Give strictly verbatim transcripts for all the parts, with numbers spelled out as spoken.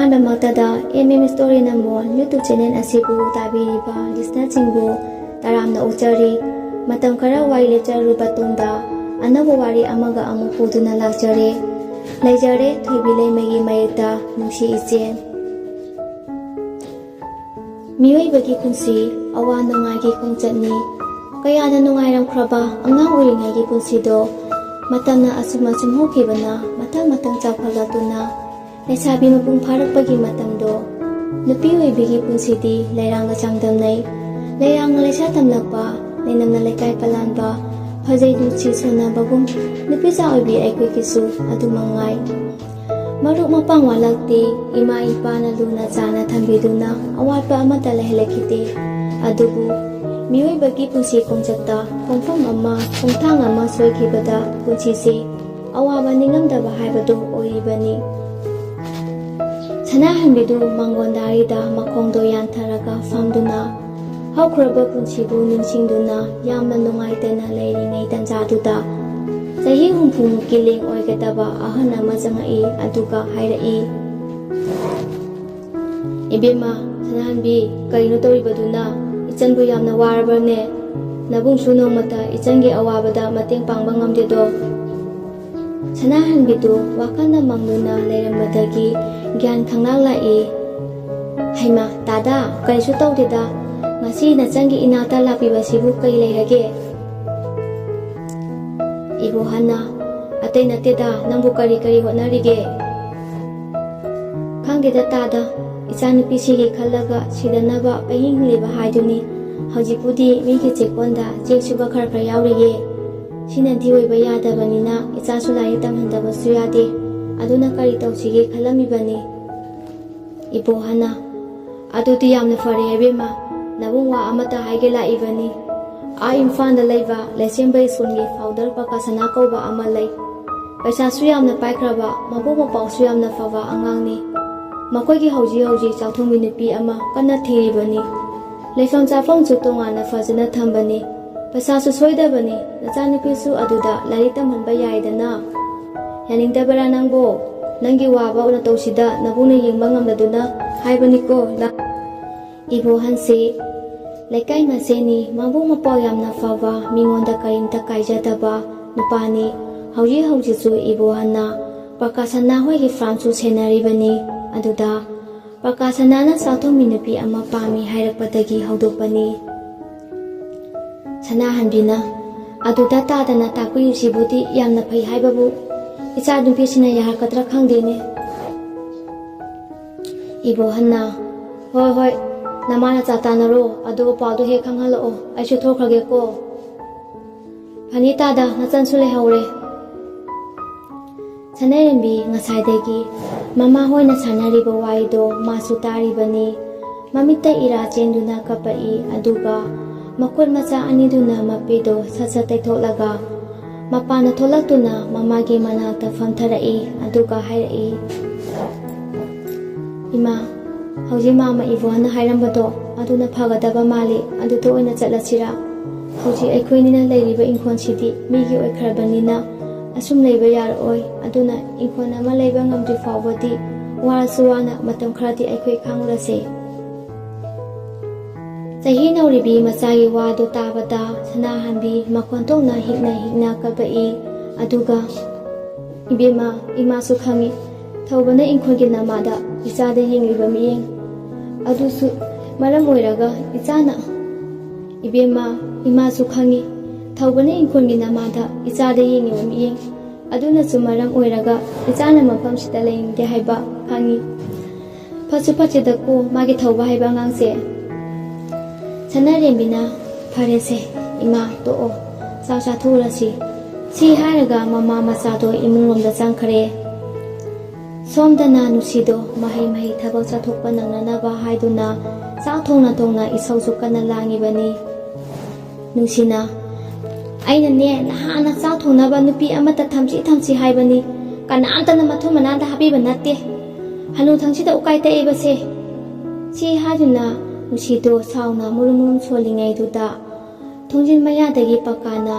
ꯑꯍꯥꯟꯕꯃꯛꯇꯗ M M Story Nambol YouTube channel ꯑꯁꯤꯕꯨ ꯇꯥꯕꯤꯔꯤꯕ listenerꯁꯤꯡꯕꯨ ꯇꯔꯥꯝꯅ ꯑꯣꯛꯆꯔꯤ꯫ ꯃꯇꯝ ꯈꯔ ꯋꯥꯔꯤ ꯂꯦꯞꯆꯔꯨꯕ ꯇꯨꯡꯗ ꯑꯅꯧꯕ ꯋꯥꯔꯤ ꯑꯃꯒ ꯑꯃꯨꯛ ꯄꯨꯗꯨꯅ ꯂꯥꯛꯆꯔꯦ꯫ ꯂꯩꯖꯔꯦ ꯊꯣꯏꯕꯤ ꯂꯩꯃꯒꯤ ꯃꯥꯌꯦꯛꯇ ꯅꯨꯡꯁꯤ ꯏꯆꯦꯜ꯫ ꯃꯤꯑꯣꯏꯕꯒꯤ ꯄꯨꯟꯁꯤ ꯑꯋꯥ ꯅꯨꯡꯉꯥꯏꯒꯤ ꯈꯣꯡꯆꯠꯅꯤ꯫ ꯀꯌꯥꯗ ꯅꯨꯡꯉꯥꯏꯔꯝꯈ꯭ꯔꯕ ꯑꯉꯥꯡ ꯑꯣꯏꯔꯤꯉꯩꯒꯤ ꯄꯨꯟꯁꯤꯗꯣ ꯃꯇꯝꯅ ꯑꯁꯨꯝ ꯑꯁꯨꯝ ꯍꯧꯈꯤꯕꯅ ꯃꯊꯪ ꯃꯊꯪ ꯆꯥꯎꯈꯠꯂꯛꯇꯨꯅ ꯂꯩꯁꯥꯕꯤ ꯃꯄꯨꯡ ꯐꯥꯔꯛꯄꯒꯤ ꯃꯇꯝꯗꯣ꯫ ꯅꯨꯄꯤ ꯑꯣꯏꯕꯤꯒꯤ ꯄꯨꯟꯁꯤꯗꯤ ꯂꯩꯔꯥꯡꯒ ꯆꯥꯡꯗꯝꯅꯩ꯫ ꯂꯩꯔꯥꯡꯅ ꯂꯩꯁꯥ ꯇꯝꯂꯛꯄ, ꯂꯩꯅꯝꯅ ꯂꯩꯀꯥꯏ ꯄꯥꯜꯂꯥꯟꯕ, ꯐꯖꯩ ꯅꯨꯡꯁꯤ ꯁꯣꯟꯅꯕꯒꯨꯝ ꯅꯨꯄꯤꯆꯥ ꯑꯣꯏꯕꯤ ꯑꯩꯈꯣꯏꯒꯤꯁꯨ ꯑꯗꯨ ꯃꯉꯥꯏ꯫ ꯃꯔꯨꯞ ꯃꯄꯥꯡ ꯋꯥꯠꯂꯛꯇꯦ, ꯏꯃꯥ ꯏꯄꯥꯅ ꯂꯨꯅ ꯆꯥꯅ ꯊꯝꯕꯤꯗꯨꯅ ꯑꯋꯥꯠꯄ ꯑꯃꯠꯇ ꯂꯩꯍꯜꯂꯛꯈꯤꯗꯦ꯫ ꯑꯗꯨꯕꯨ ꯃꯤꯑꯣꯏꯕꯒꯤ ꯄꯨꯟꯁꯤ ꯈꯣꯡꯆꯠꯇ ꯈꯣꯡꯐꯝ ꯑꯃ, ꯈꯣꯡꯊꯥꯡ ꯑꯃ ꯁꯣꯏꯈꯤꯕꯗ ꯄꯨꯟꯁꯤꯁꯦ ꯑꯋꯥꯕ ꯅꯤꯡꯉꯝꯗꯕ ꯍꯥꯏꯕꯗꯨ ꯑꯣꯏꯔꯤꯕꯅꯤ꯫ ꯁꯅꯥꯍꯟꯕꯤꯗꯨ ꯃꯥꯡꯒꯣꯟꯗꯥꯔꯤꯗ ꯃꯈꯣꯡꯗꯣ ꯌꯥꯟꯊꯔꯒ ꯐꯝꯗꯨꯅ ꯍꯧꯈ꯭ꯔꯕ ꯄꯨꯟꯁꯤꯕꯨ ꯅꯤꯡꯁꯤꯡꯗꯨꯅ ꯌꯥꯝꯅ ꯅꯨꯡꯉꯥꯏꯇꯅ ꯂꯩꯔꯤꯉꯩ ꯇꯟꯖꯥꯗꯨꯗ ꯆꯍꯤ ꯍꯨꯝꯐꯨꯃꯨꯛꯀꯤ ꯂꯦꯡ ꯑꯣꯏꯒꯗꯕ ꯑꯍꯜ ꯑꯃ ꯆꯪꯉꯛꯏ꯫ ꯑꯗꯨꯒ ꯍꯥꯏꯔꯛꯏ, "ꯏꯕꯦꯝꯃ ꯁꯅꯥꯍꯟꯕꯤ, ꯀꯔꯤꯅꯣ ꯇꯧꯔꯤꯕꯗꯨꯅ? ꯏꯆꯟꯕꯨ ꯌꯥꯝꯅ ꯋꯥꯔꯕ꯭ꯔꯅꯦ? ꯅꯕꯨꯡꯁꯨ ꯅꯣꯡꯃꯇ ꯏꯆꯟꯒꯤ ꯑꯋꯥꯕꯗ ꯃꯇꯦꯡ ꯄꯥꯡꯕ ꯉꯝꯗꯦꯗꯣ?" ꯁꯅꯥꯍꯟꯕꯤꯗꯨ ꯋꯥꯈꯜꯅ ꯃꯪꯗꯨꯅ ꯂꯩꯔꯝꯕꯗꯒꯤ ꯒ꯭ꯌꯥꯟ ꯈꯪꯂꯥꯛ ꯂꯥꯛꯏ꯫ "ꯍꯩꯃꯥ, ꯗꯥꯗꯥ, ꯀꯔꯤꯁꯨ ꯇꯧꯗꯦꯗ꯫ ꯉꯁꯤ ꯅꯆꯟꯒꯤ ꯏꯅꯥꯛꯇ ꯂꯥꯛꯄꯤꯕꯁꯤꯕꯨ ꯀꯔꯤ ꯂꯩꯔꯒꯦ?" ꯏꯕꯣꯍꯟꯅ, "ꯑꯇꯩ ꯅꯠꯇꯦꯗ, ꯅꯪꯕꯨ ꯀꯔꯤ ꯀꯔꯤ ꯍꯣꯠꯅꯔꯤꯒꯦ?" "ꯈꯪꯗꯦꯗ ꯇꯥꯗ, ꯏꯆꯥꯅꯨꯄꯤꯁꯤꯒꯤ ꯈꯜꯂꯒ ꯁꯤꯗꯅꯕ ꯄꯪꯍꯤꯡ ꯍꯤꯡꯂꯤꯕ ꯍꯥꯏꯗꯨꯅꯤ꯫ ꯍꯧꯖꯤꯛꯄꯨꯗꯤ ꯃꯤꯒꯤ ꯆꯦꯛꯀꯣꯟꯗ ꯆꯦꯛ ꯁꯨꯕ ꯈꯔ ꯈꯔ ꯌꯥꯎꯔꯤꯌꯦ꯫ ꯁꯤꯅꯗꯤ ꯑꯣꯏꯕ ꯌꯥꯗꯕꯅꯤꯅ ꯏꯆꯥꯁꯨ ꯂꯥꯏꯔꯤꯛ ꯇꯝꯍꯟꯗꯕꯁꯨ ꯌꯥꯗꯦ꯫ ꯑꯗꯨꯅ ꯀꯔꯤ ꯇꯧꯁꯤꯒꯦ ꯈꯜꯂꯝꯃꯤꯕꯅꯤ꯫" ꯏꯕꯣꯍꯟꯅ, "ꯑꯗꯨꯗꯤ ꯌꯥꯝꯅ ꯐꯔꯦ ꯏꯕꯦꯝꯃ, ꯅꯕꯨꯡ ꯋꯥ ꯑꯃꯇ ꯍꯥꯏꯒꯦ ꯂꯥꯛꯏꯕꯅꯤ꯫ ꯑꯥ ꯏꯝꯐꯥꯜꯗ ꯂꯩꯕ ꯂꯩꯁꯦꯝꯕ ꯁ꯭ꯀꯨꯜꯒꯤ ꯐꯥꯎꯟꯗꯔ ꯄꯀꯥꯁꯅꯥ ꯀꯧꯕ ꯑꯃ ꯂꯩ꯫ ꯄꯩꯁꯥꯁꯨ ꯌꯥꯝꯅ ꯄꯥꯏꯈ꯭ꯔꯕ, ꯃꯕꯨꯛ ꯃꯄꯥꯎꯁꯨ ꯌꯥꯝꯅ ꯐꯕ ꯑꯉꯥꯡꯅꯤ꯫ ꯃꯈꯣꯏꯒꯤ ꯍꯧꯖꯤꯛ ꯍꯧꯖꯤꯛ ꯆꯥꯛꯊꯣꯡꯕꯤ ꯅꯨꯄꯤ ꯑꯃ ꯀꯟꯅ ꯊꯤꯔꯤꯕꯅꯤ꯫ ꯂꯩꯐꯝ ꯆꯥꯐꯝꯁꯨ ꯇꯣꯉꯥꯟꯅ ꯐꯖꯅ ꯊꯝꯕꯅꯤ꯫ ꯄꯩꯁꯥꯁꯨ ꯁꯣꯏꯗꯕꯅꯤ꯫ ꯅꯆꯥꯅꯨꯄꯤꯁꯨ ꯑꯗꯨꯗ ꯂꯥꯏꯔꯤꯛ ꯇꯝꯍꯟꯕ ꯌꯥꯏꯗꯅ꯫ ꯌꯥꯅꯤꯡꯗꯕꯔꯥ ꯅꯪꯕꯣ?" ꯅꯪꯒꯤ ꯋꯥꯕ ꯅꯇꯧꯁꯤꯗ ꯅꯕꯨꯡꯅ ꯌꯦꯡꯕ ꯉꯝꯗꯗꯨꯅ ꯍꯥꯏꯕꯅꯤꯀꯣ꯫ ꯂꯥ-" ꯏꯕꯣꯍꯟꯁꯤ ꯂꯩꯀꯥꯏ ꯃꯁꯦꯟꯅꯤ, ꯃꯕꯨꯡ ꯃꯄꯥꯎ ꯌꯥꯝꯅ ꯐꯕ, ꯃꯤꯉꯣꯟꯗ ꯀꯔꯤꯝꯇ ꯀꯥꯏꯖꯗꯕ ꯅꯨꯄꯥꯅꯤ꯫ ꯍꯧꯖꯤꯛ ꯍꯧꯖꯤꯛꯁꯨ ꯏꯕꯣꯍꯟꯅ ꯄ꯭ꯔꯀꯥꯁꯅꯥ ꯍꯣꯏꯒꯤ ꯐꯥꯔꯝꯁꯨ ꯁꯦꯟꯅꯔꯤꯕꯅꯤ꯫ ꯑꯗꯨꯗ ꯄ꯭ꯔꯀꯥꯁꯅꯥꯅ ꯆꯥꯛꯊꯣꯡꯕꯤ ꯅꯨꯄꯤ ꯑꯃ ꯄꯥꯝꯃꯤ ꯍꯥꯏꯔꯛꯄꯗꯒꯤ ꯍꯧꯗꯣꯛꯄꯅꯤ꯫ ꯁꯅꯥꯍꯟꯕꯤꯅ, "ꯑꯗꯨꯗ ꯇꯥꯗꯅ ꯇꯥꯛꯄꯤꯔꯤꯁꯤꯕꯨꯗꯤ ꯌꯥꯝꯅ ꯐꯩ ꯍꯥꯏꯕꯕꯨ, ꯏꯆꯥ ꯅꯨꯄꯤꯁꯤꯅ ꯌꯥꯔꯛꯀꯗ꯭ꯔꯥ ꯈꯪꯗꯦꯅꯦ꯫" ꯏꯕꯣꯍꯟꯅ, "ꯍꯣꯏ ꯍꯣꯏ, ꯅꯃꯥ ꯅꯆꯥ ꯇꯥꯟꯅꯔꯣ, ꯑꯗꯨꯒ ꯄꯥꯎꯗꯣ ꯍꯦꯛ ꯈꯪꯍꯜꯂꯛꯑꯣ, ꯑꯩꯁꯨ ꯊꯣꯛꯈ꯭ꯔꯒꯦꯀꯣ꯫" "ꯐꯅꯤ ꯇꯥꯗ, ꯅꯆꯟꯁꯨ ꯂꯩꯍꯧꯔꯦ꯫" ꯁꯅꯥꯔꯦꯝꯕꯤ ꯉꯁꯥꯏꯗꯒꯤ ꯃꯃꯥ ꯍꯣꯏꯅ ꯁꯥꯟꯅꯔꯤꯕ ꯋꯥꯔꯤꯗꯣ ꯃꯥꯁꯨ ꯇꯥꯔꯤꯕꯅꯤ꯫ ꯃꯃꯤꯠꯇ ꯏꯔꯥ ꯆꯦꯟꯗꯨꯅ ꯀꯞꯄꯛꯏ, ꯑꯗꯨꯒ ꯃꯈꯨꯠ ꯃꯆꯥ ꯑꯅꯤꯗꯨꯅ ꯃꯄꯤꯗꯣ ꯁꯠ ꯁꯠ ꯇꯩꯊꯣꯛꯂꯒ ꯃꯄꯥꯟꯗ ꯊꯣꯛꯂꯛꯇꯨꯅ ꯃꯃꯥꯒꯤ ꯃꯅꯥꯛꯇ ꯐꯝꯊꯔꯛꯏ, ꯑꯗꯨꯒ ꯍꯥꯏꯔꯛꯏ, "ꯏꯃꯥ, ꯍꯧꯖꯤꯛ ꯃꯥꯃ ꯏꯕꯣꯍꯟꯅ ꯍꯥꯏꯔꯝꯕꯗꯣ ꯑꯗꯨꯅ ꯐꯒꯗꯕ ꯃꯥꯜꯂꯤ, ꯑꯗꯨꯗ ꯑꯣꯏꯅ ꯆꯠꯂꯁꯤꯔꯥ? ꯍꯧꯖꯤꯛ ꯑꯩꯈꯣꯏꯅꯤꯅ ꯂꯩꯔꯤꯕ ꯏꯪꯈꯣꯜꯁꯤꯗꯤ ꯃꯤꯒꯤ ꯑꯣꯏꯈ꯭ꯔꯕꯅꯤꯅ ꯑꯁꯨꯝ ꯂꯩꯕ ꯌꯥꯔꯛꯑꯣꯏ, ꯑꯗꯨꯅ ꯏꯪꯈꯣꯜ ꯑꯃ ꯂꯩꯕ ꯉꯝꯗ꯭ꯔꯤ ꯐꯥꯎꯕꯗꯤ ꯋꯥꯔꯁꯨ ꯋꯥꯅ ꯃꯇꯝ ꯈꯔꯗꯤ ꯑꯩꯈꯣꯏ ꯈꯥꯡꯂꯁꯦ꯫" ꯆꯍꯤ ꯅꯧꯔꯤꯕꯤ ꯃꯆꯥꯒꯤ ꯋꯥꯗꯨ ꯇꯥꯕꯗ ꯁꯅꯥꯍꯟꯕꯤ ꯃꯈꯣꯟ ꯊꯣꯛꯅ ꯍꯤꯛꯅ ꯍꯤꯛꯅ ꯀꯞꯄꯛꯏ꯫ ꯑꯗꯨꯒ, "ꯏꯕꯦꯝꯃ, ꯏꯃꯥꯁꯨ ꯈꯪꯏ, ꯊꯧꯕꯅ ꯏꯪꯈꯣꯜꯒꯤ ꯅꯃꯥꯗ ꯏꯆꯥꯗ ꯌꯦꯡꯂꯤꯕ ꯃꯤꯠꯌꯦꯡ ꯑꯗꯨꯁꯨ ꯃꯔꯝ ꯑꯣꯏꯔꯒ ꯏꯆꯥꯅ, ꯏꯕꯦꯝꯃ, ꯏꯃꯥꯁꯨ ꯈꯪꯏ, ꯊꯧꯕꯅ ꯏꯪꯈꯣꯜꯒꯤ ꯅꯃꯥꯗ ꯏꯆꯥꯗ ꯌꯦꯡꯂꯤꯕ ꯃꯤꯠꯌꯦꯡ ꯑꯗꯨꯅꯁꯨ ꯃꯔꯝ ꯑꯣꯏꯔꯒ ꯏꯆꯥꯅ ꯃꯐꯝꯁꯤꯗ ꯂꯩꯅꯤꯡꯗꯦ ꯍꯥꯏꯕ ꯈꯪꯏ꯫ ꯐꯠꯁꯨ ꯐꯠꯇꯦꯗꯀꯣ ꯃꯥꯒꯤ ꯊꯧꯕ ꯍꯥꯏꯕ ꯑꯉꯥꯡꯁꯦ꯫" ꯁꯅꯥꯔꯦꯝꯕꯤꯅ, "ꯐꯔꯦꯁꯦ, ꯏꯃꯥ, ꯇꯣꯛꯑꯣ, ꯆꯥꯛ ꯆꯥꯊꯣꯛꯎꯔꯁꯤ꯫" ꯁꯤ ꯍꯥꯏꯔꯒ ꯃꯃꯥ ꯃꯆꯥꯗꯣ ꯏꯃꯨꯡꯂꯣꯝꯗ ꯆꯪꯈ꯭ꯔꯦ꯫ ꯁꯣꯝꯗꯅ ꯅꯨꯡꯁꯤꯗꯣ ꯃꯍꯩ ꯃꯍꯩ ꯊꯕꯛ ꯆꯠꯊꯣꯛꯄ ꯅꯪꯅꯅꯕ ꯍꯥꯏꯗꯨꯅ ꯆꯥꯛ ꯊꯣꯡꯅ ꯊꯣꯡꯅ ꯏꯁꯧꯁꯨ ꯀꯟꯅ ꯂꯥꯡꯉꯤꯕꯅꯤ꯫ ꯅꯨꯡꯁꯤꯅ, "ꯑꯩꯅꯅꯦ ꯅꯍꯥꯟꯅ ꯆꯥꯛ ꯊꯣꯡꯅꯕ ꯅꯨꯄꯤ ꯑꯃꯠꯇ ꯊꯝꯁꯤ ꯊꯝꯁꯤ ꯍꯥꯏꯕꯅꯤ, ꯀꯅꯥꯝꯇꯅ ꯃꯊꯨꯝ ꯃꯅꯥꯗ ꯍꯥꯞꯄꯤꯕ ꯅꯠꯇꯦ, ꯍꯅꯨꯊꯪꯁꯤꯗ ꯎꯀꯥꯏ ꯇꯛꯏꯕꯁꯦ꯫" ꯁꯤ ꯍꯥꯏꯗꯨꯅ ꯅꯨꯡꯁꯤꯗꯣ ꯁꯥꯎꯅ ꯃꯨꯔꯨꯝ ꯃꯨꯔꯨꯝ ꯁꯣꯜꯂꯤꯉꯩꯗꯨꯗ ꯊꯣꯡꯖꯤꯟ ꯃꯌꯥꯗꯒꯤ ꯄꯀꯥꯅ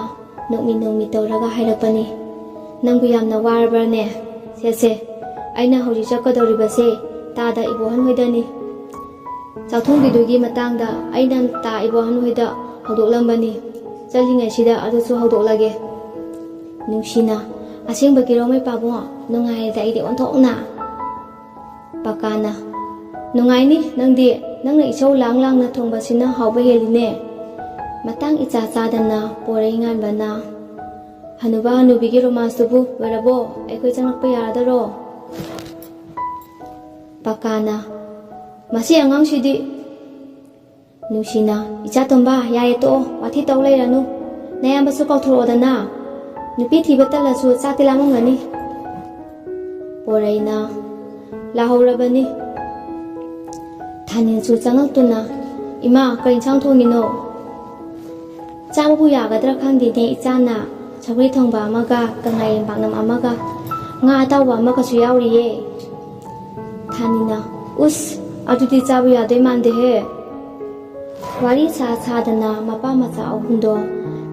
ꯅꯣꯛꯃꯤ ꯅꯣꯛꯃꯤ ꯇꯧꯔꯒ ꯍꯥꯏꯔꯛꯄꯅꯤ, "ꯅꯪꯕꯨ ꯌꯥꯝꯅ ꯋꯥꯔꯕ꯭ꯔꯅꯦ? ꯁꯦ ꯁꯦ, ꯑꯩꯅ ꯍꯧꯖꯤꯛ ꯆꯠꯀꯗꯧꯔꯤꯕꯁꯦ ꯇꯥꯗ ꯏꯕꯣꯍꯟ ꯍꯣꯏꯗꯅꯤ꯫ ꯆꯥꯛꯊꯣꯡꯕꯤꯗꯨꯒꯤ ꯃꯇꯥꯡꯗ ꯑꯩꯅ ꯇꯥ ꯏꯕꯣꯍꯟ ꯍꯣꯏꯗ ꯍꯧꯗꯣꯛꯂꯝꯕꯅꯤ꯫ ꯆꯠꯂꯤꯉꯩꯁꯤꯗ ꯑꯗꯨꯁꯨ ꯍꯧꯗꯣꯛꯂꯒꯦ꯫ ꯅꯨꯡꯁꯤꯅ, "ꯑꯁꯦꯡꯕꯒꯤꯔꯣ ꯃꯩ ꯄꯥꯕꯨꯡ? ꯅꯨꯡꯉꯥꯏꯔꯦꯗ ꯑꯩꯗꯤ ꯑꯣꯟꯊꯣꯛꯅ꯫" ꯄꯀꯥꯅ, "ꯅꯨꯡꯉꯥꯏꯅꯤ ꯅꯪꯗꯤ, ꯅꯪꯅ ꯏꯁꯧ ꯂꯥꯡ ꯂꯥꯡꯅ ꯊꯣꯡꯕꯁꯤꯅ ꯍꯥꯎꯕ ꯍꯦꯜꯂꯤꯅꯦ꯫" ꯃꯇꯥꯡ ꯏꯆꯥ ꯆꯥꯗꯅ ꯄꯣꯔꯩ ꯉꯥꯟꯕꯅ, "ꯍꯅꯨꯕ ꯍꯅꯨꯕꯤꯒꯤ ꯔꯣꯃꯥꯟꯁꯇꯨꯕꯨ ꯂꯣꯏꯔꯕꯣ? ꯑꯩꯈꯣꯏ ꯆꯪꯂꯛꯄ ꯌꯥꯔꯗꯔꯣ?" ꯄꯀꯥꯅ, "ꯃꯁꯤ ꯑꯉꯥꯡꯁꯤꯗꯤ꯫" ꯅꯨꯡꯁꯤꯅ, "ꯏꯆꯥ ꯇꯣꯝꯕ, ꯌꯥꯔꯦ ꯇꯣꯛꯑꯣ, ꯋꯥꯊꯤ ꯇꯧ ꯂꯩꯔꯅꯨ꯫ ꯅꯌꯥꯝꯕꯁꯨ ꯀꯧꯊꯣꯔꯛꯑꯣꯗꯅ꯫ ꯅꯨꯄꯤ ꯊꯤꯕ ꯇꯜꯂꯁꯨ ꯆꯥꯛꯇꯤ ꯂꯥꯝꯃꯝꯒꯅꯤ꯫" ꯄꯣꯔꯩꯅ, "ꯂꯥꯍꯧꯔꯕꯅꯤ꯫" ꯊꯥꯅꯤꯜꯁꯨ ꯆꯪꯉꯛꯇꯨꯅ, "ꯏꯃꯥ, ꯀꯔꯤ ꯏꯟꯁꯥꯡ ꯊꯣꯡꯉꯤꯅꯣ?" "ꯆꯥꯕꯕꯨ ꯌꯥꯒꯗ꯭ꯔꯥ ꯈꯪꯗꯦꯅꯦ ꯏꯆꯥꯅ꯫ ꯁꯧꯒ꯭ꯔꯤ ꯊꯣꯡꯕ ꯑꯃꯒ ꯀꯪꯂꯥꯌꯦꯟ ꯄꯥꯛꯅꯝ ꯑꯃꯒ ꯉꯥ ꯑꯇꯥꯎꯕ ꯑꯃꯒꯁꯨ ꯌꯥꯎꯔꯤꯌꯦ꯫" ꯊꯥꯅꯤꯜꯅ, "ꯎꯁ, ꯑꯗꯨꯗꯤ ꯆꯥꯕ ꯌꯥꯗꯣꯏ ꯃꯥꯟꯗꯦꯍꯦ꯫" ꯋꯥꯔꯤ ꯁꯥ ꯁꯥꯗꯅ ꯃꯄꯥ ꯃꯆꯥ ꯑꯍꯨꯝꯗꯣ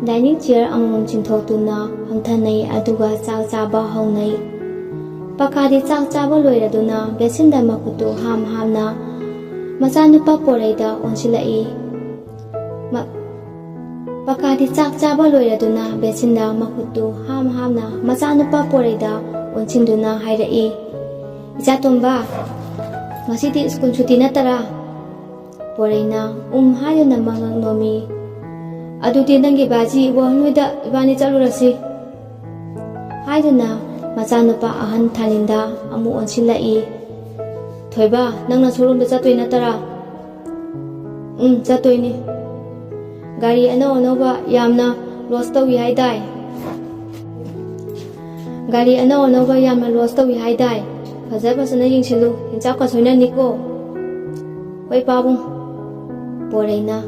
dining chair ꯑꯃꯃꯝ ꯆꯤꯡꯊꯣꯛꯇꯨꯅ ꯐꯝꯊꯅꯩ, ꯑꯗꯨꯒ ꯆꯥꯛ ꯆꯥꯕ ꯍꯧꯅꯩ꯫ ꯄꯀꯥꯗꯤ ꯆꯥꯛ ꯆꯥꯕ ꯂꯣꯏꯔꯗꯨꯅ ꯕꯦꯁꯤꯟꯗ ꯃꯈꯨꯠꯇꯨ ꯍꯥꯝ ꯍꯥꯝꯅ ꯃꯆꯥꯅꯨꯄꯥ ꯄꯣꯔꯩꯗ ꯑꯣꯟꯁꯤꯜꯂꯛꯏ꯫ ꯃ-, ꯄꯀꯥꯗꯤ ꯆꯥꯛ ꯆꯥꯕ ꯂꯣꯏꯔꯗꯨꯅ ꯕꯦꯁꯤꯟꯗ ꯃꯈꯨꯠꯇꯨ ꯍꯥꯝ ꯍꯥꯝꯅ ꯃꯆꯥꯅꯨꯄꯥ ꯄꯣꯔꯩꯗ ꯑꯣꯟꯁꯤꯟꯗꯨꯅ ꯍꯥꯏꯔꯛꯏ, "ꯏꯆꯥ ꯇꯣꯝꯕ, ꯉꯁꯤꯗꯤ ꯁ꯭ꯀꯨꯜ ꯁꯨꯇꯤ ꯅꯠꯇꯔꯥ?" ꯄꯣꯔꯩꯅ ꯎꯝ ꯍꯥꯏꯗꯨꯅ ꯃꯉꯛ ꯅꯣꯝꯃꯤ꯫ "ꯑꯗꯨꯗꯤ ꯅꯪꯒꯤ ꯕꯥꯖꯤ ꯏꯕꯣꯍꯟ ꯍꯣꯏꯗ ꯏꯕꯥꯅꯤ ꯆꯠꯂꯨꯔꯁꯤ," ꯍꯥꯏꯗꯨꯅ ꯃꯆꯥꯅꯨꯄꯥ ꯑꯍꯟ ꯊꯥꯅꯤꯟꯗ ꯑꯃꯨꯛ ꯑꯣꯟꯁꯤꯜꯂꯛꯏ꯫ "ꯊꯣꯏꯕ, ꯅꯪꯅ ꯁꯣꯔꯨꯝꯗ ꯆꯠꯇꯣꯏ ꯅꯠꯇꯔꯥ?" "ꯎꯝ, ꯆꯠꯇꯣꯏꯅꯤ꯫ ꯒꯥꯔꯤ ꯑꯅꯧ ꯑꯅꯧꯕ ꯌꯥꯝꯅ ꯂꯣꯟꯁ ꯇꯧꯏ ꯍꯥꯏꯗꯥꯏ?" "ꯒꯥꯔꯤ ꯑꯅꯧ ꯑꯅꯧꯕ ꯌꯥꯝꯅ ꯂꯣꯟꯁ ꯇꯧꯏ ꯍꯥꯏꯗꯥꯏ? ꯐꯖ ꯐꯖꯅ ꯌꯦꯡꯁꯤꯜꯂꯨ, ꯍꯤꯟꯆꯥꯛꯀ ꯁꯣꯏꯅꯅꯤꯀꯣ꯫" "ꯍꯣꯏ ꯄꯥꯕꯨꯡ꯫" ꯄꯣꯔꯩꯅ,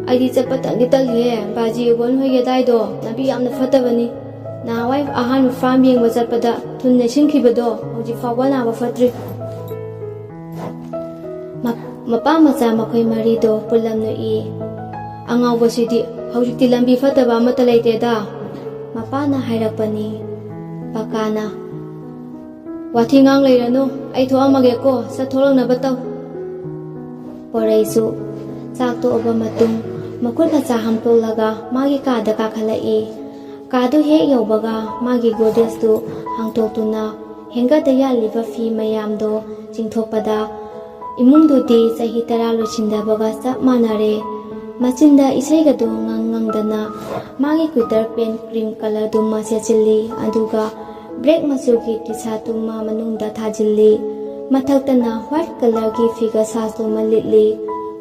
"ꯑꯩꯗꯤ ꯆꯠꯄ ꯇꯟꯗꯤ ꯇꯜꯂꯤꯍꯦ, ꯕꯥꯖꯤ ꯏꯕꯣꯟ ꯍꯣꯏꯒꯤ ꯑꯗꯥꯏꯗꯣ ꯂꯝꯕꯤ ꯌꯥꯝꯅ ꯐꯠꯇꯕꯅꯤ꯫ ꯅꯍꯥꯟꯋꯥꯏ ꯑꯍꯥꯟꯕ ꯐꯥꯝ ꯌꯦꯡꯕ ꯆꯠꯄꯗ ꯊꯨꯟ ꯅꯩꯁꯤꯟꯈꯤꯕꯗꯣ ꯍꯧꯖꯤꯛ ꯐꯥꯎꯕ ꯅꯥꯕ ꯐꯠꯇ꯭ꯔꯤ꯫" ꯃ-, ꯃꯄꯥ ꯃꯆꯥ ꯃꯈꯣꯏ ꯃꯔꯤꯗꯣ ꯄꯨꯜꯂꯝ ꯅꯣꯛꯏ꯫ "ꯑꯉꯥꯎꯕꯁꯤꯗꯤ, ꯍꯧꯖꯤꯛꯇꯤ ꯂꯝꯕꯤ ꯐꯠꯇꯕ ꯑꯃꯠꯇ ꯂꯩꯇꯦꯗ꯫" ꯃꯄꯥꯅ ꯍꯥꯏꯔꯛꯄꯅꯤ꯫ ꯄꯀꯥꯅ, ꯋꯥꯊꯤ ꯉꯥꯡ ꯂꯩꯔꯅꯨ, ꯑꯩ ꯊꯣꯛꯑꯝꯃꯒꯦꯀꯣ, ꯆꯠꯊꯣꯛꯂꯛꯅꯕ ꯇꯧ꯫ ꯄꯣꯔꯩꯁꯨ ꯆꯥꯛ ꯇꯣꯛꯑꯕ ꯃꯇꯨꯡ ꯃꯈꯨꯠ ꯃꯆꯥ ꯍꯥꯝꯗꯣꯛꯂꯒ ꯃꯥꯒꯤ ꯀꯥꯗ ꯀꯥꯈꯠꯂꯛꯏ꯫ ꯀꯥꯗꯨ ꯍꯦꯛ ꯌꯧꯕꯒ ꯃꯥꯒꯤ ꯒꯣꯗ꯭ꯔꯦꯖꯇꯨ ꯍꯥꯡꯗꯣꯛꯇꯨꯅ ꯍꯦꯡꯒꯔꯗ ꯌꯥꯜꯂꯤꯕ ꯐꯤ ꯃꯌꯥꯝꯗꯣ ꯆꯤꯡꯊꯣꯛꯄꯗ, ꯏꯃꯨꯡꯗꯨꯗꯤ ꯆꯍꯤ ꯇꯔꯥ ꯂꯣꯏꯁꯤꯟꯗꯕꯒ ꯆꯞ ꯃꯥꯟꯅꯔꯦ꯫ ꯃꯆꯤꯟꯗ ꯏꯁꯩꯒꯗꯣ ꯉꯪ ꯉꯪꯗꯅ ꯃꯥꯒꯤ ꯀ꯭ꯋꯤꯇꯔ ꯄꯦꯟ ꯀ꯭ꯔꯤꯝ ꯀꯂꯔꯗꯨꯃ ꯁꯦꯠꯆꯤꯜꯂꯤ, ꯑꯗꯨꯒ ꯕ꯭ꯂꯦꯛ ꯃꯆꯨꯒꯤ ꯇꯤ ꯁꯥꯔꯠꯇꯨꯃ ꯃꯅꯨꯡꯗ ꯊꯥꯖꯤꯜꯂꯤ꯫ ꯃꯊꯛꯇꯅ ꯋꯥꯏꯠ ꯀꯂꯔꯒꯤ ꯐꯤꯒꯔ ꯁꯥꯔꯠꯇꯨꯃ ꯂꯤꯠꯂꯤ꯫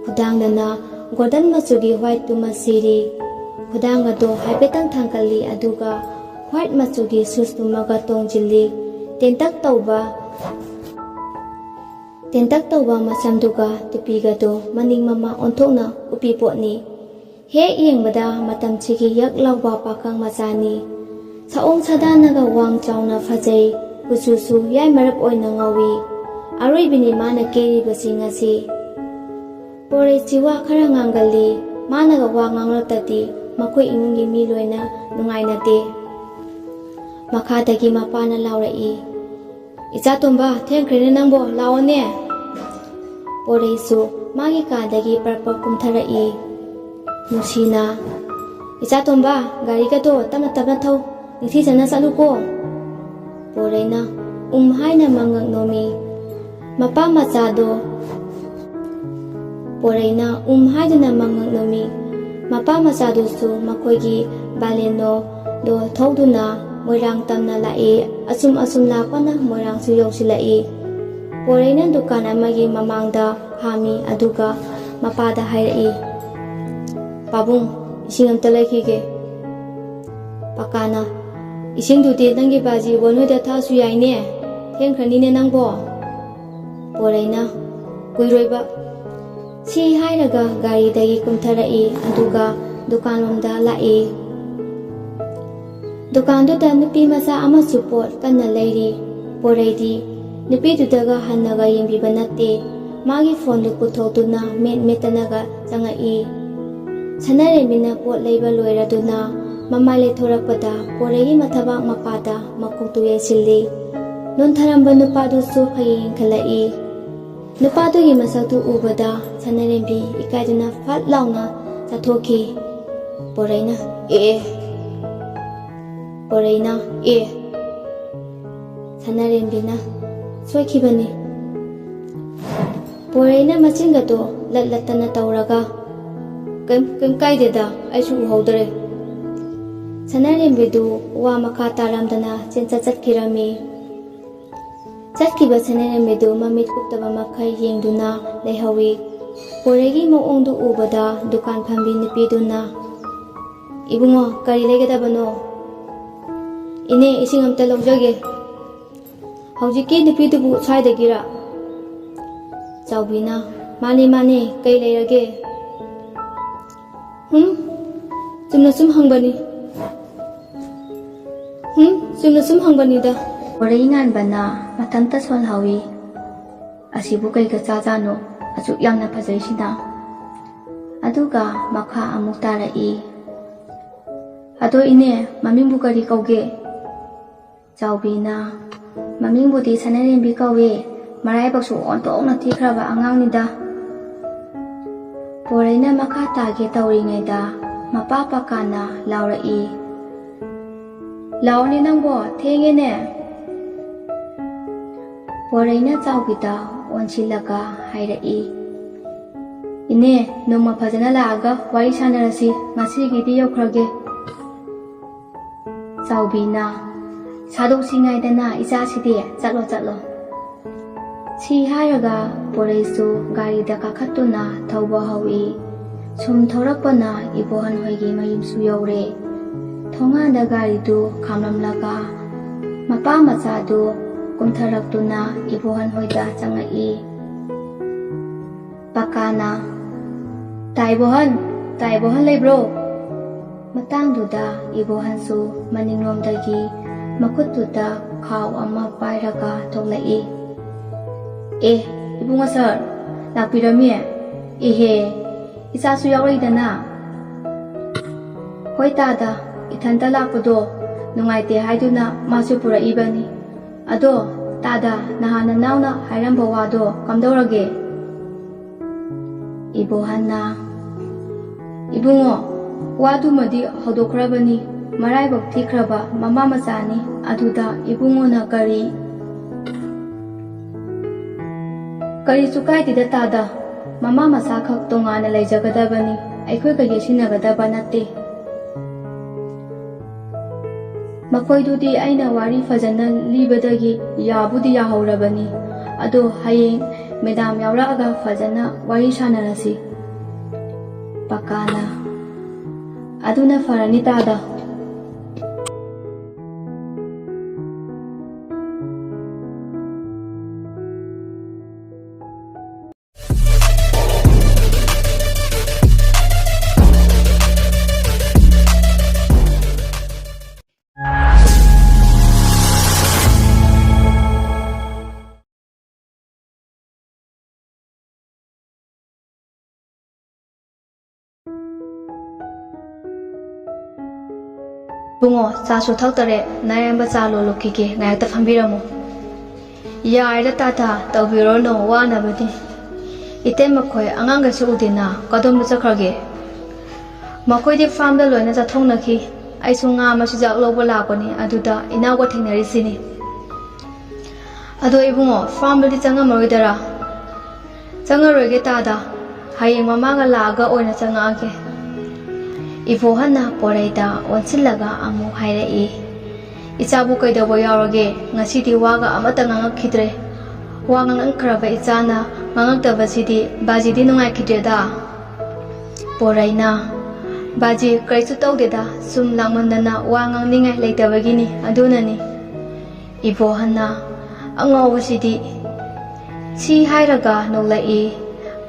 ꯈꯨꯗꯥꯡꯗꯅ ꯒꯣꯜꯗꯟ ꯃꯆꯨꯒꯤ ꯋꯥꯏꯠꯇꯨꯃ ꯁꯤꯔꯤ꯫ ꯈꯨꯗꯥꯡ ꯑꯗꯣ ꯍꯥꯏꯐꯦꯠꯇꯪ ꯊꯥꯡꯒꯠꯂꯤ, ꯑꯗꯨꯒ ꯋꯥꯏꯠ ꯃꯆꯨꯒꯤ ꯁꯨꯁꯇꯨꯃꯒ ꯇꯣꯡꯁꯤꯜꯂꯤ꯫ ꯇꯦꯟꯇꯛ ꯇꯧꯕ ꯇꯦꯟꯇꯛ ꯇꯧꯕ ꯃꯁꯝꯗꯨꯒ ꯇꯨꯄꯤꯒꯗꯣ ꯃꯅꯤꯡ ꯃꯃꯥꯡ ꯑꯣꯟꯊꯣꯛꯅ ꯎꯞꯄꯤ ꯄꯣꯠꯅꯤ꯫ ꯍꯦꯛ ꯌꯦꯡꯕꯗ ꯃꯇꯝꯁꯤꯒꯤ ꯌꯛ ꯂꯥꯎꯕ ꯄꯥꯈꯪ ꯃꯆꯥꯅꯤ꯫ ꯁꯑꯣꯡ ꯁꯥꯗꯥꯅꯒ ꯋꯥꯡ ꯆꯥꯎꯅ ꯐꯖꯩ, ꯀꯨꯆꯨꯁꯨ ꯌꯥꯏꯃꯔꯞ ꯑꯣꯏꯅ ꯉꯧꯏ꯫ ꯑꯔꯣꯏꯕꯤꯅꯤ ꯃꯥꯅ ꯀꯦꯔꯤꯕꯁꯤꯡ ꯑꯁꯤ꯫ ꯄꯣꯔꯩꯁꯤ ꯋꯥ ꯈꯔ ꯉꯥꯡꯒꯜꯂꯤ, ꯃꯥꯅꯒ ꯋꯥ ꯉꯥꯡꯂꯛꯇꯗꯤ ꯃꯈꯣꯏ ꯏꯃꯨꯡꯒꯤ ꯃꯤ ꯂꯣꯏꯅ ꯅꯨꯡꯉꯥꯏꯅꯗꯦ꯫ ꯃꯈꯥꯗꯒꯤ ꯃꯄꯥꯅ ꯂꯥꯎꯔꯛꯏ, "ꯏꯆꯥ ꯇꯣꯝꯕ, ꯊꯦꯡꯈ꯭ꯔꯦꯅꯦ ꯅꯪꯕꯣ, ꯂꯥꯛꯑꯣꯅꯦ꯫" ꯄꯣꯔꯩꯁꯨ ꯃꯥꯒꯤ ꯀꯥꯗꯒꯤ ꯄꯔꯞ ꯄꯔꯞ ꯀꯨꯝꯊꯔꯛꯏ꯫ ꯅꯨꯡꯁꯤꯅ, "ꯏꯆꯥ ꯇꯣꯝꯕ, ꯒꯥꯔꯤꯒꯗꯣ ꯇꯞꯅ ꯇꯞꯅ ꯊꯧ, ꯅꯤꯡꯊꯤꯖꯅ ꯆꯠꯂꯨꯀꯣ꯫" ꯄꯣꯔꯩꯅ ꯎꯝ ꯍꯥꯏꯅ ꯃꯉꯛ ꯅꯣꯝꯃꯤ꯫ ꯃꯄꯥ ꯃꯆꯥꯗꯣ ꯄꯣꯔꯩꯅ ꯎꯝ ꯍꯥꯏꯗꯨꯅ ꯃꯉꯛ ꯅꯣꯝꯃꯤ꯫ ꯃꯄꯥ ꯃꯆꯥꯗꯨꯁꯨ ꯃꯈꯣꯏꯒꯤ ꯕꯥꯂꯦꯅꯣꯗꯣ ꯊꯧꯗꯨꯅ ꯃꯣꯏꯔꯥꯡ ꯇꯝꯅ ꯂꯥꯛꯏ꯫ ꯑꯁꯨꯝ ꯑꯁꯨꯝ ꯂꯥꯛꯄꯅ ꯃꯣꯏꯔꯥꯡꯁꯨ ꯌꯧꯁꯤꯜꯂꯛꯏ꯫ ꯄꯣꯔꯩꯅ ꯗꯨꯀꯥꯟ ꯑꯃꯒꯤ ꯃꯃꯥꯡꯗ ꯐꯝꯃꯤ, ꯑꯗꯨꯒ ꯃꯄꯥꯗ ꯍꯥꯏꯔꯛꯏ, "ꯄꯥꯕꯨꯡ, ꯏꯁꯤꯡ ꯑꯝꯇ ꯂꯩꯈꯤꯒꯦ꯫" ꯄꯀꯥꯅ, "ꯏꯁꯤꯡꯗꯨꯗꯤ ꯅꯪꯒꯤ ꯕꯥꯖꯤ ꯋꯥꯅꯣꯏꯗ ꯊꯛꯑꯁꯨ ꯌꯥꯏꯅꯦ, ꯊꯦꯡꯈ꯭ꯔꯅꯤꯅꯦ ꯅꯪꯕꯣ꯫" ꯄꯣꯔꯩꯅ, "ꯀꯨꯏꯔꯣꯏꯕ꯫" ꯁꯤ ꯍꯥꯏꯔꯒ ꯒꯥꯔꯤꯗꯒꯤ ꯀꯨꯝꯊꯔꯛꯏ, ꯑꯗꯨꯒ ꯗꯨꯀꯥꯟꯂꯣꯝꯗ ꯂꯥꯛꯏ꯫ ꯗꯨꯀꯥꯟꯗꯨꯗ ꯅꯨꯄꯤ ꯃꯆꯥ ꯑꯃꯁꯨ ꯄꯣꯠ ꯀꯟꯅ ꯂꯩꯔꯤ꯫ ꯄꯣꯔꯩꯗꯤ ꯅꯨꯄꯤꯗꯨꯗꯒ ꯍꯟꯅꯒ ꯌꯦꯡꯕꯤꯕ ꯅꯠꯇꯦ꯫ ꯃꯥꯒꯤ ꯐꯣꯟꯗꯨ ꯄꯨꯊꯣꯛꯇꯨꯅ ꯃꯦꯠ ꯃꯦꯠꯇꯅꯒ ꯆꯪꯉꯛꯏ꯫ ꯁꯅꯥꯔꯦꯝꯕꯤꯅ ꯄꯣꯠ ꯂꯩꯕ ꯂꯣꯏꯔꯗꯨꯅ ꯃꯃꯥꯏ ꯂꯩꯊꯣꯔꯛꯄꯗ ꯄꯣꯔꯩꯒꯤ ꯃꯊꯕꯥꯛ ꯃꯄꯥꯗ ꯃꯈꯣꯡꯗꯨ ꯌꯩꯁꯤꯜꯂꯤ꯫ ꯂꯣꯟꯊꯔꯝꯕ ꯅꯨꯄꯥꯗꯨꯁꯨ ꯍꯌꯦꯡ ꯈꯜꯂꯛꯏ꯫ ꯅꯨꯄꯥꯗꯨꯒꯤ ꯃꯁꯛꯇꯨ ꯎꯕꯗ ꯁꯅꯥꯔꯦꯝꯕꯤ ꯏꯀꯥꯏꯗꯨꯅ ꯐꯠ ꯂꯥꯎꯅ ꯆꯠꯊꯣꯛꯈꯤ꯫ ꯄꯣꯔꯩꯅ, "ꯑꯦ, ꯑꯦ!" ꯄꯣꯔꯩꯅ, "ꯑꯦ!" ꯁꯅꯥꯔꯦꯝꯕꯤꯅ, "ꯁꯣꯏꯈꯤꯕꯅꯤ꯫" ꯄꯣꯔꯩꯅ ꯃꯆꯤꯟꯒꯗꯣ ꯂꯠ ꯂꯠꯇꯅ ꯇꯧꯔꯒ, "ꯀꯩꯝ, ꯀꯩꯝ ꯀꯥꯏꯗꯦꯗ, ꯑꯩꯁꯨ ꯎꯍꯧꯗ꯭ꯔꯦ꯫" ꯁꯅꯥꯔꯦꯝꯕꯤꯗꯨ ꯋꯥ ꯃꯈꯥ ꯇꯥꯔꯝꯗꯅ ꯆꯦꯟꯆꯠ ꯆꯠꯈꯤꯔꯝꯃꯤ꯫ ꯆꯠꯈꯤꯕ ꯁꯅꯥꯔꯦꯝꯕꯤꯗꯨ ꯃꯃꯤꯠ ꯀꯨꯞꯇꯕ ꯃꯈꯩ ꯌꯦꯡꯗꯨꯅ ꯂꯩꯍꯧꯏ꯫ ꯄꯣꯔꯩꯒꯤ ꯃꯑꯣꯡꯗꯨ ꯎꯕꯗ ꯗꯨꯀꯥꯟ ꯐꯝꯕꯤ ꯅꯨꯄꯤꯗꯨꯅ, "ꯏꯕꯨꯡꯉꯣ, ꯀꯔꯤ ꯂꯩꯒꯗꯕꯅꯣ?" "ꯏꯅꯦ, ꯏꯁꯤꯡ ꯑꯝꯇ ꯂꯧꯖꯒꯦ꯫" "ꯍꯧꯖꯤꯛꯀꯤ ꯅꯨꯄꯤꯗꯨꯕꯨ ꯁ꯭ꯋꯥꯏꯗꯒꯤꯔ?" ꯆꯥꯎꯕꯤꯅ, "ꯃꯥꯅꯦ, ꯃꯥꯅꯦ, ꯀꯩ ꯂꯩꯔꯒꯦ?" "ꯍꯨꯝ, ꯆꯨꯝꯅ ꯁꯨꯝ ꯍꯪꯕꯅꯤ꯫ ꯍꯨꯝ, ꯆꯨꯝꯅ ꯁꯨꯝ ꯍꯪꯕꯅꯤꯗ꯫" ꯄꯣꯔꯩ ꯉꯥꯟꯕꯅ ꯃꯊꯟꯇ ꯁꯣꯜꯍꯧꯏ꯫ "ꯑꯁꯤꯕꯨ ꯀꯩꯒ ꯆꯥꯖꯥꯠꯅꯣ? ꯑꯁꯨꯛ ꯌꯥꯝꯅ ꯐꯖꯩꯁꯤꯅ?" ꯑꯗꯨꯒ ꯃꯈꯥ ꯑꯃꯨꯛ ꯇꯥꯔꯛꯏ꯫ "ꯑꯗꯣ ꯏꯅꯦ, ꯃꯃꯤꯡꯕꯨ ꯀꯔꯤ ꯀꯧꯒꯦ?" ꯆꯥꯎꯕꯤꯅ, "ꯃꯃꯤꯡꯕꯨꯗꯤ ꯁꯅꯥꯔꯦꯝꯕꯤ ꯀꯧꯏ, ꯃꯔꯥꯏꯕꯛꯁꯨ ꯑꯣꯟꯊꯣꯛꯅ ꯊꯤꯈ꯭ꯔꯕ ꯑꯉꯥꯡꯅꯤꯗ꯫" ꯄꯣꯔꯩꯅ ꯃꯈꯥ ꯇꯥꯒꯦ ꯇꯧꯔꯤꯉꯩꯗ ꯃꯄꯥ ꯄꯀꯥꯅ ꯂꯥꯎꯔꯛꯏ, "ꯂꯥꯛꯑꯣꯅꯦ ꯅꯪꯕꯣ, ꯊꯦꯡꯉꯦꯅꯦ꯫" ꯄꯣꯔꯩꯅ ꯆꯥꯎꯕꯤꯗ ꯑꯣꯟꯁꯤꯜꯂꯒ ꯍꯥꯏꯔꯛꯏ, "ꯏꯅꯦ, ꯅꯣꯡꯃ ꯐꯖꯅ ꯂꯥꯛꯑꯒ ꯋꯥꯔꯤ ꯁꯥꯟꯅꯔꯁꯤ, ꯉꯁꯤꯒꯤꯗꯤ ꯌꯧꯈ꯭ꯔꯒꯦ꯫" ꯆꯥꯎꯕꯤꯅ, "ꯁꯥꯗꯣꯛꯁꯤ ꯉꯥꯏꯗꯅ ꯏꯆꯥꯁꯤꯗꯤ, ꯆꯠꯂꯣ, ꯆꯠꯂꯣ꯫" ꯁꯤ ꯍꯥꯏꯔꯒ ꯄꯣꯔꯩꯁꯨ ꯒꯥꯔꯤꯗ ꯀꯥꯈꯠꯇꯨꯅ ꯊꯧꯕ ꯍꯧꯏ꯫ ꯁꯨꯝ ꯊꯧꯔꯛꯄꯅ ꯏꯕꯣꯍꯟ ꯍꯣꯏꯒꯤ ꯃꯌꯨꯝꯁꯨ ꯌꯧꯔꯦ꯫ ꯊꯣꯡꯒꯥꯟꯗ ꯒꯥꯔꯤꯗꯨ ꯈꯥꯝꯂꯝꯂꯒ ꯃꯄꯥ ꯃꯆꯥꯗꯨ ꯀꯨꯝꯊꯔꯛꯇꯨꯅ ꯏꯕꯣꯍꯟ ꯍꯣꯏꯗ ꯆꯪꯉꯛꯏ꯫ ꯄꯀꯥꯅ, "ꯇꯥ ꯏꯕꯣꯍꯟ, ꯇꯥ ꯏꯕꯣꯍꯟ ꯂꯩꯕ꯭ꯔꯣ?" ꯃꯇꯥꯡꯗꯨꯗ ꯏꯕꯣꯍꯟꯁꯨ ꯃꯅꯤꯡꯂꯣꯝꯗꯒꯤ ꯃꯈꯨꯠꯇꯨꯗ ꯈꯥꯎ ꯑꯃ ꯄꯥꯏꯔꯒ ꯊꯣꯛꯂꯛꯏ꯫ "ꯑꯦ, ꯏꯕꯨꯡꯉꯣ ꯁꯥꯔ, ꯂꯥꯛꯄꯤꯔꯝꯃꯤ? ꯏꯍꯦ, ꯏꯆꯥꯁꯨ ꯌꯥꯎꯔꯛꯏꯗꯅ?" "ꯍꯣꯏ ꯇꯥꯗ, ꯏꯊꯟꯇ ꯂꯥꯛꯄꯗꯣ ꯅꯨꯡꯉꯥꯏꯇꯦ ꯍꯥꯏꯗꯨꯅ ꯃꯥꯁꯨ ꯄꯨꯔꯛꯏꯕꯅꯤ꯫ ꯑꯗꯣ, ꯇꯥꯗ, ꯅꯍꯥꯟ ꯅꯅꯥꯎꯅ ꯍꯥꯏꯔꯝꯕ ꯋꯥꯗꯣ ꯀꯝꯗꯧꯔꯒꯦ? ꯏꯕꯣꯍꯟꯅ, ꯏꯕꯨꯡꯉꯣ, ꯋꯥꯗꯨꯃꯗꯤ ꯍꯧꯗꯣꯛꯈ꯭ꯔꯕꯅꯤ꯫ ꯃꯔꯥꯏꯕꯛ ꯊꯤꯈ꯭ꯔꯕ ꯃꯃꯥ ꯃꯆꯥꯅꯤ꯫ ꯑꯗꯨꯗ ꯏꯕꯨꯡꯉꯣꯅ ꯀꯔꯤ? ꯀꯔꯤꯁꯨ ꯀꯥꯏꯗꯦꯗ ꯇꯥꯗ꯫ ꯃꯃꯥ ꯃꯆꯥꯈꯛ ꯇꯣꯉꯥꯟꯅ ꯂꯩꯖꯒꯗꯕꯅꯤ꯫ ꯑꯩꯈꯣꯏꯒ ꯌꯦꯠꯁꯤꯟꯅꯒꯗꯕ ꯅꯠꯇꯦ꯫ ꯃꯈꯣꯏꯗꯨꯗꯤ ꯑꯩꯅ ꯋꯥꯔꯤ ꯐꯖꯅ ꯂꯤꯕꯗꯒꯤ ꯌꯥꯕꯨꯗꯤ ꯌꯥꯍꯧꯔꯕꯅꯤ꯫ ꯑꯗꯣ ꯍꯌꯦꯡ ꯃꯦꯗꯥꯝ ꯌꯥꯎꯔꯛꯑꯒ ꯐꯖꯅ ꯋꯥꯔꯤ ꯁꯥꯟꯅꯔꯁꯤ꯫ ꯄꯀꯥꯅ, ꯑꯗꯨꯅ ꯐꯔꯅꯤ ꯇꯥꯗ꯫ ꯏꯕꯨꯡꯉꯣ, ꯆꯥꯁꯨ ꯊꯛꯇꯔꯦ, ꯅꯌꯥꯝꯕ ꯆꯥ ꯂꯣꯜꯂꯨꯈꯤꯒꯦ, ꯉꯥꯏꯍꯥꯛꯇ ꯐꯝꯕꯤꯔꯝꯃꯨ꯫ ꯌꯥꯔꯦꯗ ꯇꯥꯇꯥ, ꯇꯧꯕꯤꯔꯨꯔꯅꯨ, ꯋꯥꯅꯕꯅꯤ꯫ ꯏꯇꯩ ꯃꯈꯣꯏ ꯑꯉꯥꯡꯈꯩꯁꯨ ꯎꯗꯦꯅ, ꯀꯗꯣꯝꯗ ꯆꯠꯈ꯭ꯔꯒꯦ? ꯃꯈꯣꯏꯗꯤ ꯐꯥꯔꯝꯗ ꯂꯣꯏꯅ ꯆꯠꯊꯣꯛꯅꯈꯤ꯫ ꯑꯩꯁꯨ ꯉꯥ ꯃꯆꯤꯟꯖꯥꯛ ꯂꯧꯕ ꯂꯥꯛꯄꯅꯤ, ꯑꯗꯨꯗ ꯏꯅꯥꯎꯒ ꯊꯦꯡꯅꯔꯤꯁꯤꯅꯤ꯫ ꯑꯗꯣ ꯏꯕꯨꯡꯉꯣ, ꯐꯥꯔꯝꯗꯗꯤ ꯆꯪꯉꯝꯃꯔꯣꯏꯗꯔꯥ? ꯆꯪꯉꯔꯣꯏꯒꯦ ꯇꯥꯗ, ꯍꯌꯦꯡ ꯃꯃꯥꯒ ꯂꯥꯛꯑꯒ ꯑꯣꯏꯅ ꯆꯪꯉꯛꯑꯒꯦ꯫ ꯏꯕꯣꯍꯟꯅ ꯄꯣꯔꯩꯗ ꯑꯣꯟꯁꯤꯜꯂꯒ ꯑꯃꯨꯛ ꯍꯥꯏꯔꯛꯏ, "ꯏꯆꯥꯕꯨ ꯀꯩꯗꯧꯕ ꯌꯥꯎꯔꯒꯦ? ꯉꯁꯤꯗꯤ ꯋꯥꯒ ꯑꯃꯠꯇ ꯉꯥꯡꯉꯛꯈꯤꯗ꯭ꯔꯦ꯫ ꯋꯥ ꯉꯥꯡꯉꯛꯈ꯭ꯔꯕ ꯏꯆꯥꯅ ꯉꯥꯡꯉꯛꯇꯕꯁꯤꯗꯤ ꯕꯥꯖꯤꯗꯤ ꯅꯨꯡꯉꯥꯏꯈꯤꯗ꯭ꯔꯦꯗ꯫" ꯄꯣꯔꯩꯅ, "ꯕꯥꯖꯤ, ꯀꯔꯤꯁꯨ ꯇꯧꯗꯦꯗ, ꯁꯨꯝ ꯂꯥꯡꯃꯟꯗꯅ ꯋꯥ ꯉꯥꯡꯅꯤꯡꯉꯥꯏ ꯂꯩꯇꯕꯒꯤꯅꯤ, ꯑꯗꯨꯅꯅꯤ꯫" ꯏꯕꯣꯍꯟꯅ, ꯑꯉꯥꯎꯕꯁꯤꯗꯤ꯫ ꯁꯤ ꯍꯥꯏꯔꯒ ꯅꯣꯛꯂꯛꯏ꯫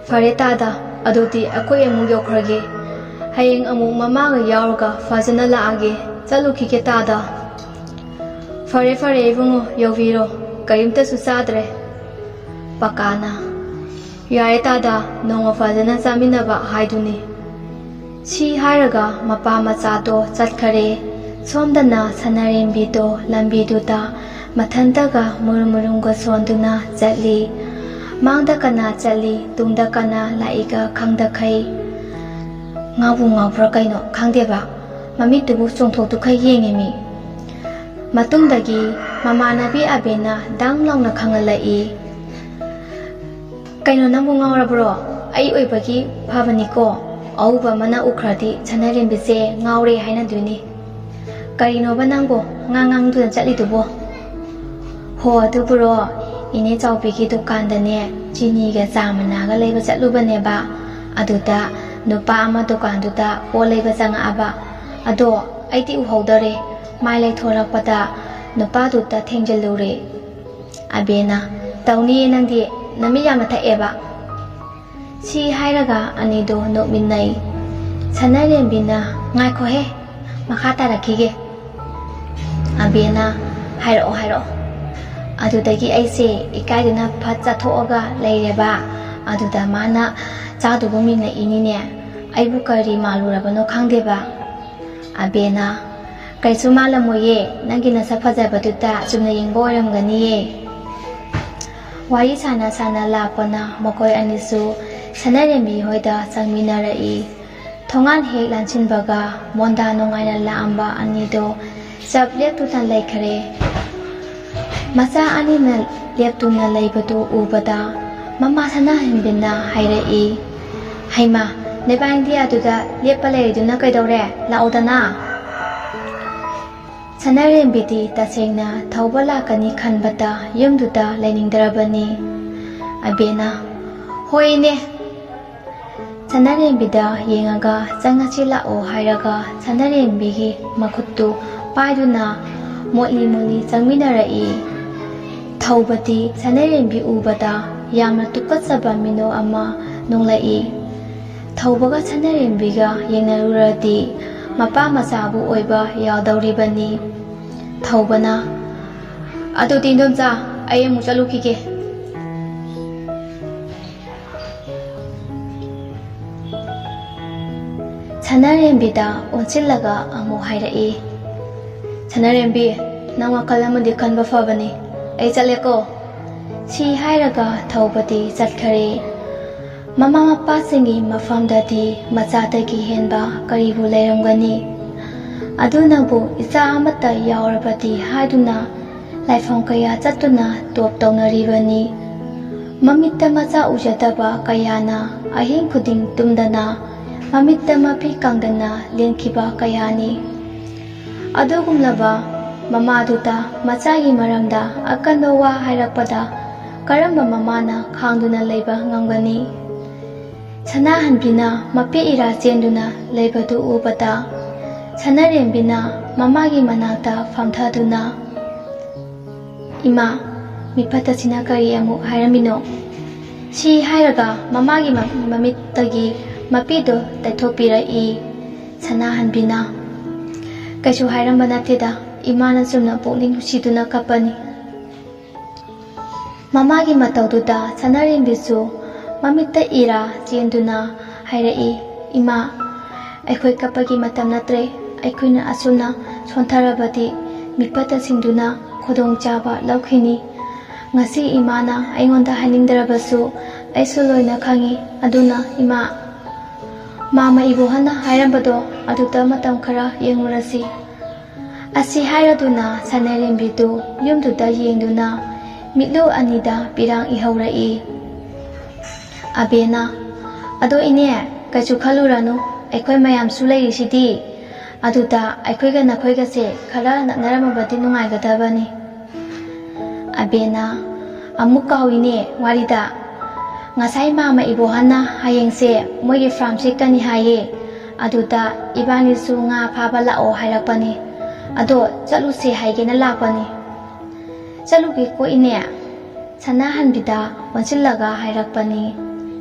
"ꯐꯔꯦ ꯇꯥꯗ, ꯑꯗꯨꯗꯤ ꯑꯩꯈꯣꯏ ꯑꯃꯨꯛ ꯌꯧꯈ꯭ꯔꯒꯦ꯫ ꯍꯌꯦꯡ ꯑꯃꯨꯛ ꯃꯃꯥꯒ ꯌꯥꯎꯔꯒ ꯐꯖꯅ ꯂꯥꯛꯑꯒꯦ꯫ ꯆꯠꯂꯨꯈꯤꯒꯦ ꯇꯥꯗ꯫" "ꯐꯔꯦ, ꯐꯔꯦ ꯏꯕꯨꯡꯉꯣ, ꯌꯧꯕꯤꯔꯣ꯫ ꯀꯔꯤꯝꯇꯁꯨ ꯆꯥꯗ꯭ꯔꯦ꯫" ꯄꯀꯥꯅ, "ꯌꯥꯔꯦ ꯇꯥꯗ, ꯅꯣꯡꯃ ꯐꯖꯅ ꯆꯥꯃꯤꯟꯅꯕ ꯍꯥꯏꯗꯨꯅꯤ꯫" ꯁꯤ ꯍꯥꯏꯔꯒ ꯃꯄꯥ ꯃꯆꯥꯗꯣ ꯆꯠꯈꯔꯦ꯫ ꯁꯣꯝꯗꯅ ꯁꯅꯥꯔꯦꯝꯕꯤꯗꯣ ꯂꯝꯕꯤꯗꯨꯗ ꯃꯊꯟꯇꯒ ꯃꯨꯔꯨꯝ ꯃꯨꯔꯨꯝꯒ ꯁꯣꯟꯗꯨꯅ ꯆꯠꯂꯤ꯫ ꯃꯥꯡꯗ ꯀꯅꯥ ꯆꯠꯂꯤ, ꯇꯨꯡꯗ ꯀꯅꯥ ꯂꯥꯛꯏꯒ ꯈꯪꯗꯈꯩ꯫ ꯉꯥꯎꯕꯨ ꯉꯥꯎꯕ꯭ꯔꯥ ꯀꯩꯅꯣ ꯈꯪꯗꯦꯕ, ꯃꯃꯤꯠꯇꯨꯕꯨ ꯆꯣꯡꯊꯣꯛꯇꯨꯈꯩ ꯌꯦꯡꯉꯤꯃꯤ꯫ ꯃꯇꯨꯡꯗꯒꯤ ꯃꯃꯥꯟꯅꯕꯤ ꯑꯕꯦꯅ ꯗꯪ ꯂꯥꯎꯅ ꯈꯪꯍꯜꯂꯛꯏ꯫ "ꯀꯩꯅꯣ, ꯅꯪꯕꯨ ꯉꯥꯎꯔꯕ꯭ꯔꯣ? ꯑꯩ ꯑꯣꯏꯕꯒꯤ ꯐꯕꯅꯤꯀꯣ꯫ ꯑꯎꯕ ꯑꯃꯅ ꯎꯈ꯭ꯔꯗꯤ ꯁꯅꯥꯔꯦꯝꯕꯤꯁꯦ ꯉꯥꯎꯔꯦ ꯍꯥꯏꯅꯗꯣꯏꯅꯤ꯫ ꯀꯔꯤꯅꯣꯕ ꯅꯪꯕꯨ ꯉꯥꯡ ꯉꯥꯡꯗꯨꯅ ꯆꯠꯂꯤꯗꯨꯕꯣ?" "ꯍꯣ, ꯑꯗꯨꯕꯨꯔꯣ, ꯏꯅꯦ ꯆꯥꯎꯕꯤꯒꯤ ꯗꯨꯀꯥꯟꯗꯅꯦ ꯆꯤꯅꯤꯒ ꯆꯥ ꯃꯅꯥꯒ ꯂꯩꯕ ꯆꯠꯂꯨꯕꯅꯦꯕ꯫ ꯑꯗꯨꯗ ꯅꯨꯄꯥ ꯑꯃ ꯗꯨꯀꯥꯟꯗꯨꯗ ꯄꯣꯠ ꯂꯩꯕ ꯆꯪꯉꯛꯑꯕ꯫ ꯑꯗꯣ ꯑꯩꯗꯤ ꯎꯍꯧꯗꯔꯦ꯫ ꯃꯥꯏ ꯂꯩꯊꯣꯔꯛꯄꯗ ꯅꯨꯄꯥꯗꯨꯗ ꯊꯦꯡꯖꯤꯜꯂꯨꯔꯦ꯫" ꯑꯕꯦꯅ, "ꯇꯧꯅꯤꯌꯦ ꯅꯪꯗꯤ, ꯅꯃꯤꯠ ꯌꯥꯝꯅ ꯊꯛꯑꯦꯕ꯫" ꯁꯤ ꯍꯥꯏꯔꯒ ꯑꯅꯤꯗꯣ ꯅꯣꯛꯃꯤꯟꯅꯩ꯫ ꯁꯅꯥꯔꯦꯝꯕꯤꯅ, "ꯉꯥꯏꯈꯣꯍꯦ, ꯃꯈꯥ ꯇꯥꯔꯛꯈꯤꯒꯦ꯫" ꯑꯕꯦꯅ, "ꯍꯥꯏꯔꯛꯑꯣ, ꯍꯥꯏꯔꯛꯑꯣ꯫" "ꯑꯗꯨꯗꯒꯤ ꯑꯩꯁꯦ ꯏꯀꯥꯏꯗꯨꯅ ꯐꯠ ꯆꯠꯊꯣꯛꯑꯒ ꯂꯩꯔꯦꯕ꯫ ꯑꯗꯨꯗ ꯃꯥꯅ ꯆꯥꯗꯨꯕꯨ ꯃꯤꯡꯂꯛꯏꯅꯤꯅꯦ꯫ ꯑꯩꯕꯨ ꯀꯔꯤ ꯃꯥꯜꯂꯨꯔꯕꯅꯣ ꯈꯪꯗꯦꯕ꯫" ꯑꯕꯦꯅ, "ꯀꯩꯁꯨ ꯃꯥꯜꯂꯝꯃꯣꯏꯌꯦ, ꯅꯪꯒꯤ ꯅꯁꯛ ꯐꯖꯕꯗꯨꯗ ꯆꯨꯝꯅ ꯌꯦꯡꯕ ꯑꯣꯏꯔꯝꯒꯅꯤꯌꯦ꯫" ꯋꯥꯔꯤ ꯁꯥꯟꯅ ꯁꯥꯟꯅ ꯂꯥꯛꯄꯅ ꯃꯈꯣꯏ ꯑꯅꯤꯁꯨ ꯁꯅꯥꯔꯦꯝꯕꯤ ꯍꯣꯏꯗ ꯆꯪꯃꯤꯟꯅꯔꯛꯏ꯫ ꯊꯣꯡꯒꯥꯟ ꯍꯦꯛ ꯂꯥꯟꯁꯤꯟꯕꯒ ꯃꯣꯟꯗꯥ ꯅꯨꯡꯉꯥꯏꯅ ꯂꯥꯛꯑꯝꯕ ꯑꯅꯤꯗꯣ ꯆꯞ ꯂꯦꯞꯇꯨꯅ ꯂꯩꯈꯔꯦ꯫ ꯃꯆꯥ ꯑꯅꯤꯅ ꯂꯦꯞꯇꯨꯅ ꯂꯩꯕꯗꯨ ꯎꯕꯗ ꯃꯃꯥ ꯁꯅꯥꯍꯦꯝꯕꯤꯅ ꯍꯥꯏꯔꯛꯏ, "ꯍꯩꯃꯥ, ꯅꯕꯥꯏꯅꯤꯗꯤ ꯑꯗꯨꯗ ꯂꯦꯞꯄ ꯂꯩꯔꯤꯗꯨꯅ ꯀꯩꯗꯧꯔꯦ? ꯂꯥꯛꯑꯣꯗꯅ꯫" ꯁꯅꯥꯔꯦꯝꯕꯤꯗꯤ ꯇꯁꯦꯡꯅ ꯊꯧꯕ ꯂꯥꯛꯀꯅꯤ ꯈꯟꯕꯗ ꯌꯨꯝꯗꯨꯗ ꯂꯩꯅꯤꯡꯗ꯭ꯔꯕꯅꯤ꯫ ꯑꯕꯦꯅ, "ꯍꯣꯏꯅꯦ꯫" ꯁꯅꯥꯔꯦꯝꯕꯤꯗ ꯌꯦꯡꯉꯒ, "ꯆꯪꯉꯁꯤ ꯂꯥꯛꯑꯣ" ꯍꯥꯏꯔꯒ ꯁꯅꯥꯔꯦꯝꯕꯤꯒꯤ ꯃꯈꯨꯠꯇꯨ ꯄꯥꯏꯗꯨꯅ ꯃꯣꯠꯂꯤ ꯃꯣꯠꯂꯤ ꯆꯪꯃꯤꯟꯅꯔꯛꯏ꯫ ꯊꯧꯕꯗꯤ ꯁꯅꯥꯔꯦꯝꯕꯤ ꯎꯕꯗ ꯌꯥꯝꯅ ꯇꯨꯀꯠꯆꯕ ꯃꯤꯅꯣꯛ ꯑꯃ ꯅꯣꯡꯂꯛꯏ꯫ ꯊꯧꯕꯒ ꯁꯅꯥꯔꯦꯝꯕꯤꯒ ꯌꯦꯡꯅꯔꯨꯔꯗꯤ ꯃꯄꯥ ꯃꯆꯥꯕꯨ ꯑꯣꯏꯕ ꯌꯥꯎꯗꯧꯔꯤꯕꯅꯤ꯫ ꯊꯧꯕꯅ, "ꯑꯗꯨꯗꯤ ꯏꯟꯗꯣꯝꯆꯥ, ꯑꯩ ꯑꯃꯨꯛ ꯆꯠꯂꯨꯈꯤꯒꯦ꯫" ꯁꯅꯥꯔꯦꯝꯕꯤꯗ ꯑꯣꯟꯁꯤꯜꯂꯒ ꯑꯃꯨꯛ ꯍꯥꯏꯔꯛꯏ, "ꯁꯅꯥꯔꯦꯝꯕꯤ, ꯅꯪ ꯋꯥꯈꯜ ꯑꯃꯗꯤ ꯈꯟꯕ ꯐꯕꯅꯤ꯫ ꯑꯩ ꯆꯠꯂꯦꯀꯣ꯫" ꯁꯤ ꯍꯥꯏꯔꯒ ꯊꯧꯕꯗꯤ ꯆꯠꯈꯔꯦ꯫ ꯃꯃꯥ ꯃꯄꯥꯁꯤꯡꯒꯤ ꯃꯐꯝꯗꯗꯤ ꯃꯆꯥꯗꯒꯤ ꯍꯦꯟꯕ ꯀꯔꯤꯕꯨ ꯂꯩꯔꯝꯒꯅꯤ? ꯑꯗꯨꯅꯕꯨ ꯏꯆꯥ ꯑꯃꯠꯇ ꯌꯥꯎꯔꯕꯗꯤ ꯍꯥꯏꯗꯨꯅ ꯂꯥꯏꯐꯝ ꯀꯌꯥ ꯆꯠꯇꯨꯅ ꯇꯣꯞ ꯇꯧꯅꯔꯤꯕꯅꯤ꯫ ꯃꯃꯤꯠꯇ ꯃꯆꯥ ꯎꯖꯗꯕ ꯀꯌꯥꯅ ꯑꯍꯤꯡ ꯈꯨꯗꯤꯡ ꯇꯨꯝꯗꯅ ꯃꯃꯤꯠꯇ ꯃꯄꯤ ꯀꯪꯗꯅ ꯂꯦꯟꯈꯤꯕ ꯀꯌꯥꯅꯤ꯫ ꯑꯗꯨꯒꯨꯝꯂꯕ ꯃꯃꯥꯗꯨꯗ ꯃꯆꯥꯒꯤ ꯃꯔꯝꯗ ꯑꯀꯟꯕ ꯋꯥ ꯍꯥꯏꯔꯛꯄꯗ ꯀꯔꯝꯕ ꯃꯃꯥꯅ ꯈꯥꯡꯗꯨꯅ ꯂꯩꯕ ꯉꯝꯒꯅꯤ? ꯁꯅꯥꯍꯟꯕꯤꯅ ꯃꯄꯤ ꯏꯔꯥ ꯆꯦꯟꯗꯨꯅ ꯂꯩꯕꯗꯨ ꯎꯕꯗ, ꯁꯅꯥꯔꯦꯝꯕꯤꯅ ꯃꯃꯥꯒꯤ ꯃꯅꯥꯛꯇ ꯐꯝꯊꯗꯨꯅ, "ꯏꯃꯥ, ꯃꯤꯐꯠꯇꯁꯤꯅ ꯀꯔꯤ ꯑꯃꯨꯛ ꯍꯥꯏꯔꯝꯃꯤꯅꯣ? ꯁꯤ ꯍꯥꯏꯔꯒ ꯃꯃꯥꯒꯤ ꯃ-, ꯃꯃꯤꯠꯇꯒꯤ ꯃꯄꯤꯗꯣ ꯇꯩꯊꯣꯛꯄꯤꯔꯛꯏ ꯁꯅꯥꯍꯟꯕꯤꯅ꯫ ꯀꯩꯁꯨ ꯍꯥꯏꯔꯝꯕ ꯅꯠꯇꯦꯗ, ꯏꯃꯥꯅ ꯆꯨꯝꯅ ꯄꯨꯛꯅꯤꯡ ꯅꯨꯡꯁꯤꯗꯨꯅ ꯀꯞꯄꯅꯤ꯫" ꯃꯃꯥꯒꯤ ꯃꯇꯧꯗꯨꯗ ꯁꯅꯥꯔꯦꯝꯕꯤꯁꯨ ꯃꯃꯤꯠꯇ ꯏꯔꯥ ꯆꯦꯟꯗꯨꯅ ꯍꯥꯏꯔꯛꯏ, "ꯏꯃꯥ, ꯑꯩꯈꯣꯏ ꯀꯞꯄꯒꯤ ꯃꯇꯝ ꯅꯠꯇ꯭ꯔꯦ꯫ ꯑꯩꯈꯣꯏꯅ ꯑꯁꯨꯝꯅ ꯁꯣꯟꯊꯔꯕꯗꯤ ꯃꯤꯐꯠꯇꯁꯤꯡꯗꯨꯅ ꯈꯨꯗꯣꯡꯆꯥꯕ ꯂꯧꯈꯤꯅꯤ꯫ ꯉꯁꯤ ꯏꯃꯥꯅ ꯑꯩꯉꯣꯟꯗ ꯍꯥꯏꯅꯤꯡꯗ꯭ꯔꯕꯁꯨ ꯑꯩꯁꯨ ꯂꯣꯏꯅ ꯈꯪꯏ꯫ ꯑꯗꯨꯅ ꯏꯃꯥ, ꯃꯥꯃ ꯏꯕꯣꯍꯟꯅ ꯍꯥꯏꯔꯝꯕꯗꯣ ꯑꯗꯨꯗ ꯃꯇꯝ ꯈꯔ ꯌꯦꯡꯉꯨꯔꯁꯤ꯫" ꯑꯁꯤ ꯍꯥꯏꯔꯗꯨꯅ ꯁꯅꯥꯔꯦꯝꯕꯤꯗꯨ ꯌꯨꯝꯗꯨꯗ ꯌꯦꯡꯗꯨꯅ ꯃꯤꯠꯂꯨ ꯑꯅꯤꯗ ꯄꯤꯔꯥꯡ ꯏꯍꯧꯔꯛꯏ꯫ ꯑꯕꯦꯅ, "ꯑꯗꯣ ꯏꯅꯦ, ꯀꯩꯁꯨ ꯈꯜꯂꯨꯔꯅꯨ, ꯑꯩꯈꯣꯏ ꯃꯌꯥꯝꯁꯨ ꯂꯩꯔꯤꯁꯤꯗꯤ꯫ ꯑꯗꯨꯗ ꯑꯩꯈꯣꯏꯒ ꯅꯈꯣꯏꯒꯁꯦ ꯈꯔ ꯅꯛꯅꯔꯝꯃꯕꯗꯤ ꯅꯨꯡꯉꯥꯏꯒꯗꯕꯅꯤ꯫" ꯑꯕꯦꯅ, "ꯑꯃꯨꯛ ꯀꯥꯎꯏꯅꯦ ꯋꯥꯔꯤꯗ꯫ ꯉꯁꯥꯏ ꯃꯥꯃ ꯏꯕꯣꯍꯟꯅ ꯍꯌꯦꯡꯁꯦ ꯃꯣꯏꯒꯤ ꯐꯥꯔꯝ ꯆꯠꯀꯅꯤ ꯍꯥꯏꯌꯦ꯫ ꯑꯗꯨꯗ ꯏꯕꯥꯅꯤꯁꯨ ꯉꯥ ꯐꯥꯕ ꯂꯥꯛꯑꯣ ꯍꯥꯏꯔꯛꯄꯅꯤ꯫ ꯑꯗꯣ ꯆꯠꯂꯨꯁꯦ ꯍꯥꯏꯒꯦꯅ ꯂꯥꯛꯄꯅꯤ꯫" "ꯆꯠꯂꯨꯒꯦꯀꯣ ꯏꯅꯦ꯫" ꯁꯅꯥꯍꯟꯕꯤꯗ ꯑꯣꯟꯁꯤꯜꯂꯒ ꯍꯥꯏꯔꯛꯄꯅꯤ꯫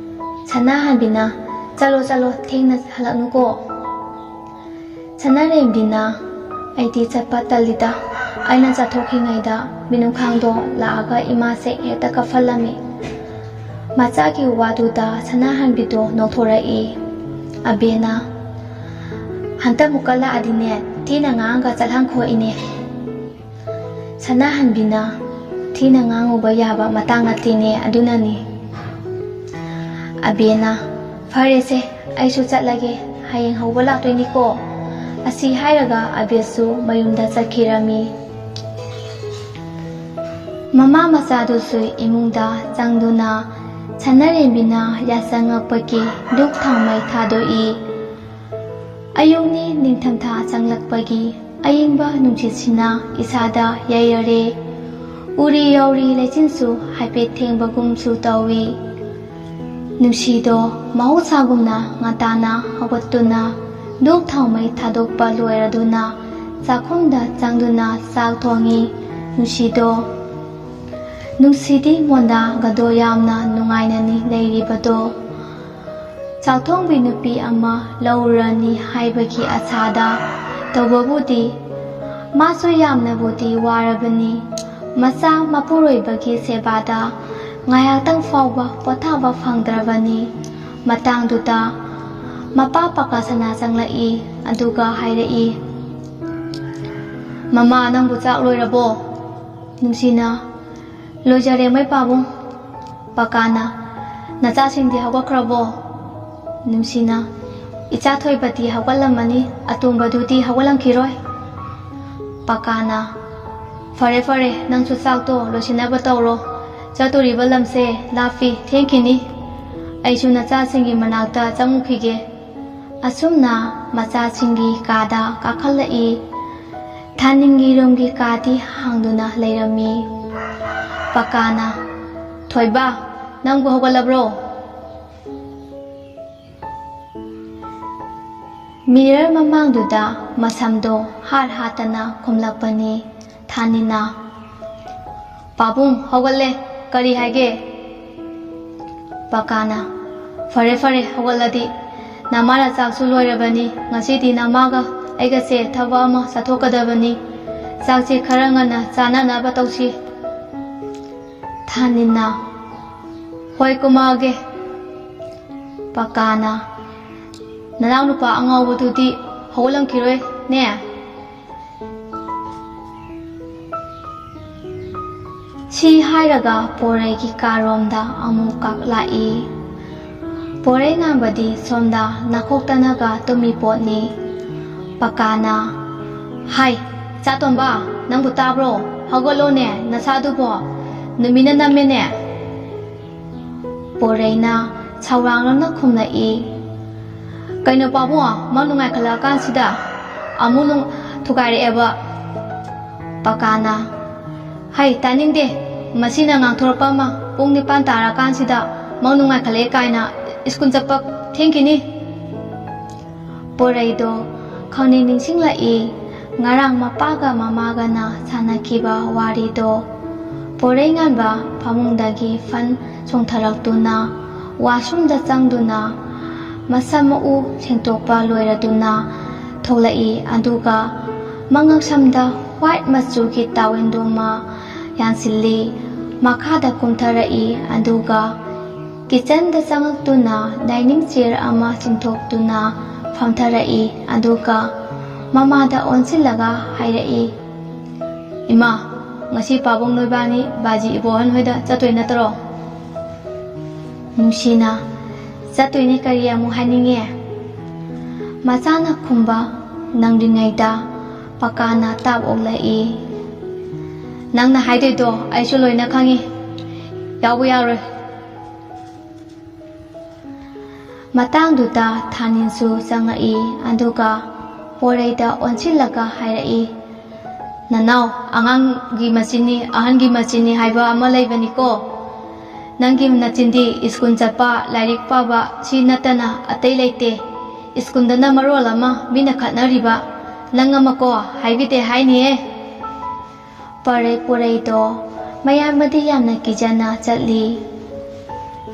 ꯁꯅꯥꯍꯟꯕꯤꯅ, "ꯆꯠꯂꯣ ꯆꯠꯂꯣ, ꯊꯦꯡꯅ ꯍꯜꯂꯛꯅꯨꯀꯣ꯫" ꯁꯅꯥꯔꯦꯝꯕꯤꯅ, "ꯑꯩꯗꯤ ꯆꯠꯄ ꯇꯜꯂꯤꯗ꯫ ꯑꯩꯅ ꯆꯠꯊꯣꯛꯈꯤꯉꯩꯗ ꯃꯤꯅꯨꯡꯈꯥꯡꯗꯣ ꯂꯥꯛꯑꯒ ꯏꯃꯥꯁꯦ ꯍꯦꯛꯇ ꯀꯞꯐꯜꯂꯝꯃꯤ꯫" ꯃꯆꯥꯒꯤ ꯋꯥꯗꯨꯗ ꯁꯅꯥꯍꯟꯕꯤꯗꯣ ꯅꯣꯛꯊꯣꯔꯛꯏ꯫ ꯑꯕꯦꯅ, "ꯍꯟꯗꯛꯃꯨꯛꯀ ꯂꯥꯛꯑꯗꯤꯅꯦ, ꯊꯤꯅ ꯉꯥꯡꯉꯒ ꯆꯠꯍꯟꯈꯣ ꯏꯅꯦ꯫" ꯁꯅꯥꯍꯟꯕꯤꯅ ꯊꯤꯅ ꯉꯥꯡꯉꯨꯕ ꯌꯥꯕ ꯃꯇꯥꯡ ꯅꯠꯇꯦꯅꯦ, ꯑꯗꯨꯅꯅꯤ꯫ ꯑꯕꯦꯅ, "ꯐꯔꯦꯁꯦ, ꯑꯩꯁꯨ ꯆꯠꯂꯒꯦ, ꯍꯌꯦꯡ ꯍꯧꯕ ꯂꯥꯛꯇꯣꯏꯅꯤꯀꯣ"꯫ ꯑꯁꯤ ꯍꯥꯏꯔꯒ ꯑꯕꯦꯁꯨ ꯃꯌꯨꯝꯗ ꯆꯠꯈꯤꯔꯝꯃꯤ꯫ ꯃꯃꯥ ꯃꯆꯥꯗꯨꯁꯨ ꯏꯃꯨꯡꯗ ꯆꯪꯗꯨꯅ ꯁꯅꯥꯔꯦꯝꯕꯤꯅ ꯌꯥꯆꯪꯉꯛꯄꯒꯤ ꯙꯨꯞ ꯊꯥꯎꯃꯩ ꯊꯥꯗꯣꯛꯏ꯫ ꯑꯌꯨꯛꯅꯤ, ꯅꯤꯡꯊꯝꯊꯥ ꯆꯪꯂꯛꯄꯒꯤ ꯑꯏꯪꯕ ꯅꯨꯡꯁꯤꯠꯁꯤꯅ ꯏꯁꯥꯗ ꯌꯩꯔꯔꯦ꯫ ꯎꯔꯤ ꯌꯧꯔꯤ ꯂꯩꯆꯤꯟꯁꯨ ꯍꯥꯏꯐꯦꯠ ꯊꯦꯡꯕꯒꯨꯝꯁꯨ ꯇꯧꯏ꯫ ꯅꯨꯡꯁꯤꯗꯣ ꯃꯍꯧꯁꯥꯒꯨꯝꯅ ꯉꯟꯇꯥꯅ ꯍꯧꯒꯠꯇꯨꯅ ꯙꯨꯞ ꯊꯥꯎꯃꯩ ꯊꯥꯗꯣꯛꯄ ꯂꯣꯏꯔꯗꯨꯅ ꯆꯥꯛꯈꯨꯝꯗ ꯆꯪꯗꯨꯅ ꯆꯥꯛ ꯊꯣꯡꯉꯤ꯫ ꯅꯨꯡꯁꯤꯗꯣ, ꯅꯨꯡꯁꯤꯗꯤ ꯃꯣꯟꯗꯥꯒꯗꯣ ꯌꯥꯝꯅ ꯅꯨꯡꯉꯥꯏꯅꯅꯤ ꯂꯩꯔꯤꯕꯗꯣ꯫ ꯆꯥꯛꯊꯣꯡꯕꯤ ꯅꯨꯄꯤ ꯑꯃ ꯂꯧꯔꯅꯤ ꯍꯥꯏꯕꯒꯤ ꯑꯁꯥꯗ ꯇꯧꯕꯕꯨꯗꯤ ꯃꯥꯁꯨ ꯌꯥꯝꯅꯕꯨꯗꯤ ꯋꯥꯔꯕꯅꯤ꯫ ꯃꯆꯥ ꯃꯄꯨꯔꯣꯏꯕꯒꯤ ꯁꯦꯕꯥꯗ ꯉꯥꯏꯍꯥꯛꯇꯪ ꯐꯥꯎꯕ ꯄꯣꯊꯥꯕ ꯐꯪꯗ꯭ꯔꯕꯅꯤ꯫ ꯃꯇꯥꯡꯗꯨꯗ ꯃꯄꯥ ꯄꯀꯥꯁꯅꯥ ꯆꯪꯂꯛꯏ꯫ ꯑꯗꯨꯒ ꯍꯥꯏꯔꯛꯏ, "ꯃꯃꯥ, ꯅꯪꯕꯨ ꯆꯥꯛ ꯂꯣꯏꯔꯕꯣ?" ꯅꯨꯡꯁꯤꯅ, "ꯂꯣꯏꯖꯔꯦ ꯃꯩ ꯄꯥꯕꯨꯡ"꯫ ꯄꯀꯥꯅ, "ꯅꯆꯥꯁꯤꯡꯗꯤ ꯍꯧꯒꯠꯈ꯭ꯔꯕꯣ?" ꯅꯨꯡꯁꯤꯅ, "ꯏꯆꯥ ꯊꯣꯏꯕꯗꯤ ꯍꯧꯒꯠꯂꯝꯃꯅꯤ, ꯑꯇꯣꯝꯕꯗꯨꯗꯤ ꯍꯧꯒꯠꯂꯝꯈꯤꯔꯣꯏ"꯫ ꯄꯀꯥꯅ, "ꯐꯔꯦ ꯐꯔꯦ, ꯅꯪꯁꯨ ꯆꯥꯛꯇꯣ ꯂꯣꯏꯁꯤꯟꯅꯕ ꯇꯧꯔꯣ, ꯆꯠꯇꯣꯔꯤꯕ ꯂꯝꯁꯦ ꯂꯥꯞꯄꯤ, ꯊꯦꯡꯈꯤꯅꯤ꯫ ꯑꯩꯁꯨ ꯅꯆꯥꯁꯤꯡꯒꯤ ꯃꯅꯥꯛꯇ ꯆꯪꯉꯨꯈꯤꯒꯦ"꯫ ꯑꯁꯨꯝꯅ ꯃꯆꯥꯁꯤꯡꯒꯤ ꯀꯥꯗ ꯀꯥꯈꯠꯂꯛꯏ꯫ ꯊꯥꯅꯤꯡꯒꯤ ꯔꯨꯝꯒꯤ ꯀꯥꯗꯤ ꯍꯥꯡꯗꯨꯅ ꯂꯩꯔꯝꯃꯤ꯫ ꯄꯀꯥꯅ, "ꯊꯣꯏꯕ, ꯅꯪꯕꯨ ꯍꯧꯒꯠꯂꯕ꯭ꯔꯣ?" ꯃꯤꯔꯔ ꯃꯃꯥꯡꯗꯨꯗ ꯃꯁꯝꯗꯣ ꯍꯥꯠ ꯍꯥꯠꯇꯅ ꯈꯨꯝꯂꯛꯄꯅꯤ꯫ ꯊꯥꯅꯤꯅ, "ꯄꯥꯕꯨꯡ, ꯍꯧꯒꯠꯂꯦ, ꯀꯔꯤ ꯍꯥꯏꯒꯦ?" ꯄꯀꯥꯅ, "ꯐꯔꯦ ꯐꯔꯦ, ꯍꯧꯒꯠꯂꯗꯤ꯫ ꯅꯃꯥꯅ ꯆꯥꯛꯁꯨ ꯂꯣꯏꯔꯕꯅꯤ, ꯉꯁꯤꯗꯤ ꯅꯃꯥꯒ ꯑꯩꯒꯁꯦ ꯊꯕꯛ ꯑꯃ ꯆꯠꯊꯣꯛꯀꯗꯕꯅꯤ꯫ ꯆꯥꯛꯁꯦ ꯈꯔ ꯉꯟꯅ ꯆꯥꯅꯅꯕ ꯇꯧꯁꯤ"꯫ ꯊꯥꯅꯤꯅ, "ꯍꯣꯏ, ꯀꯨꯝꯃꯛꯑꯒꯦ"꯫ ꯄꯀꯥꯅ, "ꯅꯅꯥꯎꯅꯨꯄꯥ ꯑꯉꯥꯎꯕꯗꯨꯗꯤ ꯍꯧꯒꯠꯂꯝꯈꯤꯔꯣꯏꯅꯦ"꯫ ꯁꯤ ꯍꯥꯏꯔꯒ ꯄꯣꯔꯩꯒꯤ ꯀꯥꯔꯣꯝꯗ ꯑꯃꯨꯛ ꯀꯥꯞꯂꯛꯏ꯫ ꯄꯣꯔꯩ ꯉꯥꯟꯕꯗꯤ ꯁꯣꯝꯗ ꯅꯥꯈꯣꯛꯇꯅꯒ ꯇꯨꯝꯃꯤ ꯄꯣꯠꯅꯤ꯫ ꯄꯀꯥꯅ, "ꯍꯥꯏ, ꯏꯆꯥꯇꯣꯝꯕ, ꯅꯪꯕꯨ ꯇꯥꯕ꯭ꯔꯣ? ꯍꯧꯒꯠꯂꯣꯅꯦ, ꯅꯁꯥꯗꯨꯕꯣ ꯅꯨꯃꯤꯠꯅ ꯅꯝꯃꯦꯅꯦ!" ꯄꯣꯔꯩꯅ ꯁꯥꯎꯔꯥꯡꯂꯝꯅ ꯈꯨꯝꯂꯛꯏ, "ꯀꯩꯅꯣ ꯄꯥꯕꯨꯡ, ꯃꯪ ꯅꯨꯡꯉꯥꯏꯈꯠꯂꯛꯑꯀꯥꯟꯁꯤꯗ ꯑꯃꯨꯛ ꯅꯨꯡ-, ꯊꯨꯒꯥꯏꯔꯛꯑꯦꯕ?" ꯄꯀꯥꯅ, "ꯍꯩ, ꯇꯥꯅꯤꯡꯗꯦ, ꯃꯁꯤꯅ ꯉꯥꯡꯊꯣꯔꯛꯄ ꯑꯃ, ꯄꯨꯡ ꯅꯤꯄꯥꯟ ꯇꯥꯔꯀꯥꯟꯁꯤꯗ ꯃꯪ ꯅꯨꯡꯉꯥꯏꯈꯠꯂꯛꯑꯦ ꯀꯥꯏꯅ, ꯁ꯭ꯀꯨꯜ ꯆꯠꯄ ꯊꯦꯡꯈꯤꯅꯤ!" ꯄꯣꯔꯩꯗꯣ ꯈꯪꯅꯤꯡ ꯅꯤꯡꯁꯤꯡꯂꯛꯏ꯫ ꯉꯔꯥꯡ ꯃꯄꯥꯒ ꯃꯃꯥꯒꯅ ꯁꯥꯟꯅꯈꯤꯕ ꯋꯥꯔꯤꯗꯣ꯫ ꯄꯣꯔꯩ ꯉꯥꯟꯕ ꯐꯃꯨꯡꯗꯒꯤ ꯐꯟ ꯆꯣꯡꯊꯔꯛꯇꯨꯅ, ꯋꯥꯁꯔꯨꯝꯗ ꯆꯪꯗꯨꯅ, ꯃꯁꯝ ꯃꯎ ꯁꯦꯡꯗꯣꯛꯄ ꯂꯣꯏꯔꯗꯨꯅ ꯊꯣꯛꯂꯛꯏ꯫ ꯑꯗꯨꯒ ꯃꯉꯛꯁꯝꯗ ꯋꯥꯏꯠ ꯃꯆꯨꯒꯤ ꯇꯥꯋꯦꯜꯗꯨꯃ ꯌꯥꯟꯁꯤꯜꯂꯤ꯫ ꯃꯈꯥꯗ ꯀꯨꯝꯊꯔꯛꯏ꯫ ꯑꯗꯨꯒ ꯀꯤꯆꯟꯗ ꯆꯪꯂꯛꯇꯨꯅ ꯗꯥꯏꯅꯤꯡ ꯆꯤꯌꯔ ꯑꯃ ꯆꯤꯡꯊꯣꯛꯇꯨꯅ ꯐꯝꯊꯔꯛꯏ꯫ ꯑꯗꯨꯒ ꯃꯃꯥꯗ ꯑꯣꯟꯁꯤꯜꯂꯒ ꯍꯥꯏꯔꯛꯏ, "ꯏꯃꯥ, ꯉꯁꯤ ꯄꯥꯕꯨꯡ ꯅꯣꯏꯕꯥꯅꯤ ꯕꯥꯖꯤ ꯏꯕꯣꯍꯟ ꯍꯣꯏꯗ ꯆꯠꯇꯣꯏ ꯅꯠꯇ꯭ꯔꯣ?" ꯅꯨꯡꯁꯤꯅ, "ꯆꯠꯇꯣꯏꯅꯤ, ꯀꯔꯤ ꯑꯃꯨꯛ ꯍꯥꯏꯅꯤꯡꯉꯦ?" ꯃꯆꯥꯅ ꯈꯨꯝꯕ ꯅꯪꯂꯤꯉꯩꯗ ꯄꯀꯥꯅ ꯇꯥꯞ ꯑꯣꯛꯂꯛꯏ, "ꯅꯪꯅ ꯍꯥꯏꯗꯣꯏꯗꯣ ꯑꯩꯁꯨ ꯂꯣꯏꯅ ꯈꯪꯉꯤ, ꯌꯥꯎꯕ ꯌꯥꯔꯣꯏ!" ꯃꯇꯥꯡꯗꯨꯗ ꯊꯥꯅꯤꯟꯁꯨ ꯆꯪꯉꯛꯏ꯫ ꯑꯗꯨꯒ ꯄꯣꯔꯩꯗ ꯑꯣꯟꯁꯤꯜꯂꯒ ꯍꯥꯏꯔꯛꯏ, "ꯅꯅꯥꯎ, ꯑꯉꯥꯡꯒꯤ ꯃꯆꯤꯟꯅꯤ, ꯑꯍꯟꯒꯤ ꯃꯆꯤꯟꯅꯤ ꯍꯥꯏꯕ ꯑꯃ ꯂꯩꯕꯅꯤꯀꯣ꯫ ꯅꯪꯒꯤ ꯅꯆꯤꯟꯗꯤ ꯁ꯭ꯀꯨꯜ ꯆꯠꯄ, ꯂꯥꯏꯔꯤꯛ ꯄꯥꯕ ꯁꯤ ꯅꯠꯇꯅ ꯑꯇꯩ ꯂꯩꯇꯦ꯫ ꯁ꯭ꯀꯨꯜꯗꯅ ꯃꯔꯣꯜ ꯑꯃ ꯃꯤꯅ ꯈꯠꯅꯔꯤꯕ, ꯅꯪ ꯑꯃꯀꯣ ꯍꯥꯏꯕꯤꯗꯦ ꯍꯥꯏꯅꯤꯍꯦ!" ꯄꯔꯩ ꯄꯨꯔꯩꯗꯣ ꯃꯌꯥꯝꯕꯗꯤ ꯌꯥꯝꯅ ꯀꯤꯖꯅ ꯆꯠꯂꯤ꯫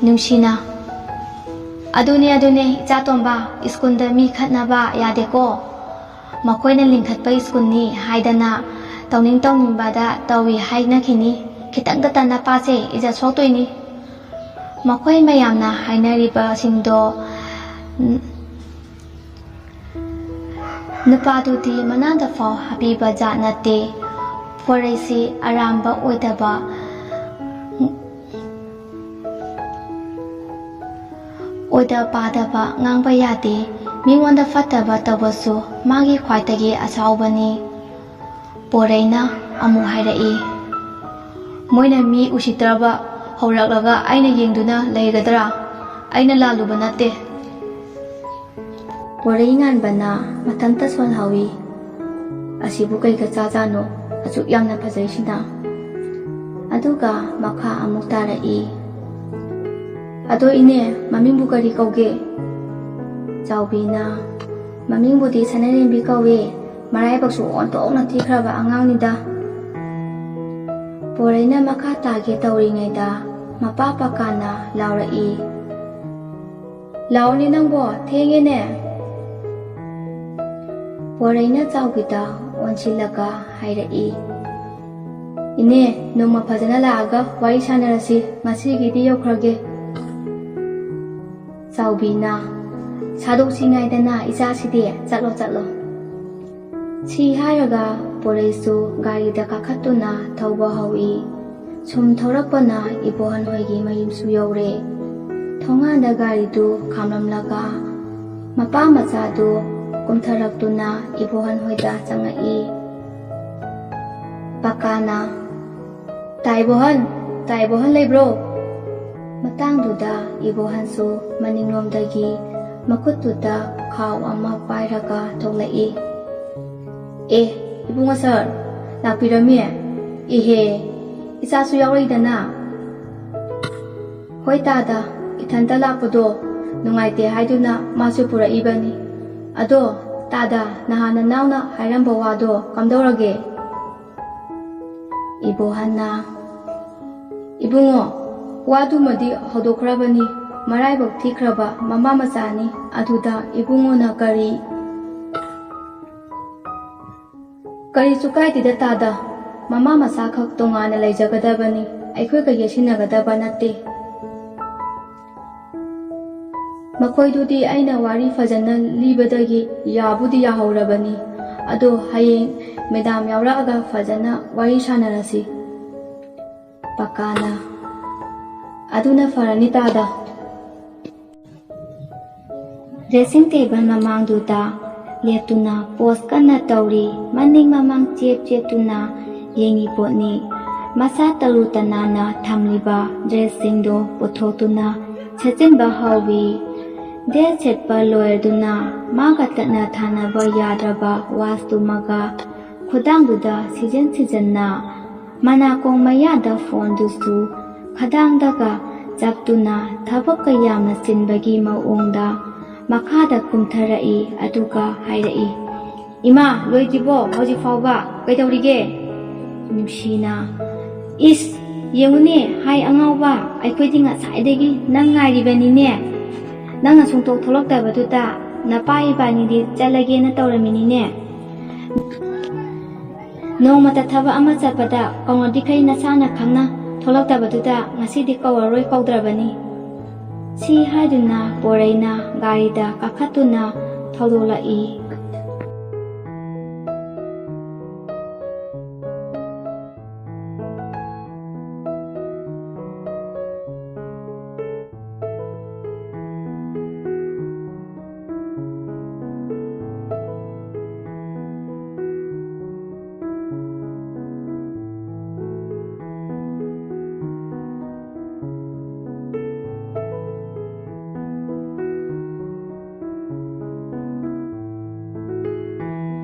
ꯅꯨꯡꯁꯤꯅ, "ꯑꯗꯨꯅꯦ, ꯑꯗꯨꯅꯦ, ꯏꯆꯥꯇꯣꯝꯕ, ꯁ꯭ꯀꯨꯜꯗ ꯃꯤ ꯈꯠꯅꯕ ꯌꯥꯗꯦꯀꯣ꯫ ꯃꯈꯣꯏꯅ ꯂꯤꯡꯈꯠꯄ ꯁ꯭ꯀꯨꯜꯅꯤ ꯍꯥꯏꯗꯅ ꯇꯧꯅꯤꯡ ꯇꯧꯅꯤꯡꯕꯗ ꯇꯧꯏ ꯍꯥꯏꯅꯈꯤꯅꯤ꯫ ꯈꯤꯇꯪꯗꯇ ꯅꯄꯥꯁꯦ ꯏꯖꯠ ꯁꯣꯛꯇꯣꯏꯅꯤ꯫" ꯃꯈꯣꯏ ꯃꯌꯥꯝꯅ ꯍꯥꯏꯅꯔꯤꯕꯁꯤꯡꯗꯣ ꯅꯨꯄꯥꯗꯨꯗꯤ ꯃꯅꯥꯗ ꯐꯥꯎ ꯍꯥꯞꯄꯤꯕ ꯖꯥꯠ ꯅꯠꯇꯦ꯫ ꯄꯣꯔꯩꯁꯤ ꯑꯔꯥꯟꯕ ꯑꯣꯏꯗꯕ ꯑꯣꯏꯗ ꯄꯥꯗꯕ ꯉꯥꯡꯕ ꯌꯥꯗꯦ꯫ ꯃꯤꯉꯣꯟꯗ ꯐꯠꯇꯕ ꯇꯧꯕꯁꯨ ꯃꯥꯒꯤ ꯈ꯭ꯋꯥꯏꯗꯒꯤ ꯑꯆꯥꯎꯕꯅꯤ꯫ ꯄꯣꯔꯩꯅ ꯑꯃꯨꯛ ꯍꯥꯏꯔꯛꯏ, "ꯃꯣꯏꯅ ꯃꯤ ꯎꯁꯤꯠꯇ꯭ꯔꯕ ꯍꯧꯔꯛꯂꯒ ꯑꯩꯅ ꯌꯦꯡꯗꯨꯅ ꯂꯩꯒꯗ꯭ꯔꯥ? ꯑꯩꯅ ꯂꯥꯜꯂꯨꯕ ꯅꯠꯇꯦ꯫" ꯄꯣꯔꯩ ꯉꯥꯟꯕꯅ ꯃꯊꯟꯇ ꯁꯣꯜꯍꯧꯏ꯫ "ꯑꯁꯤꯕꯨ ꯀꯩ ꯀꯆꯥꯖꯥꯠꯅꯣ? ꯑꯁꯨꯛ ꯌꯥꯝꯅ ꯐꯖꯩꯁꯤꯅ?" ꯑꯗꯨꯒ ꯃꯈꯥ ꯑꯃꯨꯛ ꯇꯥꯔꯛꯏ꯫ "ꯑꯗꯣ ꯏꯅꯦ, ꯃꯃꯤꯡꯕꯨ ꯀꯔꯤ ꯀꯧꯒꯦ?" ꯆꯥꯎꯕꯤꯅ, "ꯃꯃꯤꯡꯕꯨꯗꯤ ꯁꯅꯥꯔꯦꯝꯕꯤ ꯀꯧꯏ, ꯃꯔꯥꯏꯕꯛꯁꯨ ꯑꯣꯟꯊꯣꯛꯅ ꯊꯤꯈ꯭ꯔꯕ ꯑꯉꯥꯡꯅꯤꯗ꯫" ꯄꯣꯔꯩꯅ ꯃꯈꯥ ꯇꯥꯒꯦ ꯇꯧꯔꯤꯉꯩꯗ ꯃꯄꯥ ꯄꯀꯥꯅ ꯂꯥꯎꯔꯛꯏ, "ꯂꯥꯎꯅꯦ ꯅꯪꯕꯣ, ꯊꯦꯡꯉꯦꯅꯦ꯫" ꯄꯣꯔꯩꯅ ꯆꯥꯎꯕꯤꯗ ꯑꯣꯟꯁꯤꯜꯂꯒ ꯍꯥꯏꯔꯛꯏ, "ꯏꯅꯦ, ꯅꯣꯡꯃ ꯐꯖꯅ ꯂꯥꯛꯑꯒ ꯋꯥꯔꯤ ꯁꯥꯟꯅꯔꯁꯤ, ꯉꯁꯤꯒꯤꯗꯤ ꯌꯧꯈ꯭ꯔꯒꯦ꯫" ꯆꯥꯎꯕꯤꯅ, "ꯁꯥꯗꯣꯛꯁꯤ ꯉꯥꯏꯗꯅ ꯏꯆꯥꯁꯤꯗꯤ, ꯆꯠꯂꯣ ꯆꯠꯂꯣ꯫" ꯁꯤ ꯍꯥꯏꯔꯒ ꯄꯣꯔꯩꯁꯨ ꯒꯥꯔꯤꯗ ꯀꯥꯈꯠꯇꯨꯅ ꯊꯧꯕ ꯍꯧꯏ꯫ ꯁꯨꯝ ꯊꯧꯔꯛꯄꯅ ꯏꯕꯣꯍꯟ ꯍꯣꯏꯒꯤ ꯃꯌꯨꯝꯁꯨ ꯌꯧꯔꯦ꯫ ꯊꯣꯡꯒꯥꯟꯗ ꯒꯥꯔꯤꯗꯨ ꯈꯥꯝꯂꯝꯂꯒ ꯃꯄꯥ ꯃꯆꯥꯗꯨ ꯀꯨꯝꯊꯔꯛꯇꯨꯅ ꯏꯕꯣꯍꯟ ꯍꯣꯏꯗ ꯆꯪꯉꯛꯏ꯫ ꯄꯀꯥꯅ, "ꯇꯥ ꯏꯕꯣꯍꯟ, ꯇꯥ ꯏꯕꯣꯍꯟ ꯂꯩꯕ꯭ꯔꯣ?" ꯃꯇꯥꯡꯗꯨꯗ ꯏꯕꯣꯍꯟꯁꯨ ꯃꯅꯤꯡꯂꯣꯝꯗꯒꯤ ꯃꯈꯨꯠꯇꯨꯗ ꯈꯥꯎ ꯑꯃ ꯄꯥꯏꯔꯒ ꯊꯣꯛꯂꯛꯏ꯫ "ꯑꯦ, ꯏꯕꯨꯡꯉꯣ ꯁꯥꯔ, ꯂꯥꯛꯄꯤꯔꯝꯃꯤ? ꯏꯍꯦ, ꯏꯆꯥꯁꯨ ꯌꯥꯎꯔꯛꯏꯗꯅ?" "ꯍꯣꯏ ꯇꯥꯗ, ꯏꯊꯟꯇ ꯂꯥꯛꯄꯗꯣ ꯅꯨꯡꯉꯥꯏꯇꯦ ꯍꯥꯏꯗꯨꯅ ꯃꯥꯁꯨ ꯄꯨꯔꯛꯏꯕꯅꯤ꯫ ꯑꯗꯣ ꯇꯥꯗ, ꯅꯍꯥꯟ ꯅꯅꯥꯎꯅ ꯍꯥꯏꯔꯝꯕ ꯋꯥꯗꯣ ꯀꯝꯗꯧꯔꯒꯦ?" ꯏꯕꯣꯍꯟꯅ, "ꯏꯕꯨꯡꯉꯣ, ꯋꯥꯗꯨꯃꯗꯤ ꯍꯧꯗꯣꯛꯈ꯭ꯔꯕꯅꯤ, ꯃꯔꯥꯏꯕꯛ ꯊꯤꯈ꯭ꯔꯕ ꯃꯃꯥ ꯃꯆꯥꯅꯤ꯫ ꯑꯗꯨꯗ ꯏꯕꯨꯡꯉꯣꯅ ꯀꯔꯤ?" "ꯀꯔꯤꯁꯨ ꯀꯥꯏꯗꯦꯗ ꯇꯥꯗ, ꯃꯃꯥ ꯃꯆꯥꯈꯛ ꯇꯣꯉꯥꯟꯅ ꯂꯩꯖꯒꯗꯕꯅꯤ, ꯑꯩꯈꯣꯏꯒ ꯌꯦꯠꯁꯤꯟꯅꯒꯗꯕ ꯅꯠꯇꯦ꯫ ꯃꯈꯣꯏꯗꯨꯗꯤ ꯑꯩꯅ ꯋꯥꯔꯤ ꯐꯖꯅ ꯂꯤꯕꯗꯒꯤ ꯌꯥꯕꯨꯗꯤ ꯌꯥꯍꯧꯔꯕꯅꯤ꯫ ꯑꯗꯣ ꯍꯌꯦꯡ ꯃꯦꯗꯥꯝ ꯌꯥꯎꯔꯛꯑꯒ ꯐꯖꯅ ꯋꯥꯔꯤ ꯁꯥꯟꯅꯔꯁꯤ꯫" ꯄꯀꯥꯅ, "ꯑꯗꯨꯅ ꯐꯔꯅꯤ ꯇꯥꯗ꯫" Dressing table ꯃꯃꯥꯡꯗꯨꯗ ꯂꯦꯞꯇꯨꯅ pose ꯀꯟꯅ ꯇꯧꯔꯤ꯫ ꯃꯅꯤꯡ ꯃꯃꯥꯡ ꯆꯦꯞ ꯆꯦꯞꯇꯨꯅ ꯌꯦꯡꯉꯤ ꯄꯣꯠꯅꯤ꯫ ꯃꯁꯥ ꯇꯔꯨ ꯇꯅꯥꯟꯅ ꯊꯝꯂꯤꯕ dressꯁꯤꯡꯗꯣ ꯄꯨꯊꯣꯛꯇꯨꯅ ꯁꯦꯠꯆꯤꯟꯕ ꯍꯧꯏ꯫ Dress ꯁꯦꯠꯄ ꯂꯣꯏꯔꯗꯨꯅ ꯃꯥꯒ ꯇꯠꯅ ꯊꯥꯅꯕ ꯌꯥꯗ꯭ꯔꯕ watchꯇꯨꯃꯒ ꯈꯨꯗꯥꯡꯗꯨꯗ ꯁꯤꯖꯤꯟ ꯁꯤꯖꯟꯅ, ꯃꯅꯥꯀꯣꯡ ꯃꯌꯥꯗ phoneꯗꯨꯁꯨ ꯈꯗꯥꯡꯗꯒ ꯆꯞꯇꯨꯅ ꯊꯕꯛꯀ ꯌꯥꯝꯅ ꯆꯤꯟꯕꯒꯤ ꯃꯑꯣꯡꯗ ꯃꯈꯥꯗ ꯀꯨꯝꯊꯔꯛꯏ꯫ ꯑꯗꯨꯒ ꯍꯥꯏꯔꯛꯏ, "ꯏꯃꯥ, ꯂꯣꯏꯗ꯭ꯔꯤꯕꯣ ꯍꯧꯖꯤꯛ ꯐꯥꯎꯕ? ꯀꯩꯗꯧꯔꯤꯒꯦ?" ꯅꯨꯡꯁꯤꯅ, "ꯏꯁ, ꯌꯦꯡꯉꯨꯅꯦ, ꯍꯥꯏ ꯑꯉꯥꯎꯕ, ꯑꯩꯈꯣꯏꯗꯤ ꯉꯁꯥꯏꯗꯒꯤ ꯅꯪ ꯉꯥꯏꯔꯤꯕꯅꯤꯅꯦ꯫ ꯅꯪꯅ ꯁꯨꯡꯊꯣꯛ ꯊꯣꯛꯂꯛꯇꯕꯗꯨꯗ ꯅꯄꯥ ꯏꯕꯥꯅꯤꯗꯤ ꯆꯠꯂꯒꯦꯅ ꯇꯧꯔꯝꯃꯤꯅꯤꯅꯦ꯫ ꯅꯣꯡꯃꯇ ꯊꯕꯛ ꯑꯃ ꯆꯠꯄꯗ ꯀꯧꯅꯗ꯭ꯔꯤꯈꯩ ꯅꯁꯥꯅ ꯈꯪꯅ ꯊꯣꯛꯂꯛꯇꯕꯗꯨꯗ ꯉꯁꯤꯗꯤ ꯀꯧꯔꯔꯣꯏ ꯀꯧꯗ꯭ꯔꯕꯅꯤ꯫" ꯁꯤ ꯍꯥꯏꯗꯨꯅ ꯄꯣꯔꯩꯅ ꯒꯥꯔꯤꯗ ꯀꯥꯈꯠꯇꯨꯅ ꯊꯧꯗꯣꯛꯂꯛꯏ꯫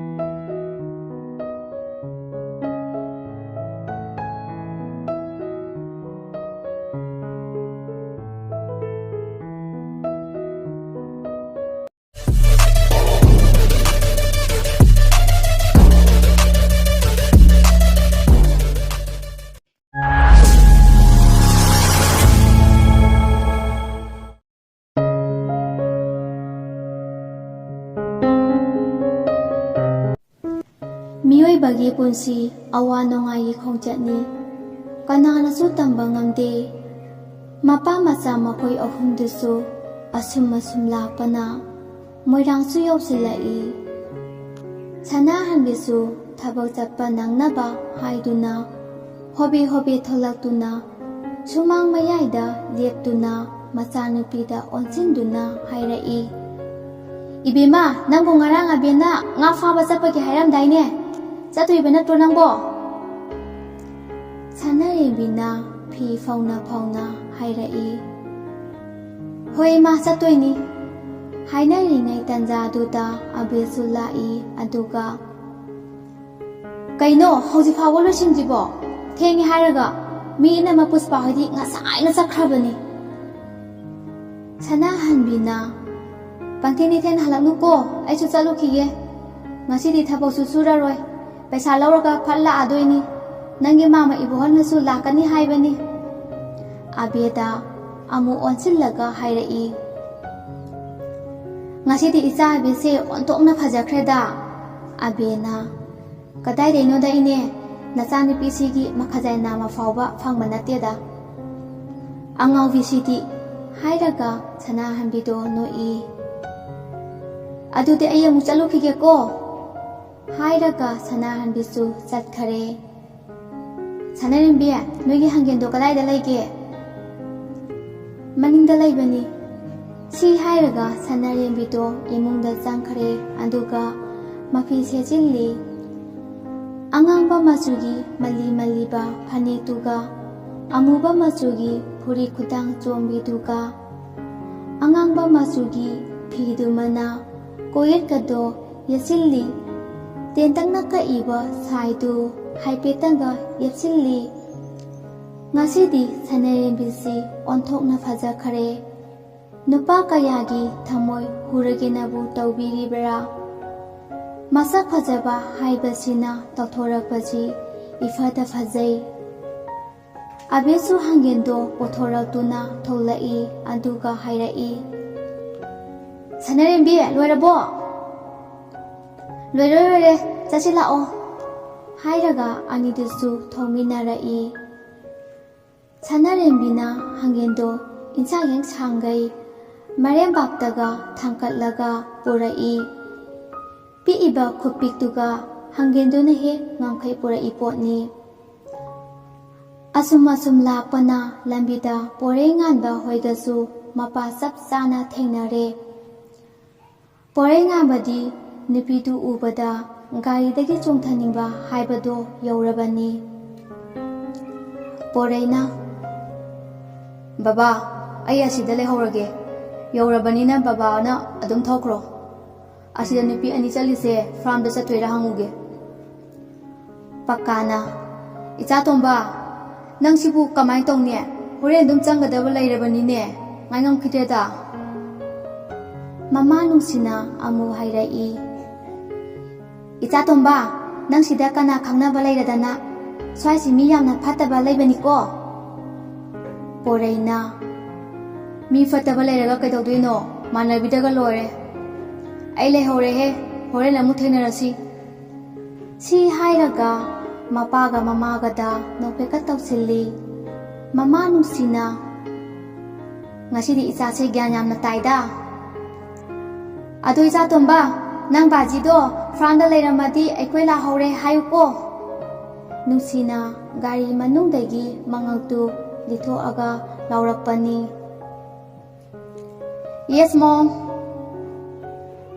ꯃꯤꯑꯣꯏꯕꯒꯤ ꯄꯨꯟꯁꯤ ꯑꯋꯥ ꯅꯨꯡꯉꯥꯏꯒꯤ ꯈꯣꯡꯆꯠꯅꯤ꯫ ꯀꯅꯥꯅꯁꯨ ꯇꯝꯕ ꯉꯝꯗꯦ꯫ ꯃꯄꯥ ꯃꯆꯥ ꯃꯈꯣꯏ ꯑꯍꯨꯝꯗꯨꯁꯨ ꯑꯁꯨꯝ ꯑꯁꯨꯝ ꯂꯥꯛꯄꯅ ꯃꯣꯏꯔꯥꯡꯁꯨ ꯌꯧꯁꯤꯜꯂꯛꯏ꯫ ꯁꯅꯥꯍꯟꯕꯤꯁꯨ ꯊꯕꯛ ꯆꯠꯄ ꯅꯪꯅꯕ ꯍꯥꯏꯗꯨꯅ ꯍꯣꯕꯦ ꯍꯣꯕꯦ ꯊꯣꯛꯂꯛꯇꯨꯅ ꯁꯨꯃꯥꯡ ꯃꯌꯥꯏꯗ ꯂꯦꯞꯇꯨꯅ ꯃꯆꯥꯅꯨꯄꯤꯗ ꯑꯣꯟꯁꯤꯟꯗꯨꯅ ꯍꯥꯏꯔꯛꯏ, ꯏꯕꯦꯝꯃ, ꯅꯪꯕꯨ ꯉꯔꯥꯡ ꯑꯕꯦꯟꯅ ꯉꯥ ꯐꯥꯕ ꯆꯠꯄꯒꯤ ꯍꯥꯏꯔꯝꯗꯥꯏꯅꯦ? ꯆꯠꯇꯣꯔꯤꯕ ꯅꯠꯇ꯭ꯔꯣ ꯅꯪꯕꯣ? ꯁꯅꯥꯔꯦꯝꯕꯤꯅ ꯐꯤ ꯐꯧꯅ ꯐꯧꯅ ꯍꯥꯏꯔꯛꯏ꯫ "ꯍꯣꯏ ꯏꯃꯥ, ꯆꯠꯇꯣꯏꯅꯤ"꯫ ꯍꯥꯏꯅꯔꯤꯉꯩ ꯇꯟꯖꯥꯗꯨꯗ ꯑꯕꯦꯁꯨ ꯂꯥꯛꯏ꯫ ꯑꯗꯨꯒ, "ꯀꯩꯅꯣ, ꯍꯧꯖꯤꯛ ꯐꯥꯎꯕ ꯂꯣꯏꯁꯤꯟꯗ꯭ꯔꯤꯕꯣ? ꯊꯦꯡꯉꯦ ꯍꯥꯏꯔꯒ꯫ ꯃꯤ ꯏꯅꯝꯃ ꯄꯨꯁꯄꯥ ꯍꯣꯏꯗꯤ ꯉꯁꯥꯏꯅ ꯆꯠꯈ꯭ꯔꯕꯅꯤ"꯫ ꯁꯅꯥꯍꯟꯕꯤꯅ, "ꯄꯪꯊꯦꯡ ꯅꯤꯡꯊꯦꯡ ꯍꯜꯂꯛꯅꯨꯀꯣ, ꯑꯩꯁꯨ ꯆꯠꯂꯨꯈꯤꯒꯦ꯫ ꯉꯁꯤꯗꯤ ꯊꯕꯛꯁꯨ ꯁꯨꯔꯔꯣꯏ, ꯄꯩꯁꯥ ꯂꯧꯔꯒ ꯐꯠ ꯂꯥꯛꯑꯗꯣꯏꯅꯤ꯫ ꯅꯪꯒꯤ ꯃꯥꯝꯃ ꯏꯕꯣꯍꯟꯅꯁꯨ ꯂꯥꯛꯀꯅꯤ ꯍꯥꯏꯕꯅꯤ"꯫ ꯑꯕꯦꯗ ꯑꯃꯨꯛ ꯑꯣꯟꯁꯤꯜꯂꯒ ꯍꯥꯏꯔꯛꯏ꯫ "ꯉꯁꯤꯗꯤ ꯏꯆꯥ ꯑꯕꯦꯁꯦ ꯑꯣꯟꯊꯣꯛꯅ ꯐꯖꯈ꯭ꯔꯦꯗ"꯫ ꯑꯕꯦꯅ, "ꯀꯗꯥꯏꯗꯩꯅꯣꯗ ꯏꯅꯦ, ꯅꯆꯥꯅꯨꯄꯤꯁꯤꯒꯤ ꯃꯈꯖꯥꯏ ꯅꯥꯝꯃ ꯐꯥꯎꯕ ꯐꯪꯕ ꯅꯠꯇꯦꯗ꯫ ꯑꯉꯥꯎꯕꯤꯁꯤꯗꯤ"꯫ ꯍꯥꯏꯔꯒ ꯁꯅꯥꯍꯟꯕꯤꯗꯣ ꯅꯣꯛꯏ꯫ "ꯑꯗꯨꯗꯤ ꯑꯩ ꯑꯃꯨꯛ ꯆꯠꯂꯨꯈꯤꯒꯦꯀꯣ"꯫ ꯍꯥꯏꯔꯒ ꯁꯅꯥꯍꯟꯕꯤꯁꯨ ꯆꯠꯈꯔꯦ꯫ "ꯁꯅꯥꯔꯦꯝꯕꯤ, ꯅꯣꯏꯒꯤ ꯍꯪꯒꯦꯟꯗꯣ ꯀꯗꯥꯏꯗ ꯂꯩꯒꯦ?" "ꯃꯅꯤꯡꯗ ꯂꯩꯕꯅꯤ"꯫ ꯁꯤ ꯍꯥꯏꯔꯒ ꯁꯅꯥꯔꯦꯝꯕꯤꯗꯣ ꯏꯃꯨꯡꯗ ꯆꯪꯈ꯭ꯔꯦ꯫ ꯑꯗꯨꯒ ꯃꯐꯤ ꯁꯦꯠꯆꯤꯜꯂꯤ꯫ ꯑꯉꯥꯡꯕ ꯃꯆꯨꯒꯤ ꯃꯂꯤ ꯃꯂꯤꯕ ꯐꯅꯦꯛꯇꯨꯒ, ꯑꯃꯨꯕ ꯃꯆꯨꯒꯤ ꯐꯨꯔꯤꯠ ꯈꯨꯗꯥꯡ ꯆꯣꯝꯕꯤꯗꯨꯒ, ꯑꯉꯥꯡꯕ ꯃꯆꯨꯒꯤ ꯐꯤꯗꯨꯃꯅ ꯀꯣꯌꯦꯠꯀꯗꯣ ꯌꯦꯠꯁꯤꯜꯂꯤ꯫ ꯇꯦꯟꯇꯛꯅ ꯀꯛꯏꯕ ꯁꯥꯏꯗꯨ ꯍꯥꯏꯐꯦꯠꯇꯪꯒ ꯌꯦꯞꯁꯤꯜꯂꯤ꯫ ꯉꯁꯤꯗꯤ ꯁꯅꯥꯔꯦꯝꯕꯤꯁꯤ ꯑꯣꯟꯊꯣꯛꯅ ꯐꯖꯈ꯭ꯔꯦ꯫ ꯅꯨꯄꯥ ꯀꯌꯥꯒꯤ ꯊꯃꯣꯏ ꯍꯨꯔꯒꯦꯅꯕꯨ ꯇꯧꯕꯤꯔꯤꯕ꯭ꯔꯥ? ꯃꯁꯛ ꯐꯖꯕ ꯍꯥꯏꯕꯁꯤꯅ ꯇꯧꯊꯣꯔꯛꯄꯁꯤ ꯏꯐꯗ ꯐꯖꯩ꯫ ꯑꯕꯦꯁꯨ ꯍꯪꯒꯦꯟꯗꯣ ꯄꯨꯊꯣꯔꯛꯇꯨꯅ ꯊꯣꯛꯂꯛꯏ, ꯑꯗꯨꯒ ꯍꯥꯏꯔꯛꯏ, "ꯁꯅꯥꯔꯦꯝꯕꯤ, ꯂꯣꯏꯔꯕꯣ?" "ꯂꯣꯏꯔꯦ, ꯂꯣꯏꯔꯦ, ꯆꯠꯁꯤ ꯂꯥꯛꯑꯣ" ꯍꯥꯏꯔꯒ ꯑꯅꯤꯗꯨꯁꯨ ꯊꯣꯡꯃꯤꯟꯅꯔꯛꯏ꯫ ꯁꯅꯥꯔꯦꯝꯕꯤꯅ ꯍꯪꯒꯦꯟꯗꯣ ꯏꯟꯁꯥꯡ ꯍꯦꯛ ꯁꯥꯡꯒꯩ ꯃꯔꯦꯝꯕꯥꯛꯇꯒ ꯊꯥꯡꯀꯠꯂꯒ ꯄꯨꯔꯛꯏ꯫ ꯄꯤꯛꯏꯕ ꯈꯨꯄꯤꯛꯇꯨꯒ ꯍꯪꯒꯦꯟꯗꯨꯅ ꯍꯦꯛ ꯉꯝꯈꯩ ꯄꯨꯔꯛꯏ ꯄꯣꯠꯅꯤ꯫ ꯑꯁꯨꯝ ꯑꯁꯨꯝ ꯂꯥꯛꯄꯅ ꯂꯝꯕꯤꯗ ꯄꯣꯔꯩ ꯉꯥꯟꯕ ꯍꯣꯏꯒꯁꯨ ꯃꯄꯥ ꯆꯞ ꯆꯥꯅ ꯊꯦꯡꯅꯔꯦ꯫ ꯄꯣꯔꯩꯉꯥꯟꯕꯗꯤ ꯅꯨꯄꯤꯗꯨ ꯎꯕꯗ ꯒꯥꯔꯤꯗꯒꯤ ꯆꯣꯡꯊꯅꯤꯡꯕ ꯍꯥꯏꯕꯗꯣ ꯌꯧꯔꯕꯅꯤ꯫ ꯄꯣꯔꯩꯅ, "ꯕꯕꯥ, ꯑꯩ ꯑꯁꯤꯗ ꯂꯩꯍꯧꯔꯒꯦ꯫ ꯌꯧꯔꯕꯅꯤꯅ ꯕꯕꯥꯅ ꯑꯗꯨꯝ ꯊꯧꯈ꯭ꯔꯣ꯫ ꯑꯁꯤꯗ ꯅꯨꯄꯤ ꯑꯅꯤ ꯆꯠꯂꯤꯁꯦ ꯐꯥꯔꯝꯗ ꯆꯠꯇꯣꯏꯔꯥ ꯍꯪꯉꯨꯒꯦ꯫" ꯄꯀꯥꯅ, "ꯏꯆꯥ ꯇꯣꯝꯕ, ꯅꯪ ꯁꯤꯕꯨ ꯀꯃꯥꯏ ꯇꯧꯅꯤ? ꯍꯣꯔꯦꯟ ꯑꯗꯨꯝ ꯆꯪꯒꯗꯕ ꯂꯩꯔꯕꯅꯤꯅꯦ, ꯉꯥꯏ ꯉꯝꯈꯤꯗ꯭ꯔꯦꯗ꯫" ꯃꯃꯥ ꯅꯨꯡꯁꯤꯅ ꯑꯃꯨꯛ ꯍꯥꯏꯔꯛꯏ, "ꯏꯆꯥ ꯇꯣꯝꯕ, ꯅꯪ ꯁꯤꯗ ꯀꯅꯥ ꯈꯪꯅꯕ ꯂꯩꯔꯗꯅ? ꯁ꯭ꯋꯥꯏꯁꯤ ꯃꯤ ꯌꯥꯝꯅ ꯐꯠꯇꯕ ꯂꯩꯕꯅꯤꯀꯣ꯫" ꯄꯣꯔꯩꯅ, "ꯃꯤ ꯐꯠꯇꯕ ꯂꯩꯔꯒ ꯀꯩꯗꯧꯗꯣꯏꯅꯣ? ꯃꯥꯟꯅꯕꯤꯗꯒ ꯂꯣꯏꯔꯦ꯫ ꯑꯩ ꯂꯩꯍꯧꯔꯦꯍꯦ, ꯍꯣꯔꯦꯟ ꯑꯃꯨꯛ ꯊꯦꯡꯅꯔꯁꯤ꯫" ꯁꯤ ꯍꯥꯏꯔꯒ ꯃꯄꯥꯒ ꯃꯃꯥꯒꯗ ꯅꯣꯛꯐꯦꯠꯀ ꯇꯧꯁꯤꯜꯂꯤ꯫ ꯃꯃꯥ ꯅꯨꯡꯁꯤꯅ, "ꯉꯁꯤꯗꯤ ꯏꯆꯥꯁꯦ ꯒ꯭ꯌꯥꯟ ꯌꯥꯝꯅ ꯇꯥꯏꯗ꯫ ꯑꯗꯣ ꯏꯆꯥ ꯇꯣꯝꯕ, ꯅꯪ ꯕꯥꯖꯤꯗꯣ ꯐꯥꯔꯝꯗ ꯂꯩꯔꯝꯃꯗꯤ ꯑꯩꯈꯣꯏ ꯂꯥꯛꯍꯧꯔꯦ ꯍꯥꯏꯌꯨꯀꯣ꯫" ꯅꯨꯡꯁꯤꯅ ꯒꯥꯔꯤ ꯃꯅꯨꯡꯗꯒꯤ ꯃꯉꯛꯇꯨ ꯂꯤꯊꯣꯛꯑꯒ ꯂꯥꯎꯔꯛꯄꯅꯤ꯫ "Yes, mom."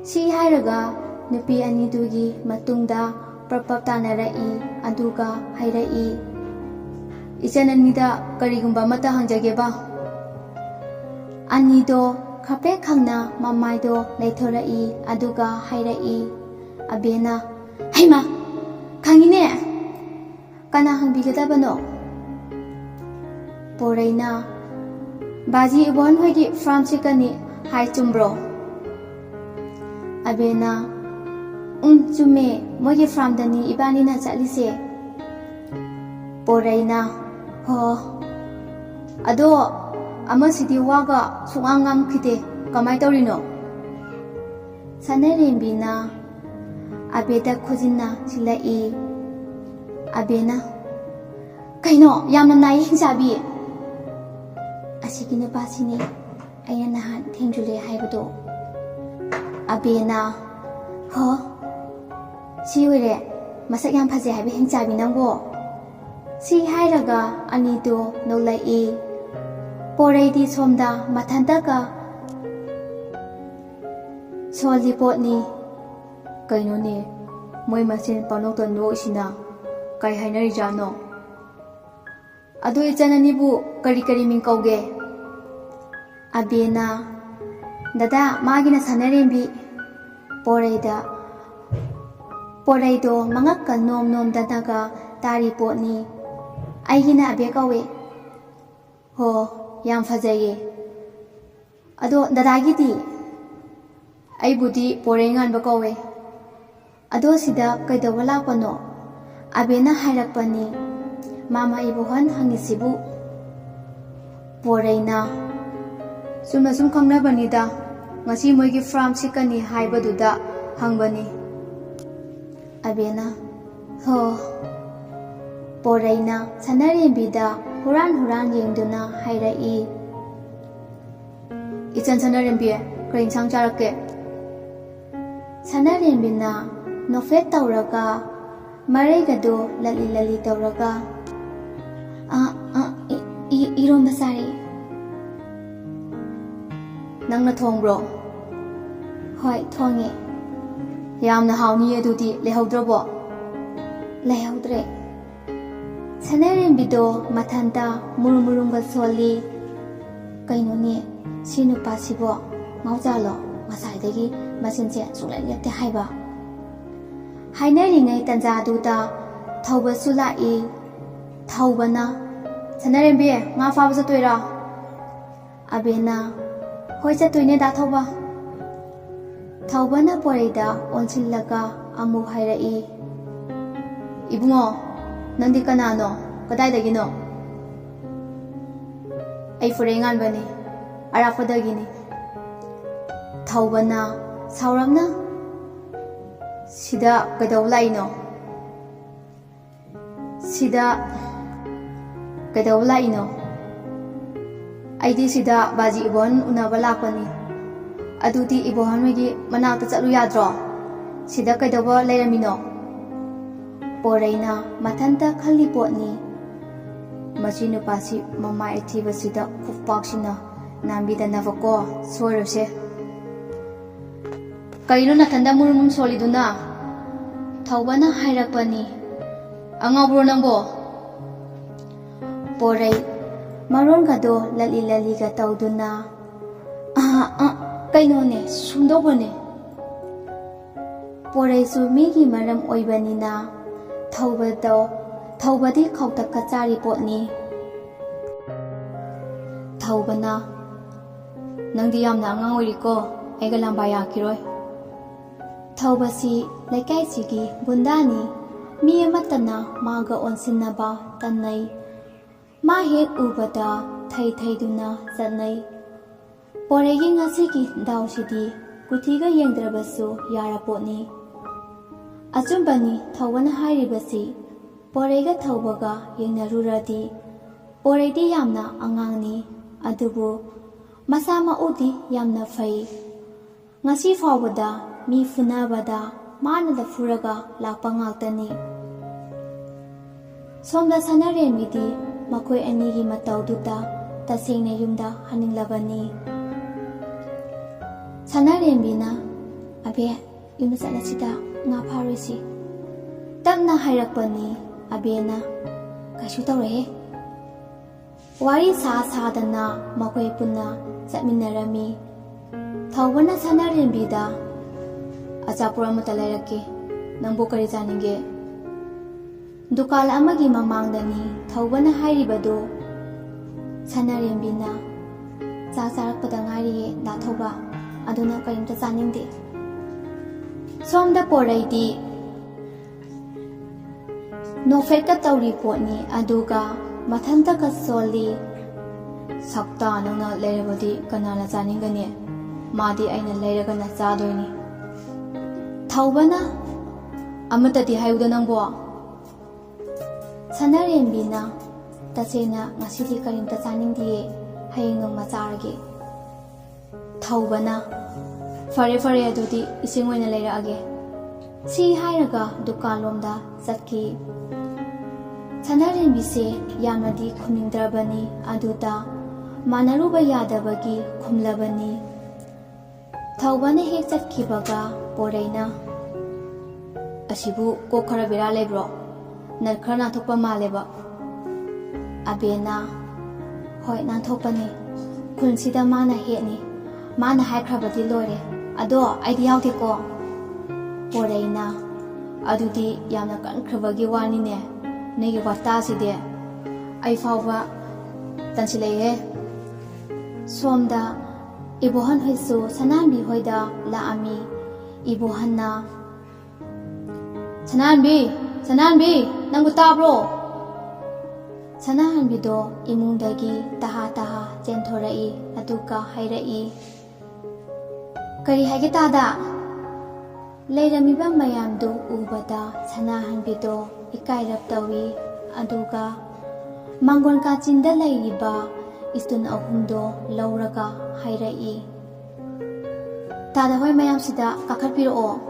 ꯁꯤ ꯍꯥꯏꯔꯒ ꯅꯨꯄꯤ ꯑꯅꯤꯗꯨꯒꯤ ꯃꯇꯨꯡꯗ ꯄ꯭ꯔꯞ ꯄ꯭ꯔꯞ ꯇꯥꯟꯅꯔꯛꯏ, ꯑꯗꯨꯒ ꯍꯥꯏꯔꯛꯏ, "ꯏꯆꯟ ꯑꯅꯤꯗ ꯀꯔꯤꯒꯨꯝꯕ ꯑꯃꯇ ꯍꯪꯖꯒꯦꯕ꯫" ꯑꯅꯤꯗꯣ ꯈꯄꯦꯛ ꯈꯪꯅ ꯃꯃꯥꯏꯗꯣ ꯂꯩꯊꯣꯔꯛꯏ, ꯑꯗꯨꯒ ꯍꯥꯏꯔꯛꯏ꯫ ꯑꯕꯦꯅ, "ꯍꯩꯃꯥ, ꯈꯪꯉꯤꯅꯦ꯫ ꯀꯅꯥ ꯍꯪꯕꯤꯒꯗꯕꯅꯣ?" ꯄꯣꯔꯩꯅ, "ꯕꯥꯖꯤ ꯏꯕꯣꯍꯟ ꯍꯣꯏꯒꯤ ꯐꯥꯔꯝ ꯆꯠꯀꯅꯤ ꯍꯥꯏ, ꯆꯨꯝꯕ꯭ꯔꯣ?" ꯑꯕꯦꯅ, "ꯎꯝ, ꯆꯨꯝꯃꯦ, ꯃꯣꯏꯒꯤ ꯐꯥꯔꯝꯗꯅꯤ ꯏꯕꯥꯅꯤꯅ ꯆꯠꯂꯤꯁꯦ꯫" ꯄꯣꯔꯩꯅ, "ꯍꯣ, ꯑꯗꯣ ꯑꯃꯁꯤꯗꯤ ꯋꯥꯒ ꯁꯨꯡꯉꯥꯡ ꯉꯥꯡꯈꯤꯗꯦ, ꯀꯃꯥꯏ ꯇꯧꯔꯤꯅꯣ?" ꯁꯅꯔꯦꯝꯕꯤꯅ ꯑꯕꯦꯗ ꯈꯨꯖꯤꯟꯅ ꯁꯤꯜꯂꯛꯏ꯫ ꯑꯕꯦꯅ, "ꯀꯩꯅꯣ, ꯌꯥꯝꯅ ꯅꯥꯏ ꯍꯤꯡꯆꯥꯕꯤ?" "ꯑꯁꯤꯒꯤ ꯅꯨꯄꯥꯁꯤꯅꯦ ꯑꯩꯅ ꯅꯍꯥꯟ ꯊꯦꯡꯖꯨꯂꯦ ꯍꯥꯏꯕꯗꯣ꯫" ꯑꯕꯦꯅ, "ꯍꯣ, ꯁꯤ ꯑꯣꯏꯔꯦ ꯃꯁꯛ ꯌꯥꯝ ꯐꯖꯩ ꯍꯥꯏꯕ ꯍꯤꯡꯆꯥꯕꯤ ꯅꯪꯕꯣ?" ꯁꯤ ꯍꯥꯏꯔꯒ ꯑꯅꯤꯗꯣ ꯅꯣꯛꯂꯛꯏ꯫ ꯄꯣꯔꯩꯗꯤ ꯁꯣꯝꯗ ꯃꯊꯟꯇꯒ ꯁꯣꯜꯂꯤ ꯄꯣꯠꯅꯤ꯫ ꯀꯩꯅꯣꯅꯦ, ꯃꯣꯏ ꯃꯁꯦꯟ ꯄꯪꯅꯣꯛꯇ ꯅꯣꯛꯏꯁꯤꯅ? ꯀꯩ ꯍꯥꯏꯅꯔꯤꯖꯥꯠꯅꯣ? ꯑꯗꯣ ꯏꯆꯟ ꯑꯅꯤꯕꯨ ꯀꯔꯤ ꯀꯔꯤ ꯃꯤꯡ ꯀꯧꯒꯦ? ꯑꯕꯦꯅ, ꯗꯗꯥ, ꯃꯥꯒꯤꯅ ꯁꯥꯟꯅꯔꯦꯝꯕꯤ꯫ ꯄꯣꯔꯩꯗ, ꯄꯣꯔꯩꯗꯣ ꯃꯉꯛꯀ ꯅꯣꯝ ꯅꯣꯝꯗꯅꯒ ꯇꯥꯔꯤ ꯄꯣꯠꯅꯤ꯫ ꯑꯩꯒꯤꯅ ꯑꯕꯦ ꯀꯧꯋꯦ꯫ ꯍꯣ, ꯌꯥꯝ ꯐꯖꯩꯌꯦ꯫ ꯑꯗꯣ ꯗꯗꯥꯒꯤꯗꯤ? ꯑꯩꯕꯨꯗꯤ ꯄꯣꯔꯩ ꯉꯥꯟꯕ ꯀꯧꯋꯦ꯫ ꯑꯗꯣ ꯁꯤꯗ ꯀꯩꯗꯧꯕ ꯂꯥꯛꯄꯅꯣ? ꯑꯕꯦꯅ ꯍꯥꯏꯔꯛꯄꯅꯤ꯫ ꯃꯥꯃ ꯏꯕꯣꯍꯟ ꯍꯪꯉꯤꯁꯤꯕꯨ? ꯄꯣꯔꯩꯅ, ꯆꯨꯝꯅ ꯁꯨꯝ ꯈꯪꯅꯕꯅꯤꯗ, ꯉꯁꯤ ꯃꯣꯏꯒꯤ ꯐꯥꯔꯝ ꯁꯤꯠꯀꯅꯤ ꯍꯥꯏꯕꯗꯨꯗ ꯍꯪꯕꯅꯤ꯫ ꯑꯕꯦꯅ, ꯍꯣ꯫ ꯄꯣꯔꯩꯅ ꯁꯅꯔꯦꯝꯕꯤꯗ ꯍꯨꯔꯥꯟ ꯍꯨꯔꯥꯟ ꯌꯦꯡꯗꯨꯅ ꯍꯥꯏꯔꯛꯏ꯫ ꯏꯆꯟ ꯁꯅꯔꯦꯝꯕꯤ, ꯀꯔꯤ ꯏꯟꯁꯥꯡ ꯆꯥꯔꯛꯀꯦ? ꯁꯅꯔꯦꯝꯕꯤꯅ ꯅꯣꯐꯦꯠ ꯇꯧꯔꯒ, ꯃꯔꯩꯒꯗꯣ ꯂꯠꯂꯤ ꯂꯠꯂꯤ ꯇꯧꯔꯒ, "ꯑ, ꯑ, ꯏ-, ꯏ-, ꯏꯔꯣꯝꯕ ꯆꯥꯔꯦ꯫" "ꯅꯪꯅ ꯊꯣꯡꯕ꯭ꯔꯣ?" "ꯍꯣꯏ, ꯊꯣꯡꯉꯦ꯫" "ꯌꯥꯝꯅ ꯍꯥꯎꯅꯤꯌꯦ ꯑꯗꯨꯗꯤ, ꯂꯩꯍꯧꯗ꯭ꯔꯕꯣ?" "ꯂꯩꯍꯧꯗ꯭ꯔꯦ꯫" ꯁꯅꯔꯦꯝꯕꯤꯗꯣ ꯃꯊꯟꯇ ꯃꯨꯔꯨꯝ ꯃꯨꯔꯨꯝꯒ ꯁꯣꯜꯂꯤ꯫ "ꯀꯩꯅꯣꯅꯦ, ꯁꯤ ꯅꯨꯄꯥꯁꯤꯕꯣ ꯉꯥꯎꯖꯥꯠꯂꯣ? ꯉꯁꯥꯏꯗꯒꯤ ꯃꯆꯤꯟꯁꯦ ꯁꯨꯡꯂꯦꯞ ꯂꯦꯞꯇꯦ ꯍꯥꯏꯕ꯫" ꯍꯥꯏꯅꯔꯤꯉꯩ ꯇꯟꯖꯥꯗꯨꯗ ꯊꯧꯕꯁꯨ ꯂꯥꯛꯏ꯫ ꯊꯧꯕꯅ, "ꯁꯅꯔꯦꯝꯕꯤ, ꯉꯥ ꯐꯥꯕ ꯆꯠꯇꯣꯏꯔꯥ?" ꯑꯕꯦꯅ, "ꯍꯣꯏ, ꯆꯠꯇꯣꯏꯅꯦ, ꯗꯥ ꯊꯧꯕ꯫" ꯊꯧꯕꯅ ꯄꯣꯔꯩꯗ ꯑꯣꯟꯁꯤꯜꯂꯒ ꯑꯃꯨꯛ ꯍꯥꯏꯔꯛꯏ, "ꯏꯕꯨꯡꯉꯣ, ꯅꯪꯗꯤ ꯀꯅꯥꯅꯣ? ꯀꯗꯥꯏꯗꯒꯤꯅꯣ?" "ꯑꯩ ꯐꯨꯔꯦ ꯉꯥꯟꯕꯅꯤ, ꯑꯔꯥꯞꯄꯗꯒꯤꯅꯤ꯫" ꯊꯧꯕꯅ ꯁꯥꯎꯔꯞꯅ, "ꯁꯤꯗ ꯀꯩꯗꯧꯕ ꯂꯥꯛꯏꯅꯣ?" "ꯁꯤꯗ ꯀꯩꯗꯧꯕ ꯂꯥꯛꯏꯅꯣ?" "ꯑꯩꯗꯤ ꯁꯤꯗ ꯕꯥꯖꯤ ꯏꯕꯣꯍꯟ ꯎꯅꯕ ꯂꯥꯛꯄꯅꯤ꯫" "ꯑꯗꯨꯗꯤ ꯏꯕꯣꯍꯟ ꯍꯣꯏꯒꯤ ꯃꯅꯥꯛꯇ ꯆꯠꯂꯨ ꯌꯥꯗ꯭ꯔꯣ? ꯁꯤꯗ ꯀꯩꯗꯧꯕ ꯂꯩꯔꯝꯃꯤꯅꯣ?" ꯄꯣꯔꯩꯅ ꯃꯊꯟꯇ ꯈꯜꯂꯤ ꯄꯣꯠꯅꯤ, "ꯃꯁꯤ ꯅꯨꯄꯥꯁꯤ ꯃꯃꯥꯏ ꯑꯊꯤꯕꯁꯤꯗ ꯈꯨꯄꯥꯛꯁꯤꯅ ꯅꯥꯟꯕꯤꯗꯅꯕꯀꯣ, ꯁꯣꯏꯔꯣꯏꯁꯦ꯫" "ꯀꯩꯅꯣ ꯅꯊꯟꯗ ꯃꯨꯔꯨꯝ ꯃꯨꯔꯨꯝ ꯁꯣꯜꯂꯤꯗꯨꯅ?" ꯊꯧꯕꯅ ꯍꯥꯏꯔꯛꯄꯅꯤ꯫ "ꯑꯉꯥꯎꯕ꯭ꯔꯣ ꯅꯪꯕꯣ?" ꯄꯣꯔꯩ ꯃꯔꯣꯟꯒꯗꯣ ꯂꯠꯂꯤ ꯂꯠꯂꯤꯒ ꯇꯧꯗꯨꯅ, "ꯑꯍ, ꯑ, ꯀꯩꯅꯣꯅꯦ, ꯁꯨꯝꯗꯧꯕꯅꯦ꯫" ꯄꯣꯔꯩꯁꯨ ꯃꯤꯒꯤ ꯃꯔꯝ ꯑꯣꯏꯕꯅꯤꯅ ꯊꯧꯕꯗꯣ, ꯊꯧꯕꯗꯤ ꯈꯧꯇꯛꯀ ꯆꯥꯔꯤ ꯄꯣꯠꯅꯤ꯫ ꯊꯧꯕꯅ, "ꯅꯪꯗꯤ ꯌꯥꯝꯅ ꯑꯉꯥꯡ ꯑꯣꯏꯔꯤꯀꯣ, ꯑꯩꯒ ꯂꯥꯝꯕꯥ ꯌꯥꯈꯤꯔꯣꯏ꯫" ꯊꯧꯕꯁꯤ ꯂꯩꯀꯥꯏꯁꯤꯒꯤ ꯒꯨꯟꯗꯥꯅꯤ꯫ ꯃꯤ ꯑꯃꯠꯇꯅ ꯃꯥꯒ ꯑꯣꯟꯁꯤꯟꯅꯕ ꯇꯟꯅꯩ꯫ ꯃꯥ ꯍꯦꯛ ꯎꯕꯗ ꯊꯩ ꯊꯩꯗꯨꯅ ꯆꯠꯅꯩ꯫ ꯄꯣꯔꯩꯒꯤ ꯉꯁꯤꯒꯤ ꯗꯥꯎꯁꯤꯗꯤ ꯀꯨꯊꯤꯒ ꯌꯦꯡꯗ꯭ꯔꯕꯁꯨ ꯌꯥꯔꯄꯣꯠꯅꯤ꯫ ꯑꯆꯨꯝꯕꯅꯤ ꯊꯧꯕꯅ ꯍꯥꯏꯔꯤꯕꯁꯤ꯫ ꯄꯣꯔꯩꯒ ꯊꯧꯕꯒ ꯌꯦꯡꯅꯔꯨꯔꯗꯤ ꯄꯣꯔꯩꯗꯤ ꯌꯥꯝꯅ ꯑꯉꯥꯡꯅꯤ, ꯑꯗꯨꯕꯨ ꯃꯁꯥ ꯃꯎꯗꯤ ꯌꯥꯝꯅ ꯐꯩ꯫ ꯉꯁꯤ ꯐꯥꯎꯕꯗ ꯃꯤ ꯐꯨꯅꯕꯗ ꯃꯥꯅꯗ ꯐꯨꯔꯒ ꯂꯥꯛꯄ ꯉꯥꯛꯇꯅꯤ꯫ ꯁꯣꯝꯗ ꯁꯅꯥꯔꯦꯝꯕꯤꯗꯤ ꯃꯈꯣꯏ ꯑꯅꯤꯒꯤ ꯃꯇꯧꯗꯨꯗ ꯇꯁꯦꯡꯅ ꯌꯨꯝꯗ ꯍꯟꯅꯤꯡꯂꯕꯅꯤ꯫ ꯁꯅꯥꯔꯦꯝꯕꯤꯅ, "ꯑꯕꯦ, ꯌꯨꯝꯗ ꯆꯠꯂꯁꯤꯗ, ꯉꯥ ꯐꯥꯔꯨꯁꯤ꯫" ꯇꯞꯅ ꯍꯥꯏꯔꯛꯄꯅꯤ꯫ ꯑꯕꯦꯅ, "ꯀꯩꯁꯨ ꯇꯧꯔꯣꯏꯍꯦ꯫" ꯋꯥꯔꯤ ꯁꯥ ꯁꯥꯗꯅ ꯃꯈꯣꯏ ꯄꯨꯟꯅ ꯆꯠꯃꯤꯟꯅꯔꯝꯃꯤ꯫ ꯊꯧꯕꯅ ꯁꯅꯥꯔꯦꯝꯕꯤꯗ, "ꯑꯆꯥꯄꯣꯠ ꯑꯃꯇ ꯂꯩꯔꯛꯀꯦ, ꯅꯪꯕꯨ ꯀꯔꯤ ꯆꯥꯅꯤꯡꯒꯦ?" ꯗꯨꯀꯥꯟ ꯑꯃꯒꯤ ꯃꯃꯥꯡꯗꯅꯤ ꯊꯧꯕꯅ ꯍꯥꯏꯔꯤꯕꯗꯨ꯫ ꯁꯅꯥꯔꯦꯝꯕꯤꯅ, "ꯆꯥꯛ ꯆꯥꯔꯛꯄꯗ ꯉꯥꯏꯔꯤꯌꯦ ꯗꯥ ꯊꯧꯕ, ꯑꯗꯨꯅ ꯀꯔꯤꯝꯇ ꯆꯥꯅꯤꯡꯗꯦ꯫" ꯁꯣꯝꯗ ꯄꯣꯔꯩꯗꯤ ꯅꯣꯛꯐꯦꯠꯀ ꯇꯧꯔꯤ ꯄꯣꯠꯅꯤ, ꯑꯗꯨꯒ ꯃꯊꯟꯇꯒ ꯁꯣꯜꯂꯤ꯫ "ꯁꯛꯇꯥ, ꯅꯪꯅ ꯂꯩꯔꯕꯗꯤ ꯀꯅꯥꯅ ꯆꯥꯅꯤꯡꯒꯅꯤ? ꯃꯥꯗꯤ ꯑꯩꯅ ꯂꯩꯔꯒꯅ ꯆꯥꯗꯣꯏꯅꯤ꯫" ꯊꯧꯕꯅ, "ꯑꯃꯠꯇꯗꯤ ꯍꯥꯏꯌꯨꯗ ꯅꯪꯕꯣ꯫" ꯁꯅꯥꯔꯦꯝꯕꯤꯅ, "ꯇꯁꯦꯡꯅ ꯉꯁꯤꯗꯤ ꯀꯔꯤꯝꯇ ꯆꯥꯅꯤꯡꯗꯤꯌꯦ, ꯍꯌꯦꯡ ꯅꯣꯡꯃ ꯆꯥꯔꯒꯦ꯫" ꯊꯧꯕꯅ, "ꯐꯔꯦ, ꯐꯔꯦ, ꯑꯗꯨꯗꯤ ꯏꯁꯤꯡ ꯑꯣꯏꯅ ꯂꯩꯔꯛꯑꯒꯦ꯫" ꯁꯤ ꯍꯥꯏꯔꯒ ꯗꯨꯀꯥꯟꯂꯣꯝꯗ ꯆꯠꯈꯤ꯫ ꯁꯅꯥꯔꯦꯝꯕꯤꯁꯦ ꯌꯥꯝꯅꯗꯤ ꯈꯨꯝꯅꯤꯡꯗ꯭ꯔꯕꯅꯤ, ꯑꯗꯨꯗ ꯃꯥꯟꯅꯔꯨꯕ ꯌꯥꯗꯕꯒꯤ ꯈꯨꯝꯂꯕꯅꯤ꯫ ꯊꯧꯕꯅ ꯍꯦꯛ ꯆꯠꯈꯤꯕꯒ ꯄꯣꯔꯩꯅ, "ꯑꯁꯤꯕꯨ ꯀꯣꯛ ꯈꯔ ꯕꯦꯔꯥ ꯂꯩꯕ꯭ꯔꯣ? ꯅꯠ ꯈꯔ ꯅꯥꯟꯊꯣꯛꯄ ꯃꯥꯜꯂꯦꯕ꯫" ꯑꯕꯦꯅ, "ꯍꯣꯏ, ꯅꯥꯟꯊꯣꯛꯄꯅꯤ꯫ ꯈꯨꯟꯁꯤꯗ ꯃꯥꯅ ꯍꯦꯠꯅꯤ꯫ ꯃꯥꯅ ꯍꯥꯏꯈ꯭ꯔꯕꯗꯤ ꯂꯣꯏꯔꯦ꯫ ꯑꯗꯣ ꯑꯩꯗꯤ ꯌꯥꯎꯗꯦꯀꯣ꯫" ꯄꯣꯔꯩꯅ, "ꯑꯗꯨꯗꯤ ꯌꯥꯝꯅ ꯀꯟꯈ꯭ꯔꯕꯒꯤ ꯋꯥꯅꯤꯅꯦ, ꯅꯣꯏꯒꯤ ꯋꯥꯇꯥꯁꯤꯗꯤ꯫ ꯑꯩ ꯐꯥꯎꯕ ꯇꯟꯁꯤꯜꯂꯛꯑꯦ꯫" ꯁꯣꯝꯗ ꯏꯕꯣꯍꯟ ꯍꯣꯏꯁꯨ ꯁꯅꯥꯍꯟꯕꯤ ꯍꯣꯏꯗ ꯂꯥꯛꯑꯝꯃꯤ꯫ ꯏꯕꯣꯍꯟꯅ, "ꯁꯅꯥꯍꯟꯕꯤ, ꯁꯅꯥꯍꯟꯕꯤ, ꯅꯪꯕꯨ ꯇꯥꯕ꯭ꯔꯣ?" ꯁꯅꯥꯍꯟꯕꯤꯗꯣ ꯏꯃꯨꯡꯗꯒꯤ ꯇꯍꯥ ꯇꯍꯥ ꯆꯦꯟꯊꯣꯔꯛꯏ, ꯑꯗꯨꯒ ꯍꯥꯏꯔꯛꯏ, "ꯀꯔꯤ ꯍꯥꯏꯒꯦ ꯇꯥꯗ?" ꯂꯩꯔꯝꯃꯤꯕ ꯃꯌꯥꯝꯗꯨ ꯎꯕꯗ ꯁꯅꯥꯍꯟꯕꯤꯗꯣ ꯏꯀꯥꯏꯔꯞ ꯇꯧꯏ, ꯑꯗꯨꯒ ꯃꯥꯡꯒꯣꯜ ꯀꯥꯆꯤꯟꯗ ꯂꯩꯔꯤꯕ ꯏꯁꯇꯨꯟ ꯑꯍꯨꯝꯗꯣ ꯂꯧꯔꯒ ꯍꯥꯏꯔꯛꯏ, "ꯇꯥꯗ ꯍꯣꯏ ꯃꯌꯥꯝꯁꯤꯗ ꯀꯥꯈꯠꯄꯤꯔꯛꯑꯣ꯫"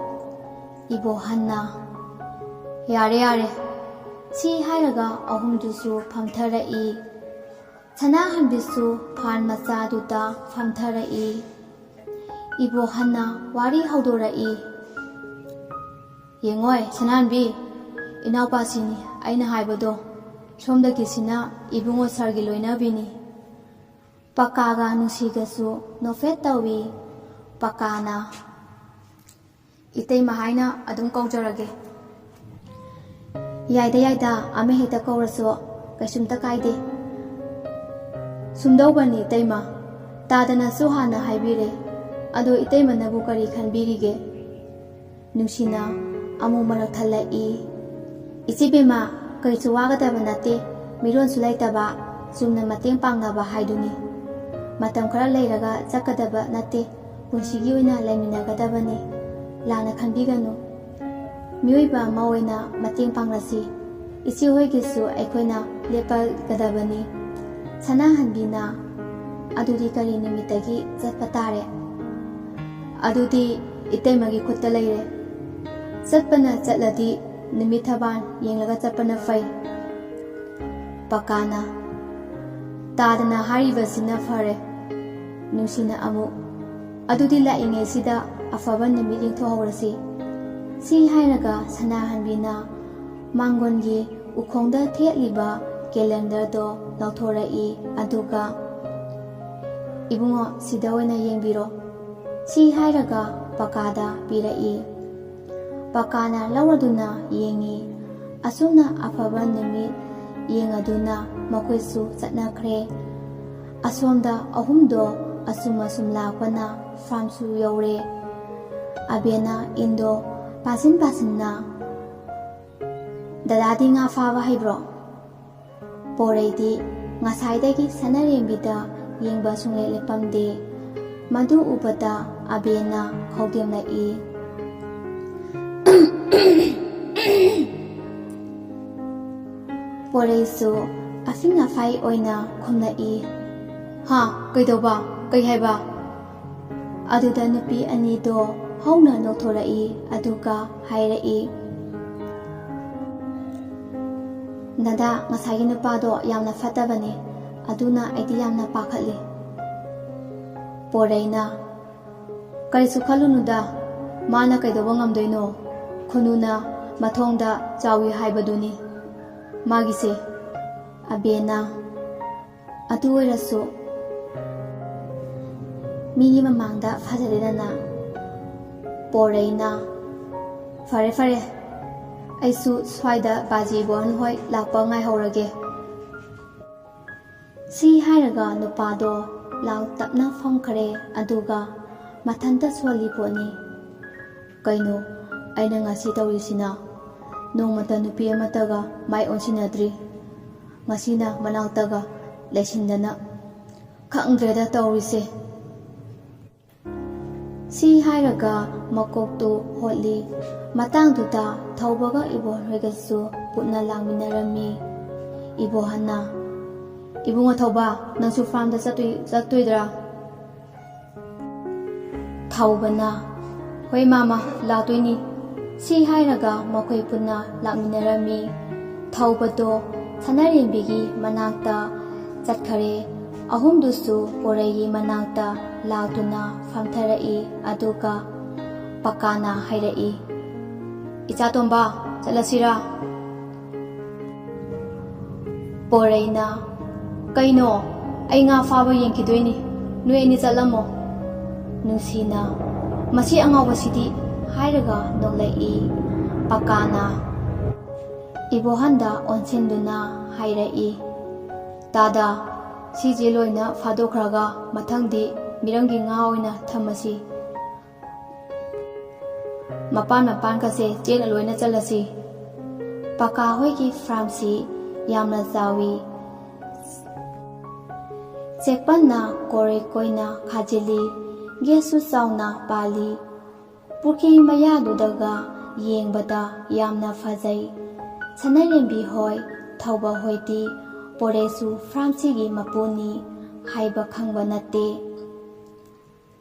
ꯏꯕꯣꯍꯟꯅ, "ꯌꯥꯔꯦ, ꯌꯥꯔꯦ꯫" ꯁꯤ ꯍꯥꯏꯔꯒ ꯑꯍꯨꯝꯗꯨꯁꯨ ꯐꯝꯊꯔꯛꯏ꯫ ꯁꯅꯥꯍꯟꯕꯤꯁꯨ ꯐꯥꯟ ꯃꯆꯥꯗꯨꯗ ꯐꯝꯊꯔꯛꯏ꯫ ꯏꯕꯣꯍꯟꯅ ꯋꯥꯔꯤ ꯍꯧꯗꯣꯔꯛꯏ, "ꯌꯦꯡꯉꯣꯏ, ꯁꯅꯥꯍꯟꯕꯤ, ꯏꯅꯥꯎꯄꯥꯁꯤꯅꯤ ꯑꯩꯅ ꯍꯥꯏꯕꯗꯣ꯫ ꯁꯣꯝꯗꯒꯤꯁꯤꯅ ꯏꯕꯨꯡꯉꯣ ꯁꯥꯔꯒꯤ ꯂꯣꯏꯅꯕꯤꯅꯤ꯫" ꯄꯀꯥꯒ ꯅꯨꯡꯁꯤꯒꯁꯨ ꯅꯣꯛꯐꯦꯠ ꯇꯧꯏ꯫ ꯄꯀꯥꯅ, "ꯏꯇꯩꯃ ꯍꯥꯏꯅ ꯑꯗꯨꯝ ꯀꯧꯖꯔꯒꯦ꯫" "ꯌꯥꯏꯗ, ꯌꯥꯏꯗ, ꯑꯃ ꯍꯦꯛꯇ ꯀꯧꯔꯁꯨ ꯀꯩꯁꯨꯝꯇ ꯀꯥꯏꯗꯦ꯫" "ꯁꯨꯝꯗꯧꯕꯅꯤ ꯏꯇꯩꯃ, ꯇꯥꯗꯅꯁꯨ ꯍꯥꯟꯅ ꯍꯥꯏꯕꯤꯔꯦ꯫ ꯑꯗꯣ ꯏꯇꯩꯃꯅꯕꯨ ꯀꯔꯤ ꯈꯟꯕꯤꯔꯤꯒꯦ?" ꯅꯨꯡꯁꯤꯅ ꯑꯃꯨꯛ ꯃꯔꯛ ꯊꯠꯂꯛꯏ꯫ "ꯏꯆꯦ ꯕꯦꯝꯃ, ꯀꯔꯤꯁꯨ ꯋꯥꯒꯗꯕ ꯅꯠꯇꯦ꯫ ꯃꯤꯔꯣꯟꯁꯨ ꯂꯩꯇꯕ, ꯆꯨꯝꯅ ꯃꯇꯦꯡ ꯄꯥꯡꯅꯕ ꯍꯥꯏꯗꯨꯅꯤ꯫ ꯃꯇꯝ ꯈꯔ ꯂꯩꯔꯒ ꯆꯠꯀꯗꯕ ꯅꯠꯇꯦ꯫ ꯄꯨꯟꯁꯤꯒꯤ ꯑꯣꯏꯅ ꯂꯩꯃꯤꯟꯅꯒꯗꯕꯅꯤ꯫ ꯂꯥꯟꯅ ꯈꯟꯕꯤꯒꯅꯨ꯫ ꯃꯤꯑꯣꯏꯕ ꯑꯃ ꯑꯣꯏꯅ ꯃꯇꯦꯡ ꯄꯥꯡꯂꯁꯤ꯫ ꯏꯆꯦ ꯍꯣꯏꯒꯤꯁꯨ ꯑꯩꯈꯣꯏꯅ ꯂꯦꯞꯄꯒꯗꯕꯅꯤ꯫" ꯁꯅꯥꯍꯟꯕꯤꯅ, "ꯑꯗꯨꯗꯤ ꯀꯔꯤ ꯅꯨꯃꯤꯠꯇꯒꯤ ꯆꯠꯄ ꯇꯥꯔꯦ?" "ꯑꯗꯨꯗꯤ ꯏꯇꯩꯃꯒꯤ ꯈꯨꯠꯇ ꯂꯩꯔꯦ꯫ ꯆꯠꯄꯅ ꯆꯠꯂꯗꯤ ꯅꯨꯃꯤꯠ ꯊꯕꯥꯟ ꯌꯦꯡꯂꯒ ꯆꯠꯄꯅ ꯐꯩ꯫" ꯄꯀꯥꯅ, "ꯇꯥꯗꯅ ꯍꯥꯏꯔꯤꯕꯁꯤꯅ ꯐꯔꯦ꯫" ꯅꯨꯡꯁꯤꯅ ꯑꯃꯨꯛ, ꯑꯗꯨꯗꯤ ꯂꯥꯛꯏꯉꯩꯁꯤꯗ ꯑꯐꯕ ꯅꯨꯃꯤꯠ ꯌꯦꯡꯊꯣꯛꯍꯧꯔꯁꯤ꯫ ꯁꯤ ꯍꯥꯏꯔꯒ ꯁꯅꯥꯍꯟꯕꯤꯅ ꯃꯥꯡꯒꯣꯟꯒꯤ ꯎꯈꯣꯡꯗ ꯊꯦꯠꯂꯤꯕ ꯀꯦꯂꯦꯟꯗꯔꯗꯣ ꯂꯧꯊꯣꯔꯛꯏ꯫ ꯑꯗꯨꯒ, "ꯏꯕꯨꯡꯉꯣ, ꯁꯤꯗ ꯑꯣꯏꯅ ꯌꯦꯡꯕꯤꯔꯣ," ꯁꯤ ꯍꯥꯏꯔꯒ ꯄꯀꯥꯗ ꯄꯤꯔꯛꯏ꯫ ꯄꯀꯥꯅ ꯂꯧꯔꯗꯨꯅ ꯌꯦꯡꯉꯤ꯫ ꯑꯁꯨꯝꯅ ꯑꯐꯕ ꯅꯨꯃꯤꯠ ꯌꯦꯡꯉꯗꯨꯅ ꯃꯈꯣꯏꯁꯨ ꯆꯠꯅꯈ꯭ꯔꯦ꯫ ꯑꯁꯣꯝꯗ ꯑꯍꯨꯝꯗꯣ ꯑꯁꯨꯝ ꯑꯁꯨꯝ ꯂꯥꯛꯄꯅ ꯐꯥꯔꯝꯁꯨ ꯌꯧꯔꯦ꯫ ꯑꯕꯦꯅ ꯏꯟꯗꯣ ꯄꯥꯁꯤꯟ ꯄꯥꯁꯤꯟꯅ, "ꯗꯗꯥꯗꯤ ꯉꯥ ꯐꯥꯕ ꯍꯩꯕ꯭ꯔꯣ?" ꯄꯣꯔꯩꯗꯤ ꯉꯁꯥꯏꯗꯒꯤ ꯁꯅꯔꯦꯝꯕꯤꯗ ꯌꯦꯡꯕ ꯁꯨꯡꯂꯦꯞ ꯂꯦꯞꯄꯝꯗꯦ꯫ ꯃꯗꯨ ꯎꯕꯗ ꯑꯕꯦꯅ ꯈꯧꯗꯦꯝꯂꯛꯏ꯫ ꯄꯣꯔꯩꯁꯨ ꯑꯐꯤꯡ ꯑꯐꯥꯏ ꯑꯣꯏꯅ ꯈꯨꯝꯂꯛꯏ꯫ "ꯍꯥ? ꯀꯩꯗꯧꯕ? ꯀꯩ ꯍꯥꯏꯕ?" ꯑꯗꯨꯗ ꯅꯨꯄꯤ ꯑꯅꯤꯗꯣ ꯍꯧꯅ ꯅꯣꯛꯊꯣꯔꯛꯏ, ꯑꯗꯨꯒ ꯍꯥꯏꯔꯛꯏ, "ꯗꯗꯥ, ꯉꯁꯥꯏꯒꯤ ꯅꯨꯄꯥꯗꯣ ꯌꯥꯝꯅ ꯐꯠꯇꯕꯅꯤ, ꯑꯗꯨꯅ ꯑꯩꯗꯤ ꯌꯥꯝꯅ ꯄꯥꯈꯠꯂꯤ꯫" ꯄꯣꯔꯩꯅ, "ꯀꯔꯤꯁꯨ ꯈꯜꯂꯨꯅꯨꯗ, ꯃꯥꯅ ꯀꯩꯗꯧꯕ ꯉꯝꯗꯣꯏꯅꯣ? ꯈꯨꯅꯨꯅ ꯃꯊꯣꯡꯗ ꯆꯥꯎꯏ ꯍꯥꯏꯕꯗꯨꯅꯤ ꯃꯥꯒꯤꯁꯦ꯫" ꯑꯕꯦꯅ, "ꯑꯗꯨ ꯑꯣꯏꯔꯁꯨ ꯃꯤꯒꯤ ꯃꯃꯥꯡꯗ ꯐꯖꯗꯦꯗꯅ꯫" ꯄꯣꯔꯩꯅ, "ꯐꯔꯦ, ꯐꯔꯦ, ꯑꯩꯁꯨ ꯁ꯭ꯋꯥꯏꯗ ꯕꯥꯖꯤ ꯏꯕꯣꯍꯟ ꯍꯣꯏ ꯂꯥꯛꯄ ꯉꯥꯏꯍꯧꯔꯒꯦ꯫" ꯁꯤ ꯍꯥꯏꯔꯒ ꯅꯨꯄꯥꯗꯣ ꯂꯥꯎ ꯇꯞꯅ ꯐꯝꯈ꯭ꯔꯦ, ꯑꯗꯨꯒ ꯃꯊꯟꯇ ꯁꯣꯜꯂꯤ ꯄꯣꯠꯅꯤ꯫ "ꯀꯩꯅꯣ ꯑꯩꯅ ꯉꯁꯤ ꯇꯧꯔꯤꯁꯤꯅ? ꯅꯣꯡꯃꯇ ꯅꯨꯄꯤ ꯑꯃꯠꯇꯒ ꯃꯥꯏ ꯑꯣꯟꯁꯤꯟꯅꯗ꯭ꯔꯤ꯫ ꯉꯁꯤꯅ ꯃꯅꯥꯛꯇꯒ ꯂꯩꯁꯤꯟꯗꯅ, ꯈꯪꯗ꯭ꯔꯦꯗ ꯇꯧꯔꯤꯁꯦ꯫" ꯁꯤ ꯍꯥꯏꯔꯒ ꯃꯀꯣꯛꯇꯨ ꯍꯣꯠꯂꯤ꯫ ꯃꯇꯥꯡꯗꯨꯗ ꯊꯧꯕꯒ ꯏꯕꯣꯍꯟ ꯍꯣꯏꯒꯁꯨ ꯄꯨꯟꯅ ꯂꯥꯛꯃꯤꯟꯅꯔꯝꯃꯤ꯫ ꯏꯕꯣꯍꯟꯅ, "ꯏꯕꯨꯡꯉꯣ ꯊꯧꯕ, ꯅꯪꯁꯨ ꯐꯥꯔꯝꯗ ꯆꯠꯇꯣꯏ-, ꯆꯠꯇꯣꯏꯗ꯭ꯔꯥ?" ꯊꯧꯕꯅ, "ꯍꯣꯏ ꯃꯥꯃ, ꯂꯥꯛꯇꯣꯏꯅꯤ꯫" ꯁꯤ ꯍꯥꯏꯔꯒ ꯃꯈꯣꯏ ꯄꯨꯟꯅ ꯂꯥꯛꯃꯤꯟꯅꯔꯝꯃꯤ꯫ ꯊꯧꯕꯗꯣ ꯁꯅꯥꯔꯦꯝꯕꯤꯒꯤ ꯃꯅꯥꯛꯇ ꯆꯠꯈꯔꯦ꯫ ꯑꯍꯨꯝꯗꯨꯁꯨ ꯄꯣꯔꯩꯒꯤ ꯃꯅꯥꯛꯇ ꯂꯥꯛꯇꯨꯅ ꯐꯝꯊꯔꯛꯏ꯫ ꯑꯗꯨꯒ ꯄꯀꯥꯅ ꯍꯥꯏꯔꯛꯏ, "ꯏꯆꯥꯇꯣꯝꯕ, ꯆꯠꯂꯁꯤꯔꯥ?" ꯄꯣꯔꯩꯅ, "ꯀꯩꯅꯣ? ꯑꯩ ꯉꯥ ꯐꯥꯕ ꯌꯦꯡꯈꯤꯗꯣꯏꯅꯤ, ꯅꯣꯏ ꯑꯅꯤ ꯆꯠꯂꯝꯃꯣ꯫" ꯅꯨꯡꯁꯤꯅ, "ꯃꯁꯤ ꯑꯉꯥꯎꯕꯁꯤꯗꯤ" ꯍꯥꯏꯔꯒ ꯅꯣꯛꯂꯛꯏ꯫ ꯄꯀꯥꯅ ꯏꯕꯣꯍꯟꯗ ꯑꯣꯟꯁꯤꯟꯗꯨꯅ ꯍꯥꯏꯔꯛꯏ, "ꯇꯥꯗ, ꯁꯤꯁꯦ ꯂꯣꯏꯅ ꯐꯥꯗꯣꯛꯈ꯭ꯔꯒ ꯃꯊꯪꯗꯤ ꯃꯤꯔꯝꯒꯤ ꯉꯥ ꯑꯣꯏꯅ ꯊꯝꯃꯁꯤ꯫ ꯃꯄꯥꯟ ꯃꯄꯥꯟꯒꯁꯦ ꯆꯦꯛꯅ ꯂꯣꯏꯅ ꯆꯜꯂꯁꯤ꯫" ꯄꯀꯥ ꯍꯣꯏꯒꯤ ꯐꯥꯔꯝꯁꯤ ꯌꯥꯝꯅ ꯆꯥꯎꯏ꯫ ꯆꯦꯛꯄꯟꯅ ꯀꯣꯔꯩ ꯀꯣꯏꯅ ꯈꯥꯖꯤꯜꯂꯤ꯫ ꯒꯦꯠꯁꯨ ꯆꯥꯎꯅ ꯄꯥꯜꯂꯤ꯫ ꯄꯨꯈ꯭ꯔꯤ ꯃꯌꯥꯗꯨꯗꯒ ꯌꯦꯡꯕꯗ ꯌꯥꯝꯅ ꯐꯖꯩ꯫ ꯁꯅꯥꯔꯦꯝꯕꯤ ꯍꯣꯏ, ꯊꯧꯕ ꯍꯣꯏꯗꯤ ꯄꯣꯔꯩꯁꯨ ꯐꯥꯔꯝꯁꯤꯒꯤ ꯃꯄꯨꯅꯤ ꯍꯥꯏꯕ ꯈꯪꯕ ꯅꯠꯇꯦ꯫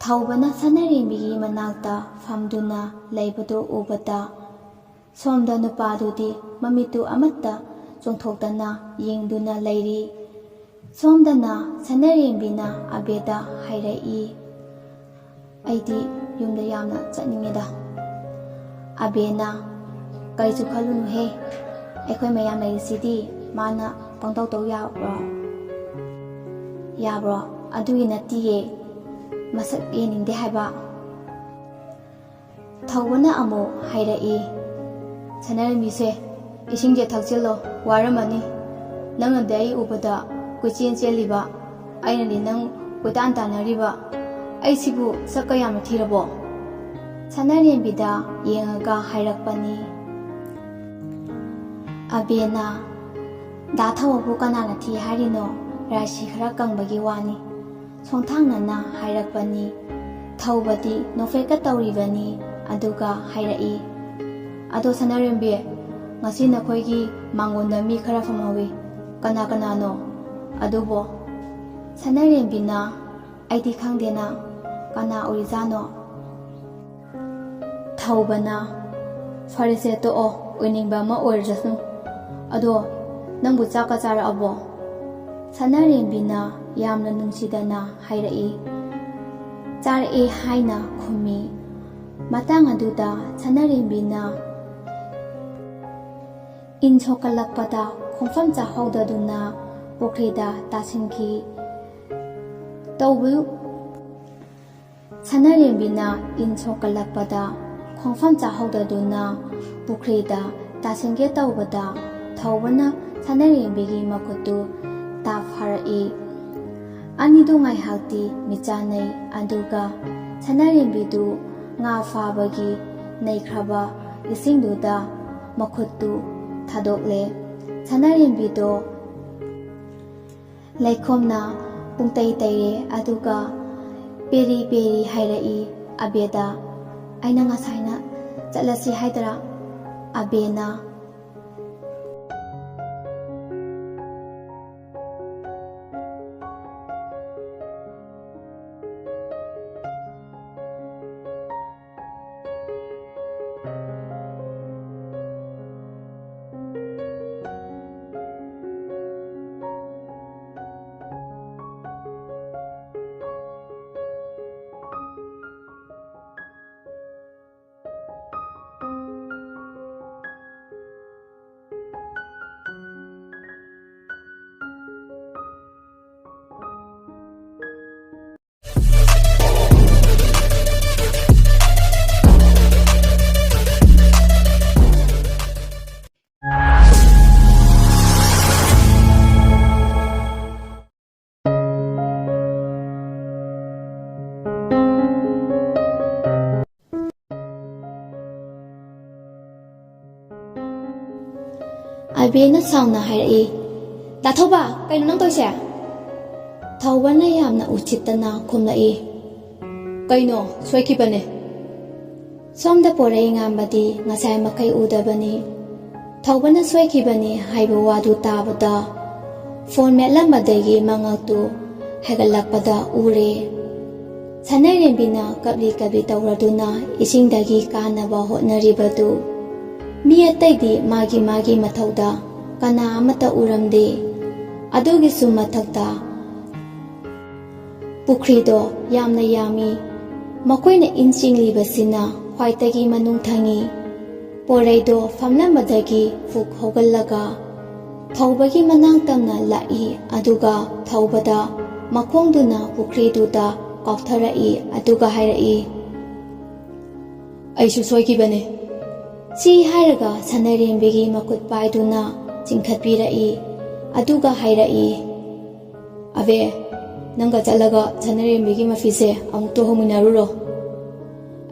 ꯊꯧꯕꯅ ꯁꯅꯥꯔꯦꯝꯕꯤꯒꯤ ꯃꯅꯥꯛꯇ ꯐꯝꯗꯨꯅ ꯂꯩꯕꯗꯨ ꯎꯕꯗ, ꯁꯣꯝꯗ ꯅꯨꯄꯥꯗꯨꯗꯤ ꯃꯃꯤꯠꯇꯨ ꯑꯃꯠꯇ ꯆꯣꯡꯊꯣꯛꯇꯅ ꯌꯦꯡꯗꯨꯅ ꯂꯩꯔꯤ꯫ ꯁꯣꯝꯗꯅ ꯁꯅꯥꯔꯦꯝꯕꯤꯅ ꯑꯕꯦꯗ ꯍꯥꯏꯔꯛꯏ, "ꯑꯩꯗꯤ ꯌꯨꯝꯗ ꯌꯥꯝꯅ ꯆꯠꯅꯤꯡꯉꯦꯗ꯫" ꯑꯕꯦꯅ, "ꯀꯔꯤꯁꯨ ꯈꯜꯂꯨꯅꯨꯍꯦ, ꯑꯩꯈꯣꯏ ꯃꯌꯥꯝ ꯂꯩꯔꯤꯁꯤꯗꯤ, ꯃꯥꯅ ꯄꯪꯇꯧ ꯇꯧ ꯌꯥꯕ꯭ꯔꯣ? ꯌꯥꯕ꯭ꯔꯣ? ꯑꯗꯨꯒꯤ ꯅꯠꯇꯤꯌꯦ, ꯃꯁꯛ ꯌꯦꯡꯅꯤꯡꯗꯦ ꯍꯥꯏꯕ꯫" ꯊꯧꯕꯅ ꯑꯃꯨꯛ ꯍꯥꯏꯔꯛꯏ, "ꯁꯅꯥꯔꯦꯝꯕꯤꯁꯦ, ꯏꯁꯤꯡꯁꯦ ꯊꯛꯆꯤꯜꯂꯣ, ꯋꯥꯔꯝꯃꯅꯤ꯫ ꯅꯪꯅꯗꯤ ꯑꯩ ꯎꯕꯗ ꯀꯣꯏꯆꯦꯟ ꯆꯦꯜꯂꯤꯕ, ꯑꯩꯅꯗꯤ ꯅꯪ ꯀꯣꯏꯇꯥꯟ ꯇꯥꯟꯅꯔꯤꯕ꯫ ꯑꯩꯁꯤꯕꯨ ꯁꯛꯀ ꯌꯥꯝꯅ ꯊꯤꯔꯕꯣ?" ꯁꯅꯥꯔꯦꯝꯕꯤꯗ ꯌꯦꯡꯉꯒ ꯍꯥꯏꯔꯛꯄꯅꯤ꯫ ꯑꯕꯦꯅ, "ꯗꯥ ꯊꯧꯕꯕꯨ ꯀꯅꯥꯅ ꯊꯤ ꯍꯥꯏꯔꯤꯅꯣ? ꯔꯥꯁꯤ ꯈꯔ ꯀꯪꯕꯒꯤ ꯋꯥꯅꯤ꯫" ꯁꯣꯡꯊꯥꯡꯅꯅ ꯍꯥꯏꯔꯛꯄꯅꯤ꯫ ꯊꯧꯕꯗꯤ ꯅꯣꯛꯐꯦꯠꯀ ꯇꯧꯔꯤꯕꯅꯤ, ꯑꯗꯨꯒ ꯍꯥꯏꯔꯛꯏ, "ꯑꯗꯣ ꯁꯅꯥꯔꯦꯝꯕꯤ, ꯉꯁꯤ ꯅꯈꯣꯏꯒꯤ ꯃꯥꯡꯒꯣꯟꯗ ꯃꯤ ꯈꯔ ꯐꯝꯍꯧꯋꯤ꯫ ꯀꯅꯥ ꯀꯅꯥꯅꯣ ꯑꯗꯨꯕꯣ?" ꯁꯅꯥꯔꯦꯝꯕꯤꯅ, "ꯑꯩꯗꯤ ꯈꯪꯗꯦꯅ, ꯀꯅꯥ ꯑꯣꯏꯔꯤꯖꯥꯠꯅꯣ?" ꯊꯧꯕꯅ, "ꯐꯔꯦꯁꯦ, ꯇꯣꯛꯑꯣ, ꯑꯣꯏꯅꯤꯡꯕ ꯑꯃ ꯑꯣꯏꯔꯖꯁꯅꯨ꯫ ꯑꯗꯣ ꯅꯪꯕꯨ ꯆꯥꯛꯀ ꯆꯥꯔꯛꯑꯕꯣ?" ꯁꯅꯥꯔꯦꯝꯕꯤꯅ ꯌꯥꯝꯅ ꯅꯨꯡꯁꯤꯗꯅ ꯍꯥꯏꯔꯛꯏ꯫ "ꯆꯥꯔꯛꯑꯦ" ꯍꯥꯏꯅ ꯈꯨꯝꯃꯤ꯫ ꯃꯇꯥꯡ ꯑꯗꯨꯗ ꯁꯅꯥꯔꯦꯝꯕꯤꯅ ꯏꯟ ꯁꯣꯛꯀꯠꯂꯛꯄꯗ ꯈꯣꯡꯐꯝ ꯆꯥꯍꯧꯗꯗꯨꯅ ꯄꯨꯈ꯭ꯔꯤꯗ ꯇꯥꯁꯤꯟꯈꯤ꯫ ꯇꯧꯕ-, ꯁꯅꯥꯔꯦꯝꯕꯤꯅ ꯏꯟ ꯁꯣꯛꯀꯠꯂꯛꯄꯗ ꯈꯣꯡꯐꯝ ꯆꯥꯍꯧꯗꯗꯨꯅ ꯄꯨꯈ꯭ꯔꯤꯗ ꯇꯥꯁꯤꯟꯒꯦ ꯇꯧꯕꯗ ꯊꯧꯕꯅ ꯁꯅꯥꯔꯦꯝꯕꯤꯒꯤ ꯃꯈꯨꯠꯇꯨ ꯇꯥ ꯐꯥꯔꯛꯏ꯫ ꯑꯅꯤꯗꯨ ꯉꯥꯏꯍꯥꯛꯇꯤ ꯃꯤꯠꯆꯥꯟꯅꯩ, ꯑꯗꯨꯒ ꯁꯅꯥꯔꯦꯝꯕꯤꯗꯨ ꯉꯥ ꯐꯥꯕꯒꯤ ꯅꯩꯈ꯭ꯔꯕ ꯏꯁꯤꯡꯗꯨꯗ ꯃꯈꯨꯠꯇꯨ ꯊꯥꯗꯣꯛꯂꯦ꯫ ꯁꯅꯥꯔꯦꯝꯕꯤꯗꯣ ꯂꯩꯈꯣꯝꯅ ꯄꯨꯡꯇꯩ ꯇꯩꯔꯦ, ꯑꯗꯨꯒ ꯄꯦꯔꯤ ꯄꯦꯔꯤ ꯍꯥꯏꯔꯛꯏ ꯑꯕꯦꯗ꯫ "ꯑꯩꯅ ꯉꯁꯥꯏꯅ ꯆꯠꯂꯁꯤ ꯍꯥꯏꯗ꯭ꯔꯥ?" ꯑꯕꯦꯅ꯫ ꯑꯕꯦꯅ ꯁꯥꯎꯅ ꯍꯥꯏꯔꯛꯏ, "ꯗꯥ ꯊꯧꯕ, ꯀꯩꯅꯣ ꯅꯪ ꯇꯧꯔꯤꯁꯦ?" ꯊꯧꯕꯅ ꯌꯥꯝꯅ ꯎꯁꯤꯠꯇꯅ ꯈꯨꯝꯂꯛꯏ, "ꯀꯩꯅꯣ, ꯁꯣꯏꯈꯤꯕꯅꯦ꯫" ꯁꯣꯝꯗ ꯄꯣꯔꯩꯉꯥꯟꯕꯗꯤ ꯉꯁꯥꯏ ꯃꯈꯩ ꯎꯗꯕꯅꯤ꯫ ꯊꯧꯕꯅ ꯁꯣꯏꯈꯤꯕꯅꯤ ꯍꯥꯏꯕ ꯋꯥꯗꯨ ꯇꯥꯕꯗ ꯐꯣꯟ ꯃꯦꯠꯂꯝꯕꯗꯒꯤ ꯃꯉꯛꯇꯨ ꯍꯥꯏꯒꯠꯂꯛꯄꯗ ꯎꯔꯦ꯫ ꯁꯅꯥꯔꯦꯝꯕꯤꯅ ꯀꯞꯂꯤ ꯀꯞꯂꯤ ꯇꯧꯔꯗꯨꯅ ꯏꯁꯤꯡꯗꯒꯤ ꯀꯥꯅꯕ ꯍꯣꯠꯅꯔꯤꯕꯗꯨ ꯃꯤ ꯑꯇꯩꯗꯤ ꯃꯥꯒꯤ ꯃꯥꯒꯤ ꯃꯊꯧꯗ ꯀꯅꯥ ꯑꯃꯠꯇ ꯎꯔꯝꯗꯦ꯫ ꯑꯗꯨꯒꯤꯁꯨ ꯃꯊꯛꯇ ꯄꯨꯈ꯭ꯔꯤꯗꯣ ꯌꯥꯝꯅ ꯌꯥꯝꯃꯤ꯫ ꯃꯈꯣꯏꯅ ꯏꯟ ꯆꯤꯡꯂꯤꯕꯁꯤꯅ ꯈ꯭ꯋꯥꯏꯗꯒꯤ ꯃꯅꯨꯡ ꯊꯪꯉꯤ꯫ ꯄꯣꯔꯩꯗꯣ ꯐꯝꯂꯝꯕꯗꯒꯤ ꯐꯨꯛ ꯍꯧꯒꯠꯂꯒ ꯊꯧꯕꯒꯤ ꯃꯅꯥꯛ ꯇꯝꯅ ꯂꯥꯛꯏ, ꯑꯗꯨꯒ ꯊꯧꯕꯗ ꯃꯈꯣꯡꯗꯨꯅ ꯄꯨꯈ꯭ꯔꯤꯗꯨꯗ ꯀꯥꯎꯊꯔꯛꯏ, ꯑꯗꯨꯒ ꯍꯥꯏꯔꯛꯏ, "ꯑꯩꯁꯨ ꯁꯣꯏꯈꯤꯕꯅꯦ"꯫ ꯁꯤ ꯍꯥꯏꯔꯒ ꯁꯅꯔꯦꯝꯕꯤꯒꯤ ꯃꯈꯨꯠ ꯄꯥꯏꯗꯨꯅ ꯆꯤꯡꯈꯠꯄꯤꯔꯛꯏ, ꯑꯗꯨꯒ ꯍꯥꯏꯔꯛꯏ, "ꯑꯕꯦ, ꯅꯪꯒ ꯆꯠꯂꯒ ꯁꯅꯔꯦꯝꯕꯤꯒꯤ ꯃꯐꯤꯁꯦ ꯑꯃꯨꯛꯇ ꯍꯣꯡꯃꯤꯟꯅꯔꯨꯔꯣ꯫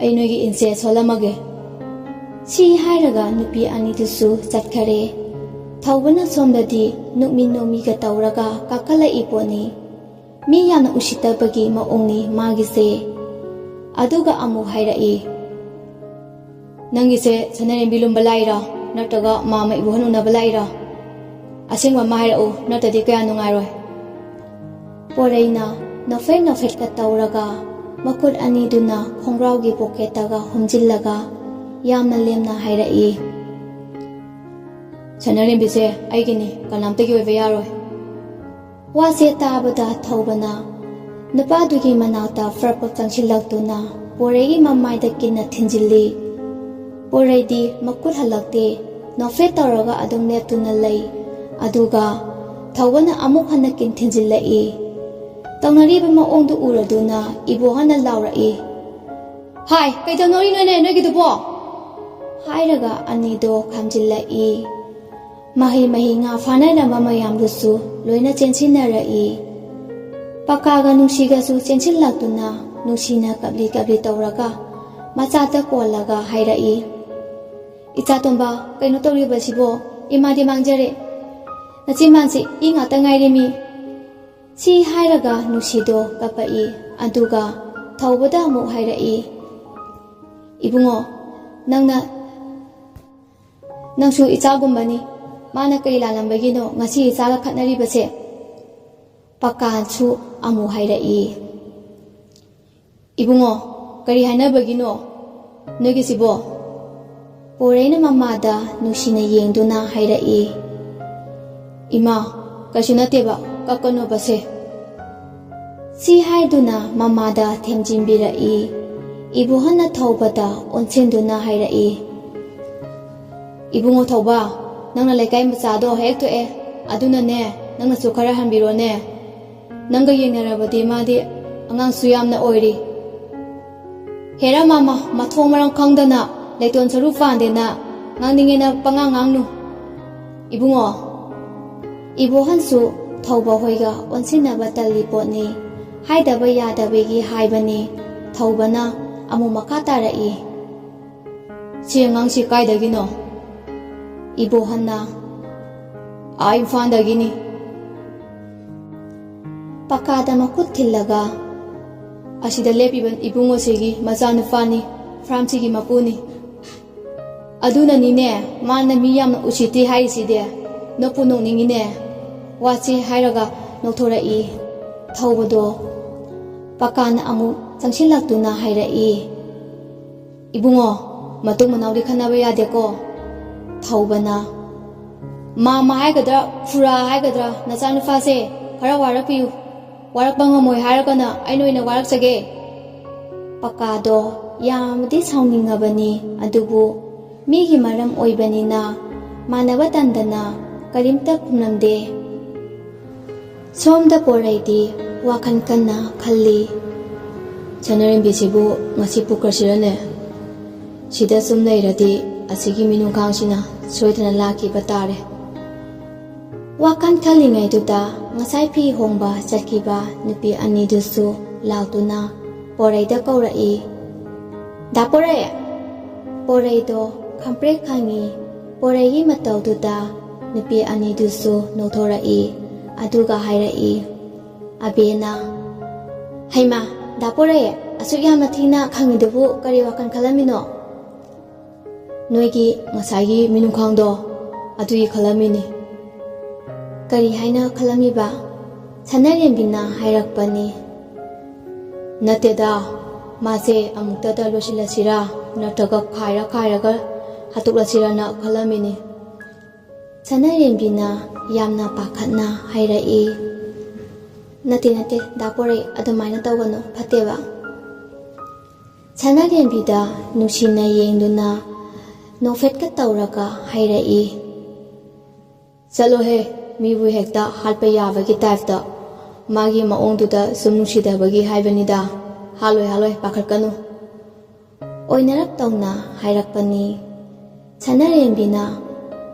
ꯑꯩ ꯅꯣꯏꯒꯤ ꯏꯟꯁꯦ ꯁꯣꯜꯂꯝꯃꯒꯦ"꯫ ꯁꯤ ꯍꯥꯏꯔꯒ ꯅꯨꯄꯤ ꯑꯅꯤꯗꯨꯁꯨ ꯆꯠꯈꯔꯦ꯫ ꯊꯧꯕꯅ ꯁꯣꯝꯗꯗꯤ ꯅꯣꯛꯃꯤ ꯅꯣꯛꯃꯤꯒ ꯇꯧꯔꯒ ꯀꯥꯈꯠꯂꯛꯏ ꯄꯣꯠꯅꯤ꯫ ꯃꯤ ꯌꯥꯝꯅ ꯎꯁꯤꯠꯇꯕꯒꯤ ꯃꯑꯣꯡꯅꯤ ꯃꯥꯒꯤꯁꯦ꯫ ꯑꯗꯨꯒ ꯑꯃꯨꯛ ꯍꯥꯏꯔꯛꯏ, "ꯅꯪꯒꯤꯁꯦ ꯁꯅꯔꯦꯝꯕꯤ ꯂꯨꯝꯕ ꯂꯥꯛꯏꯔꯥ, ꯅꯠꯇ꯭ꯔꯒ ꯃꯥꯃ ꯏꯕꯣꯍꯟ ꯎꯅꯕ ꯂꯥꯛꯏꯔꯥ? ꯑꯁꯦꯡꯕ ꯑꯃ ꯍꯥꯏꯔꯛꯎ, ꯅꯠꯇ꯭ꯔꯗꯤ ꯀꯌꯥ ꯅꯨꯡꯉꯥꯏꯔꯣꯏ"꯫ ꯄꯣꯔꯩꯅ ꯅꯣꯐꯦꯠ ꯅꯣꯐꯦꯠꯀ ꯇꯧꯔꯒ ꯃꯈꯨꯠ ꯑꯅꯤꯗꯨꯅ ꯈꯣꯡꯒ꯭ꯔꯥꯎꯒꯤ ꯄꯣꯀꯦꯠꯇꯒ ꯍꯨꯝꯖꯤꯜꯂꯒ ꯌꯥꯝꯅ ꯂꯦꯝꯅ ꯍꯥꯏꯔꯛꯏ, "ꯁꯅꯔꯦꯝꯕꯤꯁꯦ ꯑꯩꯒꯤꯅꯤ, ꯀꯅꯥꯝꯇꯒꯤ ꯑꯣꯏꯕ ꯌꯥꯔꯣꯏ"꯫ ꯋꯥꯁꯦ ꯇꯥꯕꯗ ꯊꯧꯕꯅ ꯅꯨꯄꯥꯗꯨꯒꯤ ꯃꯅꯥꯛꯇ ꯐ꯭ꯔꯞ ꯐ꯭ꯔꯞ ꯆꯪꯁꯤꯜꯂꯛꯇꯨꯅ ꯄꯣꯔꯩꯒꯤ ꯃꯃꯥꯏꯗ ꯀꯤꯟꯅ ꯊꯤꯟꯖꯤꯜꯂꯤ꯫ ꯄꯣꯔꯩꯗꯤ ꯃꯈꯨꯠ ꯍꯜꯂꯛꯇꯦ, ꯅꯣꯐꯦꯠ ꯇꯧꯔꯒ ꯑꯗꯨꯝ ꯂꯦꯞꯇꯨꯅ ꯂꯩ꯫ ꯑꯗꯨꯒ ꯊꯧꯕꯅ ꯑꯃꯨꯛ ꯍꯟꯅ ꯀꯤꯟ ꯊꯤꯟꯖꯤꯜꯂꯛꯏ꯫ ꯇꯧꯅꯔꯤꯕ ꯃꯑꯣꯡꯗꯨ ꯎꯔꯗꯨꯅ ꯏꯕꯣꯍꯟꯅ ꯂꯥꯎꯔꯛꯏ, "ꯍꯥꯏ, ꯀꯩꯗꯧꯅꯔꯤꯅꯣꯅꯦ ꯅꯣꯏꯒꯤꯗꯨꯕꯣ?" ꯍꯥꯏꯔꯒ ꯑꯅꯤꯗꯣ ꯈꯥꯝꯖꯤꯜꯂꯛꯏ꯫ ꯃꯍꯩ ꯃꯍꯩ ꯉꯥ ꯐꯥꯅꯔꯝꯕ ꯃꯌꯥꯝꯗꯨꯁꯨ ꯂꯣꯏꯅ ꯆꯦꯟꯁꯤꯟꯅꯔꯛꯏ꯫ ꯄꯀꯥꯒ ꯅꯨꯡꯁꯤꯒꯁꯨ ꯆꯦꯟꯁꯤꯜꯂꯛꯇꯨꯅ ꯅꯨꯡꯁꯤꯅ ꯀꯞꯂꯤ ꯀꯞꯂꯤ ꯇꯧꯔꯒ ꯃꯆꯥꯇ ꯀꯣꯜꯂꯒ ꯍꯥꯏꯔꯛꯏ, "ꯏꯆꯥꯇꯣꯝꯕ, ꯀꯩꯅꯣ ꯇꯧꯔꯤꯕꯁꯤꯕꯣ? ꯏꯃꯥꯗꯤ ꯃꯥꯡꯖꯔꯦ꯫ ꯅꯆꯤꯟꯕꯥꯟꯁꯤ ꯏ ꯉꯥꯛꯇ ꯉꯥꯏꯔꯦꯃꯤ"꯫ ꯁꯤ ꯍꯥꯏꯔꯒ ꯅꯨꯡꯁꯤꯗꯣ ꯀꯞꯄꯛꯏ꯫ ꯑꯗꯨꯒ ꯊꯧꯕꯗ ꯑꯃꯨꯛ ꯍꯥꯏꯔꯛꯏ, "ꯏꯕꯨꯡꯉꯣ, ꯅꯪꯅ, ꯅꯪꯁꯨ ꯏꯆꯥꯒꯨꯝꯕꯅꯤ꯫ ꯃꯥꯅ ꯀꯔꯤ ꯂꯥꯜꯂꯝꯕꯒꯤꯅꯣ ꯉꯁꯤ ꯏꯆꯥꯒ ꯈꯠꯅꯔꯤꯕꯁꯦ?" ꯄꯀꯥꯁꯨ ꯑꯃꯨꯛ ꯍꯥꯏꯔꯛꯏ, "ꯏꯕꯨꯡꯉꯣ, ꯀꯔꯤ ꯍꯥꯏꯅꯕꯒꯤꯅꯣ ꯅꯣꯏꯒꯤꯁꯤꯕꯣ?" ꯄꯣꯔꯩꯅ ꯃꯃꯥꯗ ꯅꯨꯡꯁꯤꯅ ꯌꯦꯡꯗꯨꯅ ꯍꯥꯏꯔꯛꯏ, "ꯏꯃꯥ, "ꯀꯩꯁꯨ ꯅꯠꯇꯦꯕ, ꯀꯞꯀꯅꯣꯕꯁꯦ꯫" ꯁꯤ ꯍꯥꯏꯗꯨꯅ ꯃꯃꯥꯗ ꯊꯦꯝꯖꯤꯟꯕꯤꯔꯛꯏ꯫ ꯏꯕꯣꯍꯟꯅ ꯊꯧꯕꯗ ꯑꯣꯟꯁꯤꯟꯗꯨꯅ ꯍꯥꯏꯔꯛꯏ, "ꯏꯕꯨꯡꯉꯣ ꯊꯧꯕ, ꯅꯪꯅ ꯂꯩꯀꯥꯏ ꯃꯆꯥꯗꯣ ꯍꯦꯛ ꯊꯣꯛꯑꯦ꯫ ꯑꯗꯨꯅꯅꯦ, ꯅꯪꯅꯁꯨ ꯈꯔ ꯍꯟꯕꯤꯔꯣꯅꯦ꯫ ꯅꯪꯒ ꯌꯦꯡꯅꯔꯕꯗꯤ ꯃꯥꯗꯤ ꯑꯉꯥꯡꯁꯨ ꯌꯥꯝꯅ ꯑꯣꯏꯔꯤ꯫" "ꯍꯦꯔꯥ ꯃꯥꯃ, ꯃꯊꯣꯡ ꯃꯔꯝ ꯈꯪꯗꯅ ꯂꯩꯇꯣꯟ ꯁꯔꯨ ꯄꯥꯟꯗꯦꯅ ꯉꯥꯡꯅꯤꯡꯉꯦꯅ ꯄꯉꯥꯡ ꯉꯥꯡꯅꯨ ꯏꯕꯨꯡꯉꯣ꯫" ꯏꯕꯣꯍꯟꯁꯨ ꯊꯧꯕ ꯍꯣꯏꯒ ꯑꯣꯟꯁꯤꯟꯅꯕ ꯇꯜꯂꯤ ꯄꯣꯠꯅꯤ꯫ ꯍꯥꯏꯗꯕ ꯌꯥꯗꯕꯒꯤ ꯍꯥꯏꯕꯅꯤ꯫ ꯊꯧꯕꯅ ꯑꯃꯨꯛ ꯃꯈꯥ ꯇꯥꯔꯛꯏ, "ꯁꯤ ꯑꯉꯥꯡꯁꯤ ꯀꯥꯏꯗꯒꯤꯅꯣ?" ꯏꯕꯣꯍꯟꯅ, "ꯑꯥ ꯏꯝꯐꯥꯜꯗꯒꯤꯅꯤ꯫" ꯄꯀꯥꯗ ꯃꯈꯨꯠ ꯊꯤꯜꯂꯒ, "ꯑꯁꯤꯗ ꯂꯦꯞꯄꯤꯕ ꯏꯕꯨꯡꯉꯣꯁꯤꯒꯤ ꯃꯆꯥꯅꯨꯄꯥꯅꯤ, ꯐꯥꯔꯝꯁꯤꯒꯤ ꯃꯄꯨꯅꯤ꯫ ꯑꯗꯨꯅꯅꯤꯅꯦ ꯃꯥꯅ ꯃꯤ ꯌꯥꯝꯅ ꯎꯁꯤꯠꯇꯦ ꯍꯥꯏꯔꯤꯁꯤꯗꯤ꯫ ꯅꯣꯛꯄꯨ ꯅꯣꯛꯅꯤꯡꯉꯤꯅꯦ꯫" ꯋꯥꯁꯤ ꯍꯥꯏꯔꯒ ꯅꯣꯛꯊꯣꯔꯛꯏ꯫ ꯊꯧꯕꯗꯣ ꯄꯀꯥꯅ ꯑꯃꯨꯛ ꯆꯪꯁꯤꯜꯂꯛꯇꯨꯅ ꯍꯥꯏꯔꯛꯏ, "ꯏꯕꯨꯡꯉꯣ, ꯃꯇꯨꯡ ꯃꯅꯥꯎꯗꯤ ꯈꯟꯅꯕ ꯌꯥꯗꯦꯀꯣ꯫" ꯊꯧꯕꯅ, "ꯃꯥꯃ ꯍꯥꯏꯒꯗ꯭ꯔꯥ, ꯐꯨꯔꯥ ꯍꯥꯏꯒꯗ꯭ꯔꯥ, ꯅꯆꯥꯅꯨꯄꯥꯁꯦ ꯈꯔ ꯋꯥꯔꯛꯄꯤꯌꯨ꯫ ꯋꯥꯔꯛꯄ ꯉꯝꯃꯣꯏ ꯍꯥꯏꯔꯒꯅ ꯑꯩꯅ ꯑꯣꯏꯅ ꯋꯥꯔꯛꯆꯒꯦ꯫" ꯄꯀꯥꯗꯣ ꯌꯥꯝꯅꯗꯤ ꯁꯥꯎꯅꯤꯡꯉꯕꯅꯤ, ꯑꯗꯨꯕꯨ ꯃꯤꯒꯤ ꯃꯔꯝ ꯑꯣꯏꯕꯅꯤꯅ ꯃꯥꯟꯅꯕ ꯇꯟꯗꯅ ꯀꯔꯤꯝꯇ ꯈꯨꯝꯂꯝꯗꯦ꯫ ꯁꯣꯝꯗ ꯄꯣꯔꯩꯗꯤ ꯋꯥꯈꯜ ꯀꯟꯅ ꯈꯜꯂꯤ꯫ "ꯁꯅꯥꯔꯦꯝꯕꯤꯁꯤꯕꯨ ꯉꯁꯤ ꯄꯨꯈ꯭ꯔꯁꯤꯔꯅꯦ? ꯁꯤꯗ ꯁꯨꯝ ꯂꯩꯔꯗꯤ ꯑꯁꯤꯒꯤ ꯃꯤꯅꯨꯡꯈꯥꯡꯁꯤꯅ ꯁꯣꯏꯗꯅ ꯂꯥꯛꯈꯤꯕ ꯇꯥꯔꯦ꯫" ꯋꯥꯈꯜ ꯈꯜꯂꯤꯉꯩꯗꯨꯗ ꯉꯁꯥꯏ ꯐꯤ ꯍꯣꯡꯕ ꯆꯠꯈꯤꯕ ꯅꯨꯄꯤ ꯑꯅꯤꯗꯨꯁꯨ ꯂꯥꯛꯇꯨꯅ ꯄꯣꯔꯩꯗ ꯀꯧꯔꯛꯏ, "ꯗꯥ ꯄꯣꯔꯩ!" ꯄꯣꯔꯩꯗꯣ ꯈꯪꯄ꯭ꯔꯦꯛ ꯈꯪꯉꯤ꯫ ꯄꯣꯔꯩꯒꯤ ꯃꯇꯧꯗꯨꯗ ꯅꯨꯄꯤ ꯑꯅꯤꯗꯨꯁꯨ ꯅꯣꯛꯊꯣꯔꯛꯏ꯫ ꯑꯗꯨꯒ ꯍꯥꯏꯔꯛꯏ ꯑꯕꯦꯅ, "ꯍꯩꯃꯥ, ꯗꯥ ꯄꯣꯔꯩ, ꯑꯁꯨꯛ ꯌꯥꯝꯅ ꯊꯤꯅ ꯈꯪꯉꯤꯗꯨꯕꯨ ꯀꯔꯤ ꯋꯥꯈꯜ ꯈꯜꯂꯝꯃꯤꯅꯣ?" "ꯅꯣꯏꯒꯤ ꯉꯁꯥꯏꯒꯤ ꯃꯤꯅꯨꯡꯈꯥꯡꯗꯣ, ꯑꯗꯨꯒꯤ ꯈꯜꯂꯝꯃꯤꯅꯤ꯫" "ꯀꯔꯤ ꯍꯥꯏꯅ ꯈꯜꯂꯝꯃꯤꯕ?" ꯁꯅꯥꯔꯦꯝꯕꯤꯅ ꯍꯥꯏꯔꯛꯄꯅꯤ꯫ "ꯅꯠꯇꯦꯗ, ꯃꯥꯁꯦ ꯑꯃꯨꯛꯇꯗ ꯂꯣꯏꯁꯤꯜꯂꯁꯤꯔꯥ, ꯅꯠꯇ꯭ꯔꯒ ꯈꯥꯏꯔ ꯈꯥꯏꯔꯒ ꯍꯥꯠꯇꯣꯛꯂꯁꯤꯔꯥꯅ ꯈꯜꯂꯝꯃꯤꯅꯤ꯫" ꯁꯅꯥꯔꯦꯝꯕꯤꯅ ꯌꯥꯝꯅ ꯄꯥꯈꯠꯅ ꯍꯥꯏꯔꯛꯏ꯫ "ꯅꯠꯇꯦ, ꯅꯠꯇꯦ, ꯗꯥ ꯄꯣꯔꯩ, ꯑꯗꯨꯃꯥꯏꯅ ꯇꯧꯒꯅꯨ, ꯐꯠꯇꯦꯕ꯫" ꯁꯅꯥꯔꯦꯝꯕꯤꯗ ꯅꯨꯡꯁꯤꯅ ꯌꯦꯡꯗꯨꯅ ꯅꯣꯛꯐꯦꯠꯀ ꯇꯧꯔꯒ ꯍꯥꯏꯔꯛꯏ꯫ "ꯆꯠꯂꯣꯍꯦ, ꯃꯤꯕꯨ ꯍꯦꯛꯇ ꯍꯥꯠꯄ ꯌꯥꯕꯒꯤ ꯇꯥꯏꯞꯇ꯫ ꯃꯥꯒꯤ ꯃꯑꯣꯡꯗꯨꯗ ꯁꯨꯝ ꯅꯨꯡꯁꯤꯗꯕꯒꯤ ꯍꯥꯏꯕꯅꯤꯗ꯫ ꯍꯥꯠꯂꯣꯏ, ꯍꯥꯠꯂꯣꯏ, ꯄꯥꯈꯠꯀꯅꯨ꯫" ꯑꯣꯏꯅꯔꯞ ꯇꯧꯅ ꯍꯥꯏꯔꯛꯄꯅꯤ꯫ ꯁꯅꯥꯔꯦꯝꯕꯤꯅ,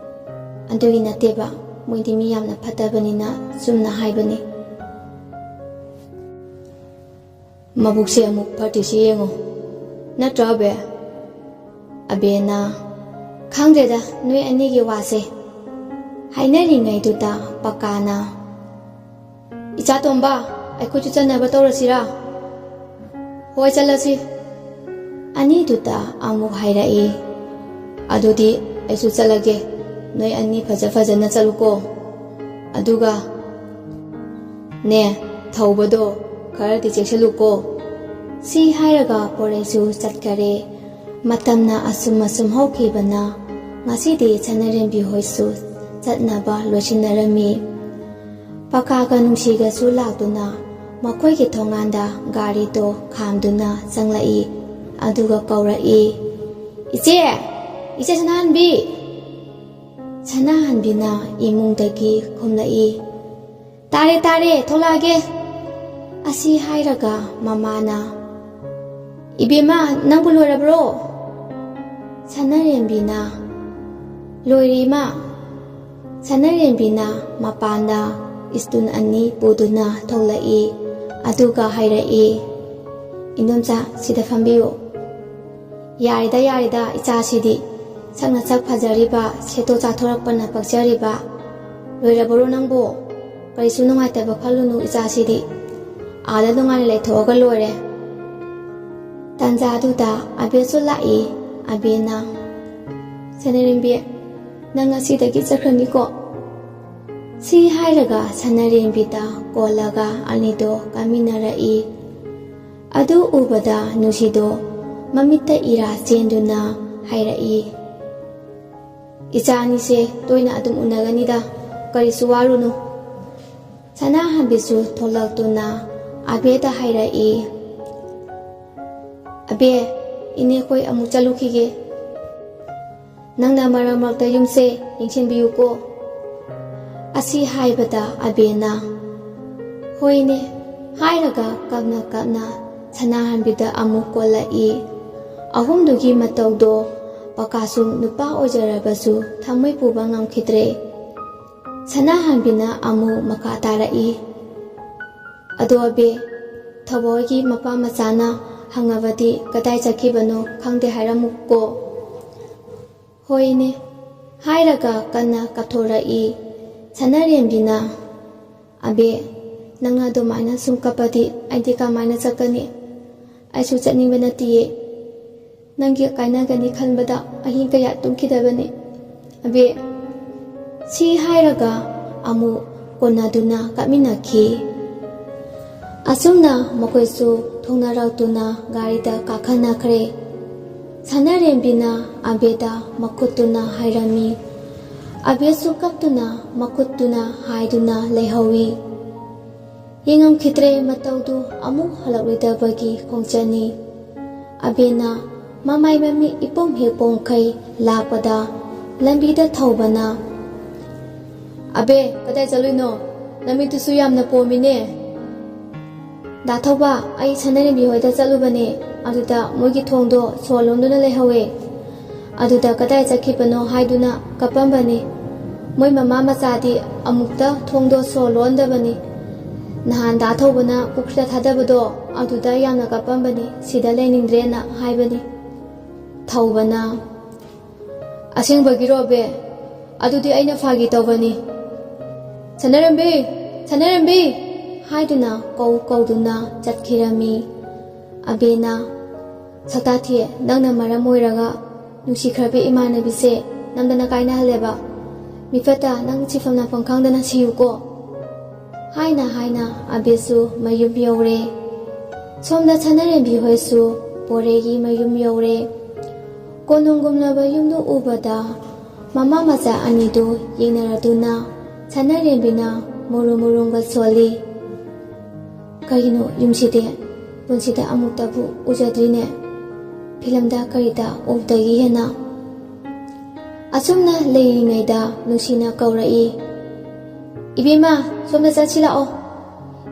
"ꯑꯗꯨꯒꯤ ꯅꯠꯇꯦꯕ, ꯃꯣꯏꯗꯤ ꯃꯤ ꯌꯥꯝꯅ ꯐꯠꯇꯕꯅꯤꯅ ꯆꯨꯝꯅ ꯍꯥꯏꯕꯅꯤ꯫" "ꯃꯕꯨꯛꯁꯦ ꯑꯃꯨꯛ ꯐꯠꯇ꯭ꯔꯤꯁꯤ ꯌꯦꯡꯉꯣ꯫ ꯅꯠꯇ꯭ꯔꯣ, ꯑꯕꯦ?" ꯑꯕꯦꯅ, "ꯈꯪꯗ꯭ꯔꯦꯗ ꯅꯣꯏ ꯑꯅꯤꯒꯤ ꯋꯥꯁꯦ꯫" ꯍꯥꯏꯅꯔꯤꯉꯩꯗꯨꯗ ꯄꯀꯥꯅ, "ꯏꯆꯥ ꯇꯣꯝꯕ, ꯑꯩꯈꯣꯏꯁꯨ ꯆꯠꯅꯕ ꯇꯧꯔꯁꯤꯔꯥ?" "ꯍꯣꯏ, ꯆꯠꯂꯁꯤ꯫" ꯑꯅꯤꯗꯨꯗ ꯑꯃꯨꯛ ꯍꯥꯏꯔꯛꯏ, "ꯑꯗꯨꯗꯤ ꯑꯩꯁꯨ ꯆꯠꯂꯒꯦ꯫ ꯅꯣꯏ ꯑꯅꯤ ꯐꯖ ꯐꯖꯅ ꯆꯠꯂꯨꯀꯣ꯫ ꯑꯗꯨꯒ ꯅꯦ, ꯊꯧꯕꯗꯣ ꯈꯔꯗꯤ ꯆꯦꯛꯁꯤꯜꯂꯨꯀꯣ꯫" ꯁꯤ ꯍꯥꯏꯔꯒ ꯄꯣꯔꯩꯁꯨ ꯆꯠꯈꯔꯦ꯫ ꯃꯇꯝꯅ ꯑꯁꯨꯝ ꯑꯁꯨꯝ ꯍꯧꯈꯤꯕꯅ ꯉꯁꯤꯗꯤ ꯁꯅꯥꯔꯦꯝꯕꯤ ꯍꯣꯏꯁꯨ ꯆꯠꯅꯕ ꯂꯣꯏꯁꯤꯟꯅꯔꯝꯃꯤ꯫ ꯄꯀꯥꯒ ꯅꯨꯡꯁꯤꯒꯁꯨ ꯂꯥꯛꯇꯨꯅ ꯃꯈꯣꯏꯒꯤ ꯊꯣꯡꯒꯥꯟꯗ ꯒꯥꯔꯤꯗꯣ ꯈꯥꯝꯗꯨꯅ ꯆꯪꯂꯛꯏ꯫ ꯑꯗꯨꯒ ꯀꯧꯔꯛꯏ, "ꯏꯆꯦ! ꯏꯆꯦ ꯁꯅꯥꯍꯟꯕꯤ!" ꯁꯅꯥꯍꯟꯕꯤꯅ ꯏꯃꯨꯡꯗꯒꯤ ꯈꯨꯝꯂꯛꯏ, "ꯇꯥꯔꯦ, ꯇꯥꯔꯦ, ꯊꯣꯛꯂꯛꯑꯒꯦ꯫" ꯑꯁꯤ ꯍꯥꯏꯔꯒ ꯃꯃꯥꯅ, "ꯏꯕꯦꯝꯃ, ꯅꯪꯕꯨ ꯂꯣꯏꯔꯕ꯭ꯔꯣ?" ꯁꯅꯥꯔꯦꯝꯕꯤꯅ, "ꯂꯣꯏꯔꯦ, ꯏꯃꯥ꯫" ꯁꯅꯥꯔꯦꯝꯕꯤꯅ ꯃꯄꯥꯟꯗ ꯏꯁꯇꯨꯟ ꯑꯅꯤ ꯄꯨꯗꯨꯅ ꯊꯣꯛꯂꯛꯏ꯫ ꯑꯗꯨꯒ ꯍꯥꯏꯔꯛꯏ, "ꯏꯟꯗꯣꯝꯆꯥ, ꯁꯤꯗ ꯐꯝꯕꯤꯌꯨ꯫" "ꯌꯥꯔꯦꯗ, ꯌꯥꯔꯦꯗ, ꯏꯆꯥꯁꯤꯗꯤ꯫ ꯁꯛꯅ ꯁꯛ ꯐꯖꯔꯤꯕ, ꯁꯦꯠꯇꯣ ꯆꯥꯊꯣꯔꯛꯄꯅ ꯄꯛꯆꯔꯤꯕ꯫ ꯂꯣꯏꯔꯕꯔꯣ ꯅꯪꯕꯨ? ꯀꯔꯤꯁꯨ ꯅꯨꯡꯉꯥꯏꯇꯕ ꯈꯜꯂꯨꯅꯨ ꯏꯆꯥꯁꯤꯗꯤ꯫ ꯑꯥꯗ ꯅꯨꯡꯉꯥꯏꯅ ꯂꯩꯊꯣꯛꯑꯒ ꯂꯣꯏꯔꯦ꯫" ꯇꯥꯟꯖꯥꯗꯨꯗ ꯑꯕꯦꯁꯨ ꯂꯥꯛꯏ꯫ ꯑꯕꯦꯅ, "ꯁꯅꯥꯔꯦꯝꯕꯤ, ꯅꯪ ꯉꯁꯤꯗꯒꯤ ꯆꯠꯈ꯭ꯔꯅꯤꯀꯣ?" ꯁꯤ ꯍꯥꯏꯔꯒ ꯁꯅꯥꯔꯦꯝꯕꯤꯗ ꯀꯣꯜꯂꯒ ꯑꯅꯤꯗꯣ ꯀꯥꯃꯤꯟꯅꯔꯛꯏ꯫ ꯑꯗꯨ ꯎꯕꯗ ꯅꯨꯡꯁꯤꯗꯣ ꯃꯃꯤꯠꯇ ꯏꯔꯥ ꯆꯦꯟꯗꯨꯅ ꯍꯥꯏꯔꯛꯏ, "ꯏꯆꯥ ꯑꯅꯤꯁꯦ ꯇꯣꯏꯅ ꯑꯗꯨꯝ ꯎꯅꯒꯅꯤꯗ꯫ ꯀꯔꯤꯁꯨ ꯋꯥꯔꯨꯅꯨ꯫ ꯁꯅꯥꯍꯟꯕꯤꯁꯨ ꯊꯣꯛꯂꯛꯇꯨꯅ ꯑꯕꯦꯗ ꯍꯥꯏꯔꯛꯏ, "ꯑꯕꯦ, ꯏꯅꯦꯈꯣꯏ ꯑꯃꯨꯛ ꯆꯠꯂꯨꯈꯤꯒꯦ꯫ ꯅꯪꯅ ꯃꯔꯛ ꯃꯔꯛꯇ ꯌꯨꯝꯁꯦ ꯌꯦꯡꯁꯤꯟꯕꯤꯌꯨꯀꯣ꯫" ꯑꯁꯤ ꯍꯥꯏꯕꯗ ꯑꯕꯦꯅ, "ꯍꯣꯏꯅꯦ" ꯍꯥꯏꯔꯒ ꯀꯞꯅ ꯀꯞꯅ ꯁꯅꯥꯍꯟꯕꯤꯗ ꯑꯃꯨꯛ ꯀꯣꯜꯂꯛꯏ꯫ ꯑꯍꯨꯝꯗꯨꯒꯤ ꯃꯇꯧꯗꯣ ꯄꯀꯥꯁꯨ ꯅꯨꯄꯥ ꯑꯣꯏꯖꯔꯕꯁꯨ ꯊꯃꯣꯏ ꯄꯨꯕ ꯉꯝꯈꯤꯗ꯭ꯔꯦ꯫ ꯁꯅꯥꯍꯟꯕꯤꯅ ꯑꯃꯨꯛ ꯃꯈꯥ ꯇꯥꯔꯛꯏ, "ꯑꯗꯣ ꯑꯕꯦ, ꯊꯧꯕ ꯍꯣꯏꯒꯤ ꯃꯄꯥ ꯃꯆꯥꯅ ꯍꯪꯉꯕꯗꯤ ꯀꯗꯥꯏ ꯆꯠꯈꯤꯕꯅꯣ ꯈꯪꯗꯦ ꯍꯥꯏꯔꯝꯃꯨꯀꯣ꯫" "ꯍꯣꯏꯅꯦ" ꯍꯥꯏꯔꯒ ꯀꯟꯅ ꯀꯞꯊꯣꯔꯛꯏ꯫ ꯁꯅꯥꯔꯦꯝꯕꯤꯅ, "ꯑꯕꯦ, ꯅꯪꯅ ꯑꯗꯨꯃꯥꯏꯅ ꯁꯨꯝ ꯀꯞꯄꯗꯤ ꯑꯩꯗꯤ ꯀꯃꯥꯏꯅ ꯆꯠꯀꯅꯤ? ꯑꯩꯁꯨ ꯆꯠꯅꯤꯡꯕ ꯅꯠꯇꯤꯌꯦ꯫ ꯅꯪꯒ ꯀꯥꯏꯅꯒꯅꯤ ꯈꯟꯕꯗ ꯑꯍꯤꯡ ꯀꯌꯥ ꯇꯨꯝꯈꯤꯗꯕꯅꯤ, ꯑꯕꯦ꯫" ꯁꯤ ꯍꯥꯏꯔꯒ ꯑꯃꯨꯛ ꯀꯣꯟꯅꯗꯨꯅ ꯀꯞꯃꯤꯟꯅꯈꯤ꯫ ꯑꯁꯨꯝꯅ ꯃꯈꯣꯏꯁꯨ ꯊꯣꯡꯅꯔꯛꯇꯨꯅ ꯒꯥꯔꯤꯗ ꯀꯥꯈꯠꯅꯈ꯭ꯔꯦ꯫ ꯁꯅꯥꯔꯦꯝꯕꯤꯅ ꯑꯕꯦꯗ ꯃꯈꯨꯠꯇꯨꯅ ꯍꯥꯏꯔꯝꯃꯤ꯫ ꯑꯕꯦꯁꯨ ꯀꯞꯇꯨꯅ ꯃꯈꯨꯠꯇꯨꯅ ꯍꯥꯏꯗꯨꯅ ꯂꯩꯍꯧꯏ꯫ ꯌꯦꯡꯉꯝꯈꯤꯗ꯭ꯔꯦ ꯃꯇꯧꯗꯨ ꯑꯃꯨꯛ ꯍꯜꯂꯛꯂꯣꯏꯗꯕꯒꯤ ꯈꯣꯡꯆꯠꯅꯤ꯫ ꯑꯕꯦꯅ ꯃꯃꯥꯏ ꯃꯃꯤꯠ ꯏꯄꯣꯝ ꯍꯦꯛ ꯄꯣꯝꯈꯩ ꯂꯥꯛꯄꯗ ꯂꯝꯕꯤꯗ ꯊꯧꯕꯅ, "ꯑꯕꯦ, ꯀꯗꯥꯏ ꯆꯠꯂꯨꯏꯅꯣ? ꯅꯃꯤꯠꯇꯨꯁꯨ ꯌꯥꯝꯅ ꯄꯣꯝꯃꯤꯅꯦ꯫" "ꯗꯥ ꯊꯧꯕ, ꯑꯩ ꯁꯅꯥꯔꯦꯝꯕꯤ ꯍꯣꯏꯗ ꯆꯠꯂꯨꯕꯅꯦ꯫ ꯑꯗꯨꯗ ꯃꯣꯏꯒꯤ ꯊꯣꯡꯗꯣ ꯁꯣ ꯂꯣꯟꯗꯨꯅ ꯂꯩꯍꯧꯋꯦ꯫ ꯑꯗꯨꯗ ꯀꯗꯥꯏ ꯆꯠꯈꯤꯕꯅꯣ ꯍꯥꯏꯗꯨꯅ ꯀꯞꯄꯝꯕꯅꯤ꯫ ꯃꯣꯏ ꯃꯃꯥ ꯃꯆꯥꯗꯤ ꯑꯃꯨꯛꯇ ꯊꯣꯡꯗꯣ ꯁꯣ ꯂꯣꯟꯗꯕꯅꯤ꯫ ꯅꯍꯥꯟ ꯗꯥ ꯊꯧꯕꯅ ꯄꯨꯈ꯭ꯔꯤꯗ ꯊꯥꯗꯕꯗꯣ ꯑꯗꯨꯗ ꯌꯥꯝꯅ ꯀꯞꯄꯝꯕꯅꯤ, ꯁꯤꯗ ꯂꯩꯅꯤꯡꯗ꯭ꯔꯦꯅ ꯍꯥꯏꯕꯅꯤ꯫" ꯊꯧꯕꯅ, "ꯑꯁꯦꯡꯕꯒꯤꯔꯣ ꯑꯕꯦ? ꯑꯗꯨꯗꯤ ꯑꯩꯅ ꯐꯥꯒꯤ ꯇꯧꯕꯅꯤ꯫ ꯁꯅꯥꯔꯦꯝꯕꯤ! ꯁꯅꯥꯔꯦꯝꯕꯤ!" ꯍꯥꯏꯗꯨꯅ ꯀꯧ ꯀꯧꯗꯨꯅ ꯆꯠꯈꯤꯔꯝꯃꯤ꯫ ꯑꯕꯦꯅ, "ꯁꯛꯇꯥꯊꯤ, ꯅꯪꯅ ꯃꯔꯝ ꯑꯣꯏꯔꯒ ꯅꯨꯡꯁꯤꯈ꯭ꯔꯕꯤ ꯏꯃꯥꯟꯅꯕꯤꯁꯦ ꯅꯝꯗꯅ ꯀꯥꯏꯅꯍꯜꯂꯦꯕ꯫ ꯃꯤꯐꯠꯇ ꯅꯪ ꯁꯤꯐꯝ ꯅꯥꯐꯝ ꯈꯪꯗꯅ ꯁꯤꯌꯨꯀꯣ꯫" ꯍꯥꯏꯅ ꯍꯥꯏꯅ ꯑꯕꯦꯁꯨ ꯃꯌꯨꯝ ꯌꯧꯔꯦ꯫ ꯁꯣꯝꯗ ꯁꯅꯥꯔꯦꯝꯕꯤ ꯍꯣꯏꯁꯨ ꯄꯣꯔꯦꯒꯤ ꯃꯌꯨꯝ ꯌꯧꯔꯦ꯫ ꯀꯣꯅꯨꯡꯒꯨꯝꯂꯕ ꯌꯨꯝꯗꯨ ꯎꯕꯗ ꯃꯃꯥ ꯃꯆꯥ ꯑꯅꯤꯗꯨ ꯌꯦꯡꯅꯔꯗꯨꯅ ꯁꯅꯥꯔꯦꯝꯕꯤꯅ ꯃꯨꯔꯨꯝ ꯃꯨꯔꯨꯝꯒ ꯁꯣꯜꯂꯤ꯫ "ꯀꯩꯅꯣ ꯌꯨꯝꯁꯤꯗꯤ? ꯄꯨꯟꯁꯤꯗ ꯑꯃꯨꯛꯇꯕꯨ ꯎꯖꯗ꯭ꯔꯤꯅꯦ꯫ ꯐꯤꯂꯝꯗ ꯀꯔꯤꯗ ꯎꯕꯗꯒꯤ ꯍꯦꯟꯅ?" ꯑꯁꯨꯝꯅ ꯂꯩꯔꯤꯉꯩꯗ ꯅꯨꯡꯁꯤꯅ ꯀꯧꯔꯛꯏ꯫ "ꯏꯕꯦꯝꯃ, ꯁꯣꯝꯗ ꯆꯠꯁꯤ ꯂꯥꯛꯑꯣ꯫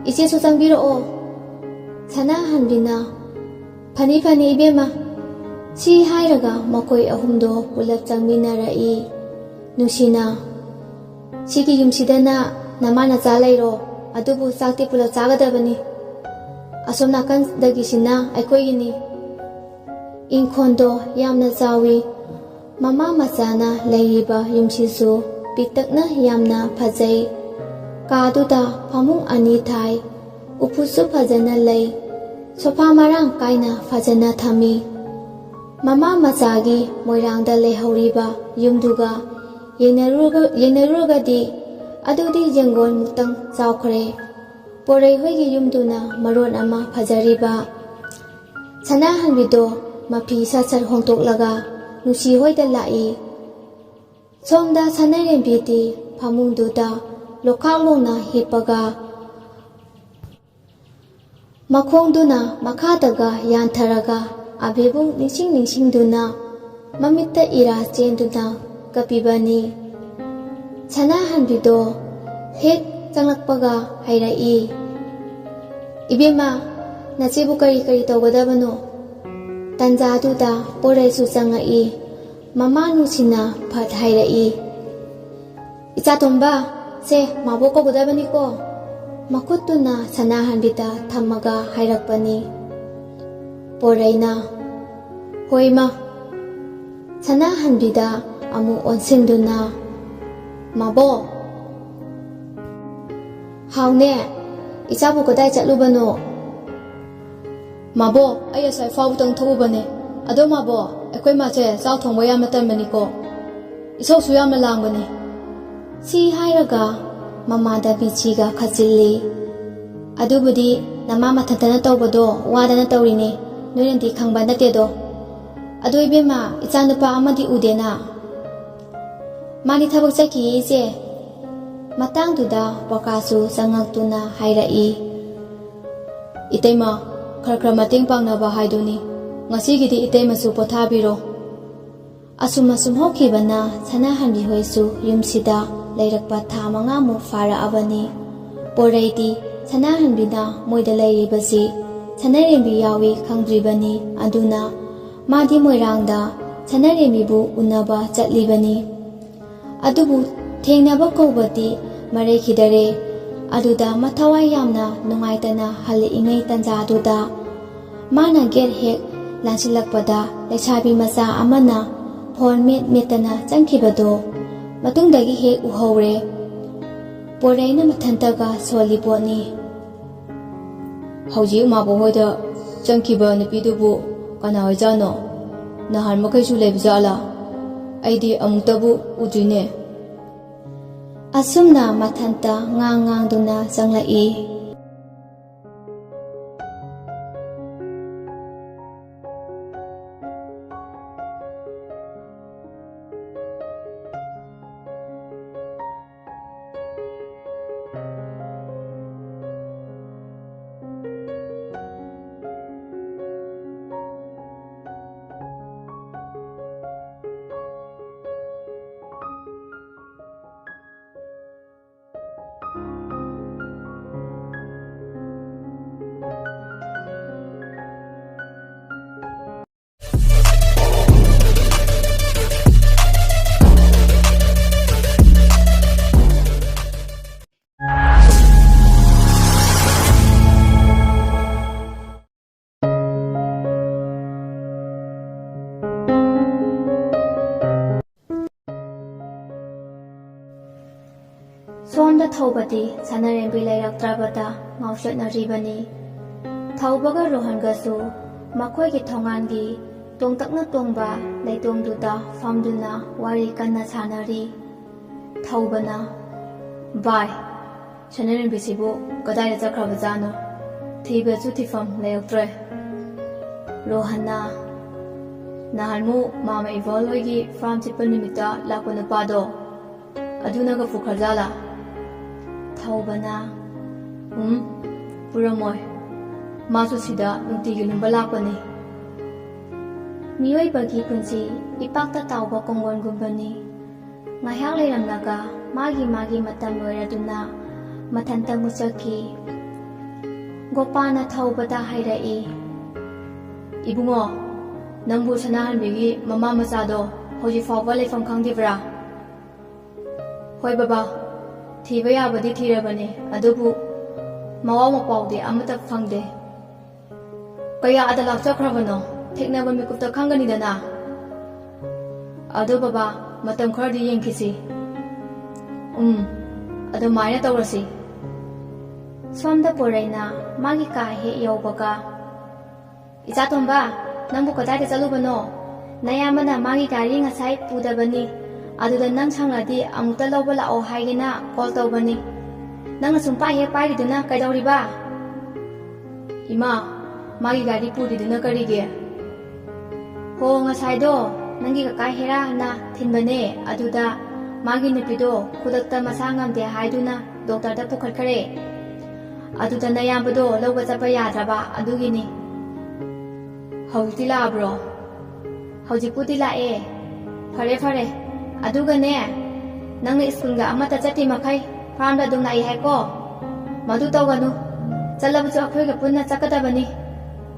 ꯏꯆꯦꯁꯨ ꯆꯪꯕꯤꯔꯛꯑꯣ꯫" ꯁꯅꯥꯍꯟꯕꯤꯅ, "ꯐꯅꯤ, ꯐꯅꯤ, ꯏꯕꯦꯝꯃ꯫" ꯁꯤ ꯍꯥꯏꯔꯒ ꯃꯈꯣꯏ ꯑꯍꯨꯝꯗꯣ ꯄꯨꯂꯞ ꯆꯪꯃꯤꯟꯅꯔꯛꯏ꯫ ꯅꯨꯡꯁꯤꯅ, "ꯁꯤꯒꯤ ꯌꯨꯝꯁꯤꯗꯅ ꯅꯃꯥ ꯅꯆꯥ ꯂꯩꯔꯣ, ꯑꯗꯨꯕꯨ ꯆꯥꯛꯇꯤ ꯄꯨꯂꯞ ꯆꯥꯒꯗꯕꯅꯤ꯫ ꯑꯁꯣꯝ ꯅꯥꯀꯟꯗꯒꯤꯁꯤꯅ ꯑꯩꯈꯣꯏꯒꯤꯅꯤ꯫" ꯏꯪꯈꯣꯜꯗꯣ ꯌꯥꯝꯅ ꯆꯥꯎꯏ꯫ ꯃꯃꯥ ꯃꯆꯥꯅ ꯂꯩꯔꯤꯕ ꯌꯨꯝꯁꯤꯁꯨ ꯄꯤꯛꯇꯛꯅ ꯌꯥꯝꯅ ꯐꯖꯩ꯫ ꯀꯥꯗꯨꯗ ꯐꯃꯨꯡ ꯑꯅꯤ ꯊꯥꯏ꯫ ꯎꯄꯨꯁꯨ ꯐꯖꯅ ꯂꯩ꯫ ꯁꯣꯐꯥ ꯃꯔꯥꯡ ꯀꯥꯏꯅ ꯐꯖꯅ ꯊꯝꯃꯤ꯫ ꯃꯃꯥ ꯃꯆꯥꯒꯤ ꯃꯣꯏꯔꯥꯡꯗ ꯂꯩꯍꯧꯔꯤꯕ ꯌꯨꯝꯗꯨꯒ ꯌꯦꯡꯅꯔꯨꯔꯒ-, ꯌꯦꯡꯅꯔꯨꯔꯒꯗꯤ ꯑꯗꯨꯗꯤ ꯌꯦꯡꯒꯣꯟꯃꯨꯛꯇꯪ ꯆꯥꯎꯈ꯭ꯔꯦ꯫ ꯄꯣꯔꯩ ꯍꯣꯏꯒꯤ ꯌꯨꯝꯗꯨꯅ ꯃꯔꯣꯟ ꯑꯃ ꯐꯖꯔꯤꯕ꯫ ꯁꯅꯥꯍꯟꯕꯤꯗꯣ ꯃꯐꯤ ꯁꯠ ꯁꯠ ꯍꯣꯡꯗꯣꯛꯂꯒ ꯅꯨꯡꯁꯤ ꯍꯣꯏꯗ ꯂꯥꯛꯏ꯫ ꯁꯣꯝꯗ ꯁꯅꯥꯔꯦꯝꯕꯤꯗꯤ ꯐꯃꯨꯡꯗꯨꯗ ꯂꯣꯛꯈꯥꯛ ꯂꯣꯡꯅ ꯍꯤꯞꯄꯒ ꯃꯈꯣꯡꯗꯨꯅ ꯃꯈꯥꯗꯒ ꯌꯥꯟꯊꯔꯒ ꯑꯕꯦꯕꯨ ꯅꯤꯡꯁꯤꯡ ꯅꯤꯡꯁꯤꯡꯗꯨꯅ ꯃꯃꯤꯠꯇ ꯏꯔꯥ ꯆꯦꯟꯗꯨꯅ ꯀꯞꯄꯤꯕꯅꯤ꯫ ꯁꯅꯥꯍꯟꯕꯤꯗꯣ ꯍꯦꯛ ꯆꯪꯂꯛꯄꯒ ꯍꯥꯏꯔꯛꯏ, "ꯏꯕꯦꯝꯃ, ꯅꯆꯦꯕꯨ ꯀꯔꯤ ꯀꯔꯤ ꯇꯧꯒꯗꯕꯅꯣ?" ꯇꯟꯖꯥꯗꯨꯗ ꯄꯣꯔꯩꯁꯨ ꯆꯪꯉꯛꯏ꯫ ꯃꯃꯥ ꯅꯨꯡꯁꯤꯅ ꯐꯠ ꯍꯥꯏꯔꯛꯏ, "ꯏꯆꯥꯇꯣꯝꯕ, ꯁꯦ, ꯃꯥꯕꯣꯛ ꯀꯧꯒꯗꯕꯅꯤꯀꯣ꯫" ꯃꯈꯨꯠꯇꯨꯅ ꯁꯅꯥꯍꯟꯕꯤꯗ ꯊꯝꯃꯒ ꯍꯥꯏꯔꯛꯄꯅꯤ꯫ ꯄꯣꯔꯩꯅ, "ꯍꯣꯏ, ꯃꯥ꯫" ꯁꯅꯥꯍꯟꯕꯤꯗ ꯑꯃꯨꯛ ꯑꯣꯟꯁꯤꯟꯗꯨꯅ, "ꯃꯥꯕꯣꯛ!" "ꯍꯥꯎꯅꯦ, ꯏꯆꯥꯕꯨ ꯀꯗꯥꯏ ꯆꯠꯂꯨꯕꯅꯣ?" "ꯃꯥꯕꯣꯛ, ꯑꯩ ꯑꯁ꯭ꯋꯥꯏ ꯐꯥꯎꯕꯇꯪ ꯊꯣꯛꯎꯕꯅꯦ꯫ ꯑꯗꯣ ꯃꯥꯕꯣꯛ, ꯑꯩꯈꯣꯏ ꯃꯥꯁꯦ ꯆꯥꯛ ꯊꯣꯡꯕ ꯌꯥꯝꯅ ꯇꯟꯕꯅꯤꯀꯣ꯫ ꯏꯁꯧꯁꯨ ꯌꯥꯝꯅ ꯂꯥꯡꯕꯅꯤ꯫" ꯁꯤ ꯍꯥꯏꯔꯒ ꯃꯃꯥꯗ ꯃꯤꯠꯆꯤꯒ ꯈꯠꯆꯤꯜꯂꯤ꯫ "ꯑꯗꯨꯕꯨꯗꯤ ꯅꯃꯥ ꯃꯊꯟꯇꯅ ꯇꯧꯕꯗꯣ ꯋꯥꯗꯅ ꯇꯧꯔꯤꯅꯦ, ꯅꯣꯏꯅꯗꯤ ꯈꯪꯕ ꯅꯠꯇꯦꯗꯣ꯫ ꯑꯗꯣ ꯏꯕꯦꯝꯃ, ꯏꯆꯥꯅꯨꯄꯥ ꯑꯃꯗꯤ ꯎꯗꯦꯅ?" "ꯃꯥꯗꯤ ꯊꯕꯛ ꯆꯠꯈꯤꯌꯦ, ꯏꯆꯦ꯫" ꯃꯇꯥꯡꯗꯨꯗ ꯄ꯭ꯔꯀꯥꯁꯁꯨ ꯆꯪꯉꯛꯇꯨꯅ ꯍꯥꯏꯔꯛꯏ, "ꯏꯇꯩꯃ, ꯈꯔ ꯈꯔ ꯃꯇꯦꯡ ꯄꯥꯡꯅꯕ ꯍꯥꯏꯗꯨꯅꯤ꯫ ꯉꯁꯤꯒꯤꯗꯤ ꯏꯇꯩꯃꯁꯨ ꯄꯣꯊꯥꯕꯤꯔꯣ꯫" ꯑꯁꯨꯝ ꯑꯁꯨꯝ ꯍꯧꯈꯤꯕꯅ ꯁꯅꯥꯍꯟꯕꯤ ꯍꯣꯏꯁꯨ ꯌꯨꯝꯁꯤꯗ ꯂꯩꯔꯛꯄ ꯊꯥ ꯃꯉꯥꯃꯨꯛ ꯐꯥꯔꯛꯑꯕꯅꯤ꯫ ꯄꯣꯔꯩꯗꯤ ꯁꯅꯥꯍꯟꯕꯤꯅ ꯃꯣꯏꯗ ꯂꯩꯔꯤꯕꯁꯤ ꯁꯅꯥꯔꯦꯝꯕꯤ ꯌꯥꯎꯏ ꯈꯪꯗ꯭ꯔꯤꯕꯅꯤ꯫ ꯑꯗꯨꯅ ꯃꯥꯗꯤ ꯃꯣꯏꯔꯥꯡꯗ ꯁꯅꯥꯔꯦꯝꯕꯤꯕꯨ ꯎꯅꯕ ꯆꯠꯂꯤꯕꯅꯤ꯫ ꯑꯗꯨꯕꯨ ꯊꯦꯡꯅꯕ ꯀꯧꯕꯗꯤ ꯃꯔꯩꯈꯤꯗꯔꯦ꯫ ꯑꯗꯨꯗ ꯃꯊꯋꯥꯏ ꯌꯥꯝꯅ ꯅꯨꯡꯉꯥꯏꯇꯅ ꯍꯜꯂꯛꯏꯉꯩ ꯇꯟꯖꯥꯗꯨꯗ ꯃꯥꯅ ꯒꯦꯠ ꯍꯦꯛ ꯂꯥꯟꯁꯤꯜꯂꯛꯄꯗ ꯂꯩꯁꯥꯕꯤ ꯃꯆꯥ ꯑꯃꯅ ꯐꯣꯟ ꯃꯦꯠ ꯃꯦꯠꯇꯅ ꯆꯪꯈꯤꯕꯗꯣ ꯃꯇꯨꯡꯗꯒꯤ ꯍꯦꯛ ꯎꯍꯧꯔꯦ꯫ ꯄꯣꯔꯩꯅ ꯃꯊꯟꯇꯒ ꯁꯣꯜꯂꯤ ꯄꯣꯠꯅꯤ꯫ "ꯍꯧꯖꯤꯛ ꯃꯥꯕꯣꯛ ꯍꯣꯏꯗ ꯆꯪꯈꯤꯕ ꯅꯨꯄꯤꯗꯨꯕꯨ ꯀꯅꯥ ꯑꯣꯏꯖꯥꯠꯅꯣ? ꯅꯍꯥꯟ ꯃꯈꯩꯁꯨ ꯂꯩꯕꯖꯥꯠꯂꯥ? ꯑꯩꯗꯤ ꯑꯃꯨꯛꯇꯕꯨ ꯎꯗ꯭ꯔꯤꯅꯦ꯫" ꯑꯁꯨꯝꯅ ꯃꯊꯟꯇ ꯉꯥꯡ ꯉꯥꯡꯗꯨꯅ ꯆꯪꯂꯛꯏ꯫ ꯁꯣꯝꯗ ꯊꯧꯕꯗꯤ ꯁꯅꯥꯔꯦꯝꯕꯤ ꯂꯩꯔꯛꯇ꯭ꯔꯕꯗ ꯉꯥꯎꯆꯠꯅꯔꯤꯕꯅꯤ꯫ ꯊꯧꯕꯒ ꯔꯣꯍꯟꯒꯁꯨ ꯃꯈꯣꯏꯒꯤ ꯊꯣꯡꯒꯥꯟꯒꯤ ꯇꯣꯡꯇꯛꯅ ꯇꯣꯡꯕ ꯂꯩꯇꯣꯡꯗꯨꯗ ꯐꯝꯗꯨꯅ ꯋꯥꯔꯤ ꯀꯟꯅ ꯁꯥꯟꯅꯔꯤ꯫ ꯊꯧꯕꯅ, "ꯚꯥꯏ, ꯁꯅꯥꯔꯦꯝꯕꯤꯁꯤꯕꯨ ꯀꯗꯥꯏꯗ ꯆꯠꯈ꯭ꯔꯕꯖꯥꯠꯅꯣ? ꯊꯤꯕꯁꯨ ꯊꯤꯐꯝ ꯂꯩꯔꯛꯇ꯭ꯔꯦ꯫" ꯔꯣꯍꯟꯅ, "ꯅꯍꯥꯟꯃꯨꯛ ꯃꯥꯃ ꯏꯕꯣꯜ ꯍꯣꯏꯒꯤ ꯐꯥꯔꯝ ꯆꯠꯄ ꯅꯨꯃꯤꯠꯇ ꯂꯥꯛꯄ ꯅꯨꯄꯥꯗꯣ, ꯑꯗꯨꯅꯒ ꯄꯨꯈ꯭ꯔꯖꯥꯠꯂꯥ?" ꯊꯧꯕꯅ, "ꯎꯝ, ꯄꯨꯔꯝꯃꯣꯏ꯫ ꯃꯥꯁꯨ ꯁꯤꯗ ꯅꯨꯡꯇꯤꯒꯤ ꯂꯨꯝꯕ ꯂꯥꯛꯄꯅꯤ꯫" ꯃꯤꯑꯣꯏꯕꯒꯤ ꯄꯨꯟꯁꯤ ꯏꯄꯥꯛꯇ ꯇꯥꯎꯕ ꯀꯣꯡꯒꯣꯟꯒꯨꯝꯕꯅꯤ꯫ ꯉꯥꯏꯍꯥꯛ ꯂꯩꯔꯝꯂꯒ ꯃꯥꯒꯤ ꯃꯥꯒꯤ ꯃꯇꯝ ꯂꯣꯏꯔꯗꯨꯅ ꯃꯊꯟꯇ ꯃꯨꯠꯆꯈꯤ꯫ ꯒꯣꯄꯥꯅ ꯊꯧꯕꯗ ꯍꯥꯏꯔꯛꯏ, "ꯏꯕꯨꯡꯉꯣ, ꯅꯪꯕꯨ ꯁꯅꯥꯍꯟꯕꯤꯒꯤ ꯃꯃꯥ ꯃꯆꯥꯗꯣ ꯍꯧꯖꯤꯛ ꯐꯥꯎꯕ ꯂꯩꯐꯝ ꯈꯪꯗ꯭ꯔꯤꯕ꯭ꯔꯥ?" "ꯍꯣꯏ ꯕꯕꯥ, ꯊꯤꯕ ꯌꯥꯕꯗꯤ ꯊꯤꯔꯕꯅꯤ, ꯑꯗꯨꯕꯨ ꯃꯋꯥ ꯃꯄꯥꯎꯗꯤ ꯑꯃꯠꯇ ꯐꯪꯗꯦ꯫" "ꯀꯌꯥꯗ ꯂꯥꯛꯆꯈ꯭ꯔꯕꯅꯣ? ꯊꯦꯡꯅꯕ ꯃꯤꯀꯨꯞꯇ ꯈꯪꯒꯅꯤꯗꯅ꯫" "ꯑꯗꯣ ꯕꯕꯥ, ꯃꯇꯝ ꯈꯔꯗꯤ ꯌꯦꯡꯈꯤꯁꯤ꯫" "ꯎꯝ, ꯑꯗꯨꯃꯥꯏꯅ ꯇꯧꯔꯁꯤ꯫" ꯁꯣꯝꯗ ꯄꯣꯔꯩꯅ ꯃꯥꯒꯤ ꯀꯥ ꯍꯦꯛ ꯌꯧꯕꯒ, "ꯏꯆꯥ ꯇꯣꯝꯕ, ꯅꯪꯕꯨ ꯀꯗꯥꯏꯗ ꯆꯠꯂꯨꯕꯅꯣ? ꯅꯌꯥꯝꯕꯅ ꯃꯥꯒꯤ ꯒꯥꯔꯤ ꯉꯁꯥꯏ ꯄꯨꯗꯕꯅꯤ꯫ ꯑꯗꯨꯗ ꯅꯪ ꯁꯪꯂꯗꯤ ꯑꯃꯨꯛꯇ ꯂꯧꯕ ꯂꯥꯛꯑꯣ ꯍꯥꯏꯒꯦꯅ ꯀꯣꯜ ꯇꯧꯕꯅꯤ꯫ ꯅꯪꯅ ꯁꯨꯝ ꯄꯥꯏ ꯍꯦꯛ ꯄꯥꯏꯔꯤꯗꯨꯅ ꯀꯩꯗꯧꯔꯤꯕ?" "ꯏꯃꯥ, ꯃꯥꯒꯤ ꯒꯥꯔꯤ ꯄꯨꯔꯤꯗꯨꯅ ꯀꯔꯤꯒꯤ?" "ꯍꯣ, ꯉꯁꯥꯏꯗꯣ ꯅꯪꯒꯤ ꯀꯀꯥ ꯍꯦꯔꯥꯅ ꯊꯤꯟꯕꯅꯦ꯫ ꯑꯗꯨꯗ ꯃꯥꯒꯤ ꯅꯨꯄꯤꯗꯣ ꯈꯨꯗꯛꯇ ꯃꯁꯥ ꯉꯝꯗꯦ ꯍꯥꯏꯗꯨꯅ ꯗꯣꯛꯇꯔꯗ ꯄꯨꯈꯠꯈ꯭ꯔꯦ꯫ ꯑꯗꯨꯗ ꯅꯌꯥꯝꯕꯗꯣ ꯂꯧꯕ ꯆꯠꯄ ꯌꯥꯗ꯭ꯔꯕ ꯑꯗꯨꯒꯤꯅꯤ꯫" "ꯍꯧꯖꯤꯛꯇꯤ ꯂꯥꯛꯑꯕ꯭ꯔꯣ?" "ꯍꯧꯖꯤꯛꯄꯨꯗꯤ ꯂꯥꯛꯑꯦ꯫" "ꯐꯔꯦ, ꯐꯔꯦ꯫ ꯑꯗꯨꯒꯅꯦ, ꯅꯪꯅ ꯁ꯭ꯀꯨꯜꯒ ꯑꯃꯠꯇ ꯆꯠꯇ꯭ꯔꯤ ꯃꯈꯩ ꯐꯥꯔꯝꯗ ꯑꯗꯨꯝ ꯂꯥꯛꯏ ꯍꯥꯏꯀꯣ꯫ ꯃꯗꯨ ꯇꯧꯒꯅꯨ꯫ ꯆꯠꯂꯕꯁꯨ ꯑꯩꯈꯣꯏꯒ ꯄꯨꯟꯅ ꯆꯠꯀꯗꯕꯅꯤ꯫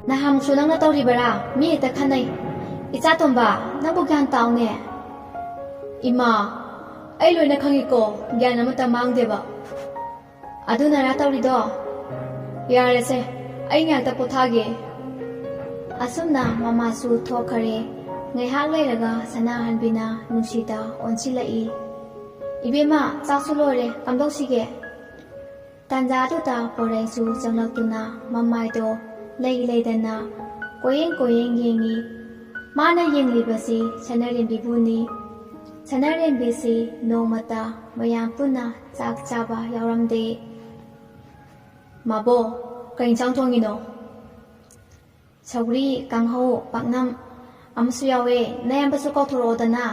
ꯅꯍꯥꯟꯃꯨꯛꯁꯨ ꯅꯪꯅ ꯇꯧꯔꯤꯕꯔꯥ? ꯃꯤ ꯍꯦꯛꯇ ꯈꯠꯅꯩ꯫ ꯏꯆꯥ ꯇꯣꯝꯕ, ꯅꯪꯕꯨ ꯒ꯭ꯌꯥꯟ ꯇꯥꯎꯅꯦ꯫" "ꯏꯃꯥ, ꯑꯩ ꯂꯣꯏꯅ ꯈꯪꯉꯤꯀꯣ, ꯒ꯭ꯌꯥꯟ ꯑꯃꯠꯇ ꯃꯥꯡꯗꯦꯕ꯫" "ꯑꯗꯨꯅꯔꯥ ꯇꯧꯔꯤꯗꯣ? ꯌꯥꯔꯦꯁꯦ, ꯑꯩ ꯉꯥꯏꯍꯥꯛꯇ ꯄꯣꯊꯥꯒꯦ꯫" ꯑꯁꯨꯝꯅ ꯃꯃꯥꯁꯨ ꯊꯣꯛꯈꯔꯦ꯫ ꯉꯥꯏꯍꯥꯛ ꯂꯩꯔꯒ ꯁꯅꯥꯍꯟꯕꯤꯅ ꯅꯨꯡꯁꯤꯗ ꯑꯣꯟꯁꯤꯜꯂꯛꯏ꯫ "ꯏꯕꯦꯝꯃ, ꯆꯥꯛꯁꯨ ꯂꯣꯏꯔꯦ, ꯀꯝꯗꯧꯁꯤꯒꯦ?" ꯇꯥꯟꯖꯥꯗꯨꯗ ꯄꯣꯔꯩꯁꯨ ꯆꯪꯂꯛꯇꯨꯅ ꯃꯃꯥꯏꯗꯣ ꯂꯩ ꯂꯩꯗꯅ ꯀꯣꯏꯌꯦꯡ ꯀꯣꯏꯌꯦꯡ ꯌꯦꯡꯉꯤ꯫ ꯃꯥꯅ ꯌꯦꯡꯂꯤꯕꯁꯤ ꯁꯅꯥꯔꯦꯝꯕꯤꯕꯨꯅꯤ꯫ ꯁꯅꯥꯔꯦꯝꯕꯤꯁꯤ ꯅꯣꯡꯃꯇ ꯃꯌꯥꯝ ꯄꯨꯟꯅ ꯆꯥꯛ ꯆꯥꯕ ꯌꯥꯎꯔꯝꯗꯦ꯫ "ꯃꯥꯕꯣ, ꯀꯩ ꯏꯟꯁꯥꯡ ꯊꯣꯡꯉꯤꯅꯣ?" "ꯁꯧꯒ꯭ꯔꯤ, ꯀꯥꯡꯍꯧ, ꯄꯥꯛꯅꯝ ꯑꯃꯁꯨ ꯌꯥꯎꯋꯦ꯫ ꯅꯌꯥꯝꯕꯁꯨ ꯀꯧꯊꯣꯔꯛꯑꯣꯗꯅ꯫"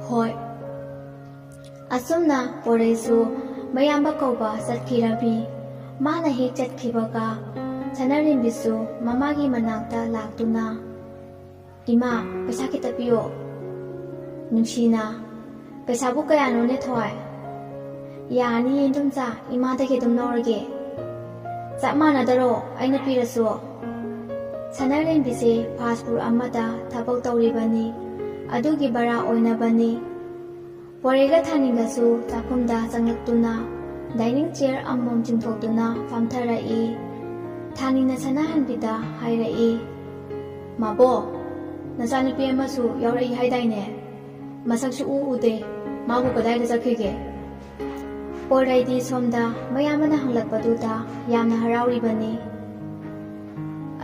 "ꯍꯣꯏ꯫" ꯑꯁꯨꯝꯅ ꯄꯣꯔꯩꯁꯨ ꯃꯌꯥꯝꯕ ꯀꯧꯕ ꯆꯠꯈꯤꯔꯝꯃꯤ꯫ ꯃꯥꯅ ꯍꯦꯛ ꯆꯠꯈꯤꯕꯒ ꯁꯅꯥꯔꯦꯝꯕꯤꯁꯨ ꯃꯃꯥꯒꯤ ꯃꯅꯥꯛꯇ ꯂꯥꯛꯇꯨꯅ, "ꯏꯃꯥ, ꯄꯩꯁꯥ ꯈꯤꯇ ꯄꯤꯌꯣ꯫ ꯅꯨꯡꯁꯤꯅ, "ꯄꯩꯁꯥꯕꯨ ꯀꯌꯥꯅꯣꯅꯦ ꯊꯣꯏ?" "ꯌꯥꯔꯅꯤꯌꯦ ꯏꯟꯗꯣꯝꯆꯥ, ꯏꯃꯥꯗꯒꯤ ꯑꯗꯨꯝ ꯂꯧꯔꯒꯦ꯫ ꯆꯞ ꯃꯥꯟꯅꯗꯔꯣ ꯑꯩꯅ ꯄꯤꯔꯁꯨ?" ꯁꯅꯥꯔꯦꯝꯕꯤꯁꯦ ꯐꯥꯁ ꯐꯨꯗ ꯑꯃꯗ ꯊꯕꯛ ꯇꯧꯔꯤꯕꯅꯤ꯫ ꯑꯗꯨꯒꯤ ꯚꯔꯥ ꯑꯣꯏꯅꯕꯅꯤ꯫ ꯄꯣꯔꯩꯒ ꯊꯥꯅꯤꯡꯒꯁꯨ ꯆꯥꯛꯈꯨꯝꯗ ꯆꯪꯂꯛꯇꯨꯅ ꯗꯥꯏꯅꯤꯡ ꯆꯤꯌꯔ ꯑꯃꯃꯝ ꯆꯤꯡꯊꯣꯛꯇꯨꯅ ꯐꯝꯊꯔꯛꯏ꯫ ꯊꯥꯅꯤꯡꯅ ꯁꯅꯥꯍꯟꯕꯤꯗ ꯍꯥꯏꯔꯛꯏ, "ꯃꯥꯕꯣ, ꯅꯆꯥꯅꯨꯄꯤ ꯑꯃꯁꯨ ꯌꯥꯎꯔꯛꯏ ꯍꯥꯏꯗꯥꯏꯅꯦ? ꯃꯁꯛꯁꯨ ꯎ ꯎꯗꯦ꯫ ꯃꯥꯕꯨ ꯀꯗꯥꯏꯗ ꯆꯠꯈꯤꯒꯦ?" ꯄꯣꯔꯩꯗꯤ ꯁꯣꯝꯗ ꯃꯌꯥꯝꯕꯅ ꯍꯪꯂꯛꯄꯗꯨꯗ ꯌꯥꯝꯅ ꯍꯔꯥꯎꯔꯤꯕꯅꯤ꯫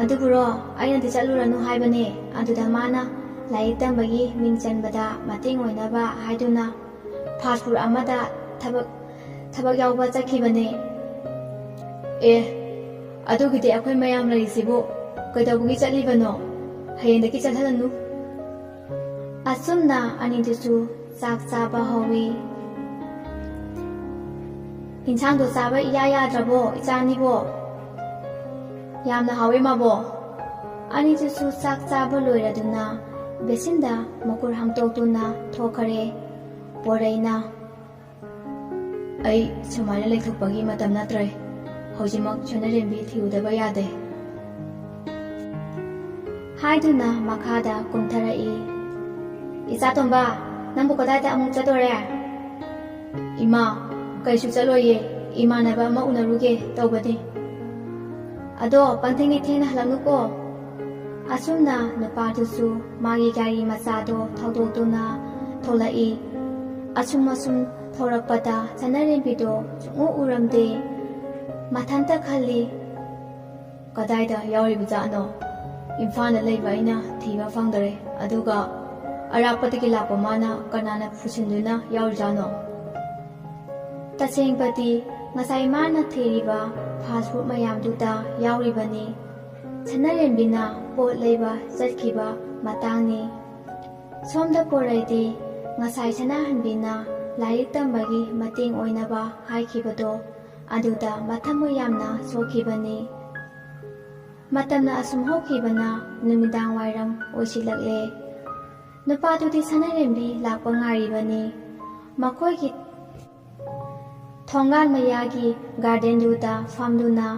"ꯑꯗꯨꯕꯨꯔꯣ, ꯑꯩꯅꯗꯤ ꯆꯠꯂꯨꯔꯅꯨ ꯍꯥꯏꯕꯅꯦ꯫ ꯑꯗꯨꯗ ꯃꯥꯅ ꯂꯥꯏꯔꯤꯛ ꯇꯝꯕꯒꯤ ꯃꯤꯡ ꯆꯟꯕꯗ ꯃꯇꯦꯡ ꯑꯣꯏꯅꯕ ꯍꯥꯏꯗꯨꯅ ꯐꯥꯁ ꯐꯨꯗ ꯑꯃꯗ ꯊꯕꯛ, ꯊꯕꯛ ꯌꯥꯎꯕ ꯆꯠꯈꯤꯕꯅꯦ꯫" "ꯑꯦ, ꯑꯗꯨꯒꯤꯗꯤ ꯑꯩꯈꯣꯏ ꯃꯌꯥꯝ ꯂꯩꯔꯤꯁꯤꯕꯨ ꯀꯩꯗꯧꯕꯒꯤ ꯆꯠꯂꯤꯕꯅꯣ? ꯍꯌꯦꯡꯗꯒꯤ ꯆꯠꯍꯜꯂꯅꯨ꯫" ꯑꯁꯨꯝꯅ ꯑꯅꯤꯗꯨꯁꯨ ꯆꯥꯛ ꯆꯥꯕ ꯍꯧꯏ꯫ "ꯏꯟꯁꯥꯡꯗꯣ ꯆꯥꯕ ꯏꯌꯥ ꯌꯥꯗ꯭ꯔꯕꯣ, ꯏꯆꯥꯅꯤꯕꯣ?" "ꯌꯥꯝꯅ ꯍꯥꯎꯋꯦ, ꯃꯥꯕꯣ꯫" ꯑꯅꯤꯗꯨꯁꯨ ꯆꯥꯛ ꯆꯥꯕ ꯂꯣꯏꯔꯗꯨꯅ ꯕꯦꯁꯤꯟꯗ ꯃꯈꯨꯠ ꯍꯥꯝꯇꯣꯛꯇꯨꯅ ꯊꯣꯛꯈꯔꯦ꯫ ꯄꯣꯔꯩꯅ, "ꯑꯩ ꯁꯨꯃꯥꯏꯅ ꯂꯩꯊꯣꯛꯄꯒꯤ ꯃꯇꯝ ꯅꯠꯇ꯭ꯔꯦ꯫ ꯍꯧꯖꯤꯛꯃꯛ ꯁꯅꯥꯔꯦꯝꯕꯤ ꯊꯤꯔꯨꯗꯕ ꯌꯥꯗꯦ꯫" ꯍꯥꯏꯗꯨꯅ ꯃꯈꯥꯗ ꯀꯨꯝꯊꯔꯛꯏ꯫ "ꯏꯆꯥ ꯇꯣꯝꯕ, ꯅꯪꯕꯨ ꯀꯗꯥꯏꯗ ꯑꯃꯨꯛ ꯆꯠꯇꯣꯔꯦ?" "ꯏꯃꯥ, ꯀꯩꯁꯨ ꯆꯠꯂꯣꯏꯌꯦ, ꯏꯃꯥꯟꯅꯕ ꯑꯃ ꯎꯅꯔꯨꯒꯦ ꯇꯧꯕꯅꯤ꯫" "ꯑꯗꯣ ꯄꯪꯊꯦꯡꯗꯤ ꯊꯦꯡꯅ ꯍꯜꯂꯛꯅꯨꯀꯣ꯫" ꯑꯁꯨꯝꯅ ꯅꯨꯄꯥꯗꯨꯁꯨ ꯃꯥꯒꯤ ꯒꯥꯔꯤ ꯃꯆꯥꯗꯣ ꯊꯧꯗꯣꯛꯇꯨꯅ ꯊꯣꯛꯂꯛꯏ꯫ ꯑꯁꯨꯝ ꯑꯁꯨꯝ ꯊꯧꯔꯛꯄꯗ ꯁꯅꯥꯔꯦꯝꯕꯤꯗꯣ ꯁꯨꯡꯎ ꯎꯔꯝꯗꯦ꯫ ꯃꯊꯟꯇ ꯈꯜꯂꯤ, "ꯀꯗꯥꯏꯗ ꯌꯥꯎꯔꯤꯕꯖꯥꯠꯅꯣ? ꯏꯝꯐꯥꯜꯗ ꯂꯩꯕ ꯑꯩꯅ ꯊꯤꯕ ꯐꯪꯗꯔꯦ, ꯑꯗꯨꯒ ꯑꯔꯥꯞꯄꯗꯒꯤ ꯂꯥꯛꯄ ꯃꯥꯅ ꯀꯅꯥꯅ ꯄꯨꯁꯤꯟꯗꯨꯅ ꯌꯥꯎꯔꯤꯖꯥꯠꯅꯣ?" ꯇꯁꯦꯡꯕꯗꯤ ꯉꯁꯥꯏ ꯃꯥꯅ ꯊꯤꯔꯤꯕ ꯐꯥꯁ ꯐꯨꯗ ꯃꯌꯥꯝꯗꯨꯗ ꯌꯥꯎꯔꯤꯕꯅꯤ꯫ ꯁꯅꯥꯔꯦꯝꯕꯤꯅ ꯄꯣꯠ ꯂꯩꯕ ꯆꯠꯈꯤꯕ ꯃꯇꯥꯡꯅꯤ꯫ ꯁꯣꯝꯗ ꯄꯣꯔꯩꯗꯤ ꯉꯁꯥꯏ ꯁꯅꯥꯍꯟꯕꯤꯅ ꯂꯥꯏꯔꯤꯛ ꯇꯝꯕꯒꯤ ꯃꯇꯦꯡ ꯑꯣꯏꯅꯕ ꯍꯥꯏꯈꯤꯕꯗꯣ ꯑꯗꯨꯗ ꯃꯊꯃꯣꯏ ꯌꯥꯝꯅ ꯁꯣꯛꯈꯤꯕꯅꯤ꯫ ꯃꯇꯝꯅ ꯑꯁꯨꯝ ꯍꯧꯈꯤꯕꯅ ꯅꯨꯃꯤꯗꯥꯡ ꯋꯥꯏꯔꯝ ꯑꯣꯏꯁꯤꯜꯂꯛꯂꯦ꯫ ꯅꯨꯄꯥꯗꯨꯗꯤ ꯁꯅꯥꯔꯦꯝꯕꯤ ꯂꯥꯛꯄ ꯉꯥꯏꯔꯤꯕꯅꯤ꯫ ꯃꯈꯣꯏꯒꯤ ꯊꯣꯡꯒꯥꯟ ꯃꯌꯥꯒꯤ ꯒꯥꯔꯗꯦꯟꯗꯨꯗ ꯐꯝꯗꯨꯅ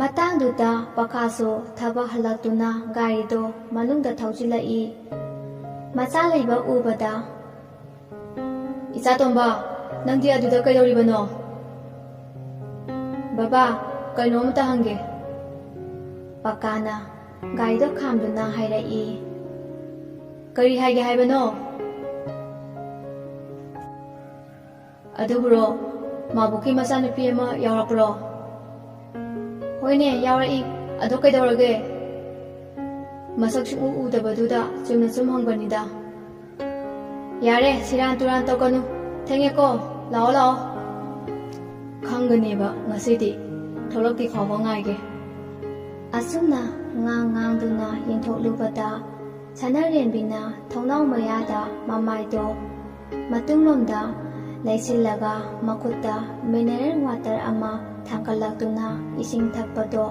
ꯃꯇꯥꯡꯗꯨꯗ ꯄꯀꯥꯁꯨ ꯊꯕꯛ ꯍꯜꯂꯛꯇꯨꯅ ꯒꯥꯔꯤꯗꯣ ꯃꯅꯨꯡꯗ ꯊꯧꯖꯤꯜꯂꯛꯏ꯫ ꯃꯆꯥ ꯂꯩꯕ ꯎꯕꯗ, "ꯏꯆꯥꯇꯣꯝꯕ, ꯅꯪꯗꯤ ꯑꯗꯨꯗ ꯀꯩꯗꯧꯔꯤꯕꯅꯣ?" "ꯕꯕꯥ, ꯀꯩꯅꯣꯝꯇ ꯍꯪꯒꯦ꯫" ꯄꯀꯥꯅ ꯒꯥꯔꯤꯗꯣ ꯈꯥꯝꯗꯨꯅ ꯍꯥꯏꯔꯛꯏ꯫ "ꯀꯔꯤ ꯍꯥꯏꯒꯦ ꯍꯥꯏꯕꯅꯣ?" "ꯑꯗꯨꯕꯨꯔꯣ, ꯃꯥꯕꯨꯛꯀꯤ ꯃꯆꯥꯅꯨꯄꯤ ꯑꯃ ꯌꯥꯎꯔꯛꯄ꯭ꯔꯣ?" "ꯍꯣꯏꯅꯦ, ꯌꯥꯎꯔꯛꯏ꯫ ꯑꯗꯣ ꯀꯩꯗꯧꯔꯒꯦ?" "ꯃꯁꯛ ꯁꯨꯡꯎ ꯎꯗꯕꯗꯨꯗ ꯆꯨꯝꯅ ꯁꯨꯝ ꯍꯪꯕꯅꯤꯗ꯫" "ꯌꯥꯔꯦ, ꯁꯤꯔꯥꯟ ꯇꯨꯔꯥꯟ ꯇꯧꯒꯅꯨ꯫ ꯊꯦꯡꯉꯦꯀꯣ, ꯂꯥꯛꯑꯣ, ꯂꯥꯛꯑꯣ꯫" "ꯈꯪꯒꯅꯦꯕ ꯉꯁꯤꯗꯤ꯫ ꯊꯣꯛꯂꯛꯇ꯭ꯔꯤ ꯐꯥꯎꯕ ꯉꯥꯏꯒꯦ꯫" ꯑꯁꯨꯝꯅ ꯉꯥꯡ ꯉꯥꯡꯗꯨꯅ ꯌꯦꯡꯊꯣꯛꯂꯨꯕꯗ, ꯁꯅꯥꯔꯦꯝꯕꯤꯅ ꯊꯣꯡꯅꯥꯎ ꯃꯌꯥꯗ ꯃꯃꯥꯏꯗꯣ ꯃꯇꯨꯡꯂꯣꯝꯗ ꯂꯩꯁꯤꯜꯂꯒ ꯃꯈꯨꯠꯇ ꯃꯤꯅꯔꯦꯜ ꯋꯥꯇꯔ ꯑꯃ ꯊꯥꯡꯒꯠꯂꯛꯇꯨꯅ ꯏꯁꯤꯡ ꯊꯛꯄꯗꯣ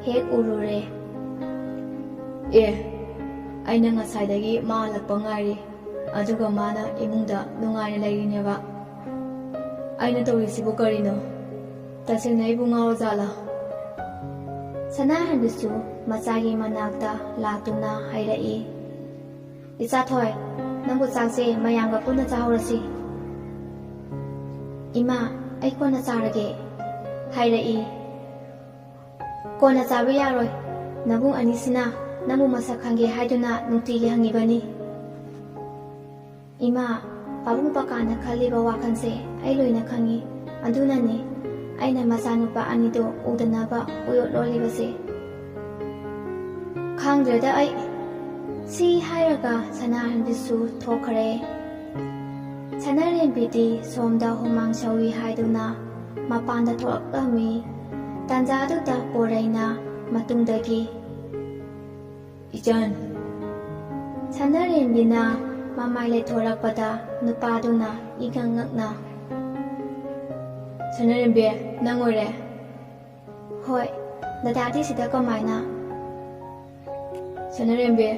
ꯍꯦꯛ ꯎꯔꯨꯔꯦ꯫ "ꯑꯦ, ꯑꯩꯅ ꯉꯁꯥꯏꯗꯒꯤ ꯃꯥ ꯍꯜꯂꯛꯄ ꯉꯥꯏꯔꯤ, ꯑꯗꯨꯒ ꯃꯥꯅ ꯏꯃꯨꯡꯗ ꯅꯨꯡꯉꯥꯏꯅ ꯂꯩꯔꯤꯅꯦꯕ꯫ ꯑꯩꯅ ꯇꯧꯔꯤꯁꯤꯕꯨ ꯀꯔꯤꯅꯣ? ꯇꯁꯦꯡꯅ ꯑꯩꯕꯨ ꯉꯥꯎꯔꯖꯥꯠꯂꯥ?" ꯁꯅꯥꯍꯟꯕꯤꯁꯨ ꯃꯆꯥꯒꯤ ꯃꯅꯥꯛꯇ ꯂꯥꯛꯇꯨꯅ ꯍꯥꯏꯔꯛꯏ꯫ "ꯏꯆꯥꯊꯣꯏ, ꯅꯪꯕꯨ ꯆꯥꯛꯁꯦ ꯃꯌꯥꯝꯒ ꯄꯨꯟꯅ ꯆꯥꯍꯧꯔꯁꯤ꯫" "ꯏꯃꯥ, ꯑꯩ ꯀꯣꯟꯅ ꯆꯥꯔꯒꯦ꯫" ꯍꯥꯏꯔꯛꯏ꯫ "ꯀꯣꯟꯅ ꯆꯥꯕ ꯌꯥꯔꯣꯏ꯫ ꯅꯕꯨꯡ ꯑꯅꯤꯁꯤꯅ ꯅꯪꯕꯨ ꯃꯁꯛ ꯈꯪꯒꯦ ꯍꯥꯏꯗꯨꯅ ꯅꯨꯡꯇꯤꯒꯤ ꯍꯪꯉꯤꯕꯅꯤ꯫" "ꯏꯃꯥ, ꯄꯥꯕꯨꯡ ꯄꯀꯥꯅ ꯈꯜꯂꯤꯕ ꯋꯥꯈꯜꯁꯦ ꯑꯩ ꯂꯣꯏꯅ ꯈꯪꯉꯤ꯫ ꯑꯗꯨꯅꯅꯤ ꯑꯩꯅ ꯃꯆꯥꯅꯨꯄꯥ ꯑꯅꯤꯗꯣ ꯎꯗꯅꯕ ꯎꯌꯣꯠ ꯂꯣꯜꯂꯤꯕꯁꯦ꯫" "ꯈꯪꯗ꯭ꯔꯦꯗ ꯑꯩ꯫" ꯁꯤ ꯍꯥꯏꯔꯒ ꯁꯅꯥꯍꯟꯕꯤꯁꯨ ꯊꯣꯛꯈ꯭ꯔꯦ꯫ ꯁꯅꯥꯔꯦꯝꯕꯤꯗꯤ ꯁꯣꯝꯗ ꯍꯨꯃꯥꯡ ꯁꯧꯏ ꯍꯥꯏꯗꯨꯅ ꯃꯄꯥꯟꯗ ꯊꯣꯛꯂꯛꯂꯝꯃꯤ꯫ ꯇꯥꯟꯖꯥꯗꯨꯗ ꯄꯣꯔꯩꯅ ꯃꯇꯨꯡꯗꯒꯤ, "ꯏꯆꯟ꯫" ꯁꯅꯥꯔꯦꯝꯕꯤꯅ ꯃꯃꯥꯏ ꯂꯩꯊꯣꯔꯛꯄꯗ ꯅꯨꯄꯥꯗꯨꯅ ꯏꯉꯛ ꯉꯛꯅ, "ꯁꯅꯥꯔꯦꯝꯕꯤ, ꯅꯪ ꯑꯣꯏꯔꯦ?" "ꯍꯣꯏ, ꯗꯗꯥꯗꯤ ꯁꯤꯗ ꯀꯃꯥꯏꯅ?" "ꯁꯅꯥꯔꯦꯝꯕꯤ,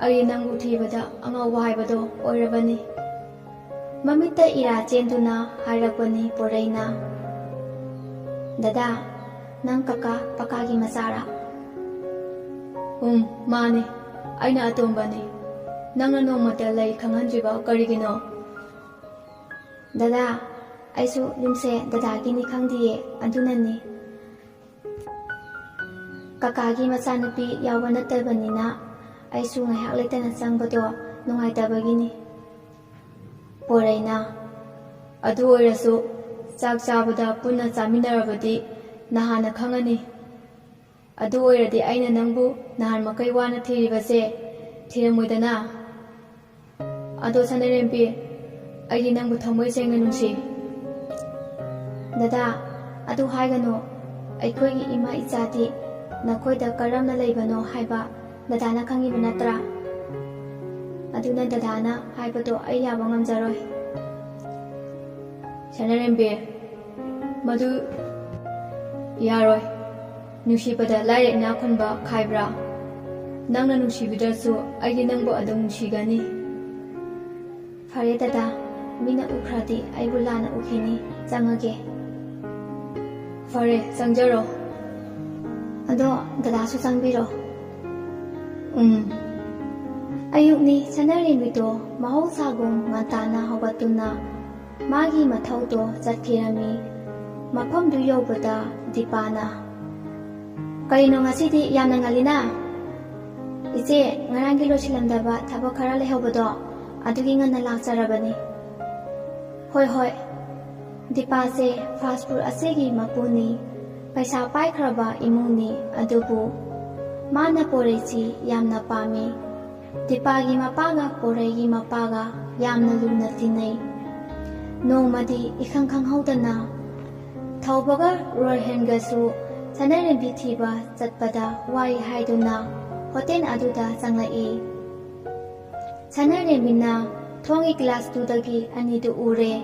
ꯑꯩ ꯅꯪꯕꯨ ꯊꯤꯕꯗ ꯑꯉꯥꯎꯕ ꯍꯥꯏꯕꯗꯣ ꯑꯣꯏꯔꯕꯅꯤ꯫" ꯃꯃꯤꯠꯇ ꯏꯔꯥ ꯆꯦꯟꯗꯨꯅ ꯍꯥꯏꯔꯛꯄꯅꯤ ꯄꯣꯔꯩꯅ꯫ "ꯗꯗꯥ, ꯅꯪ ꯀꯀꯥ ꯄꯀꯥꯒꯤ ꯃꯆꯥꯔꯥ?" "ꯎꯝ, ꯃꯥꯅꯤ꯫ ꯑꯩꯅ ꯑꯇꯣꯝꯕꯅꯤ꯫ ꯅꯪꯅ ꯅꯣꯡꯃꯇ ꯂꯩ ꯈꯪꯍꯟꯗ꯭ꯔꯤꯕ ꯀꯔꯤꯒꯤꯅꯣ?" "ꯗꯗꯥ, ꯑꯩꯁꯨ ꯌꯨꯝꯁꯦ ꯗꯗꯥꯒꯤꯅꯤ ꯈꯪꯗꯤꯌꯦ, ꯑꯗꯨꯅꯅꯤ꯫ ꯀꯀꯥꯒꯤ ꯃꯆꯥꯅꯨꯄꯤ ꯌꯥꯎꯕ ꯅꯠꯇꯕꯅꯤꯅ ꯑꯩꯁꯨ ꯉꯥꯏꯍꯥꯛ ꯂꯩꯇꯅ ꯆꯪꯕꯗꯣ ꯅꯨꯡꯉꯥꯏꯇꯕꯒꯤꯅꯤ꯫" ꯄꯣꯔꯩꯅ, "ꯑꯗꯨ ꯑꯣꯏꯔꯁꯨ ꯆꯥꯛ ꯆꯥꯕꯗ ꯄꯨꯟꯅ ꯆꯥꯃꯤꯟꯅꯔꯕꯗꯤ ꯅꯍꯥꯟꯅ ꯈꯪꯉꯅꯤ꯫ ꯑꯗꯨ ꯑꯣꯏꯔꯗꯤ ꯑꯩꯅ ꯅꯪꯕꯨ ꯅꯍꯥꯟ ꯃꯈꯩ ꯋꯥꯅ ꯊꯤꯔꯤꯕꯁꯦ ꯊꯤꯔꯝꯃꯣꯏꯗꯅ?" "ꯑꯗꯣ ꯁꯅꯥꯔꯦꯝꯕꯤ, ꯑꯩꯗꯤ ꯅꯪꯕꯨ ꯊꯃꯣꯏ ꯁꯦꯡꯅ ꯅꯨꯡꯁꯤ꯫" "ꯗꯗꯥ, ꯑꯗꯨ ꯍꯥꯏꯒꯅꯨ꯫ ꯑꯩꯈꯣꯏꯒꯤ ꯏꯃꯥ ꯏꯆꯥꯗꯤ ꯅꯈꯣꯏꯗ ꯀꯔꯝꯅ ꯂꯩꯕꯅꯣ ꯍꯥꯏꯕ ꯗꯗꯥꯅ ꯈꯪꯉꯤꯕ ꯅꯠꯇ꯭ꯔꯥ? ꯑꯗꯨꯅ ꯗꯗꯥꯅ ꯍꯥꯏꯕꯗꯣ ꯑꯩ ꯌꯥꯕ ꯉꯝꯖꯔꯣꯏ꯫" "ꯁꯅꯥꯔꯦꯝꯕꯤ, ꯃꯗꯨ ꯌꯥꯔꯣꯏ꯫ ꯅꯨꯡꯁꯤꯕꯗ ꯂꯥꯏꯔ ꯏꯅꯥꯛ ꯈꯨꯟꯕ ꯈꯥꯏꯕ꯭ꯔꯥ? ꯅꯪꯅ ꯅꯨꯡꯁꯤꯕꯤꯗ꯭ꯔꯁꯨ ꯑꯩꯗꯤ ꯅꯪꯕꯨ ꯑꯗꯨꯝ ꯅꯨꯡꯁꯤꯒꯅꯤ꯫" "ꯐꯔꯦ ꯗꯗꯥ, ꯃꯤꯅ ꯎꯈ꯭ꯔꯗꯤ ꯑꯩꯕꯨ ꯂꯥꯟꯅ ꯎꯈꯤꯅꯤ, ꯆꯪꯉꯒꯦ꯫" "ꯐꯔꯦ, ꯆꯪꯖꯔꯣ꯫" "ꯑꯗꯣ ꯗꯗꯥꯁꯨ ꯆꯪꯕꯤꯔꯣ꯫" "ꯎꯝ꯫" ꯑꯌꯨꯛꯅꯤ꯫ ꯁꯅꯥꯔꯦꯝꯕꯤꯗꯣ ꯃꯍꯧꯁꯥꯒꯨꯝ ꯉꯟꯇꯥꯅ ꯍꯧꯒꯠꯇꯨꯅ ꯃꯥꯒꯤ ꯃꯊꯧꯗꯣ ꯆꯠꯈꯤꯔꯝꯃꯤ꯫ ꯃꯐꯝꯗꯨ ꯌꯧꯕꯗ ꯗꯤꯄꯥꯅ, "ꯀꯩꯅꯣ ꯉꯁꯤꯗꯤ ꯌꯥꯝꯅ ꯉꯜꯂꯤꯅ?" "ꯏꯆꯦ, ꯉꯔꯥꯡꯒꯤ ꯂꯣꯏꯁꯤꯜꯂꯝꯗꯕ ꯊꯕꯛ ꯈꯔ ꯂꯩꯍꯧꯕꯗꯣ, ꯑꯗꯨꯒꯤ ꯉꯟꯅ ꯂꯥꯛꯆꯔꯕꯅꯤ꯫" "ꯍꯣꯏ, ꯍꯣꯏ꯫" ꯗꯤꯄꯥꯁꯦ ꯐꯥꯁ ꯐꯨꯗ ꯑꯁꯤꯒꯤ ꯃꯄꯨꯅꯤ꯫ ꯄꯩꯁꯥ ꯄꯥꯏꯈ꯭ꯔꯕ ꯏꯃꯨꯡꯅꯤ, ꯑꯗꯨꯕꯨ ꯃꯥꯅ ꯄꯣꯔꯩꯁꯤ ꯌꯥꯝꯅ ꯄꯥꯝꯃꯤ꯫ ꯗꯤꯄꯥꯒꯤ ꯃꯄꯥꯒ ꯄꯣꯔꯩꯒꯤ ꯃꯄꯥꯒ ꯌꯥꯝꯅ ꯂꯨꯅ ꯇꯤꯟꯅꯩ꯫ ꯅꯣꯡꯃꯗꯤ ꯏꯈꯪ ꯈꯪꯍꯧꯗꯅ ꯊꯧꯕꯒ ꯔꯣꯍꯦꯟꯒꯁꯨ ꯁꯅꯥꯔꯦꯝꯕꯤ ꯊꯤꯕ ꯆꯠꯄꯗ ꯋꯥꯏ ꯍꯥꯏꯗꯨꯅ ꯍꯣꯇꯦꯜ ꯑꯗꯨꯗ ꯆꯪꯂꯛꯏ꯫ ꯁꯅꯥꯔꯦꯝꯕꯤꯅ ꯊꯣꯡꯒꯤ ꯀ꯭ꯂꯥꯁ ꯇꯨꯗꯒꯤ ꯑꯅꯤꯗꯨ ꯎꯔꯦ꯫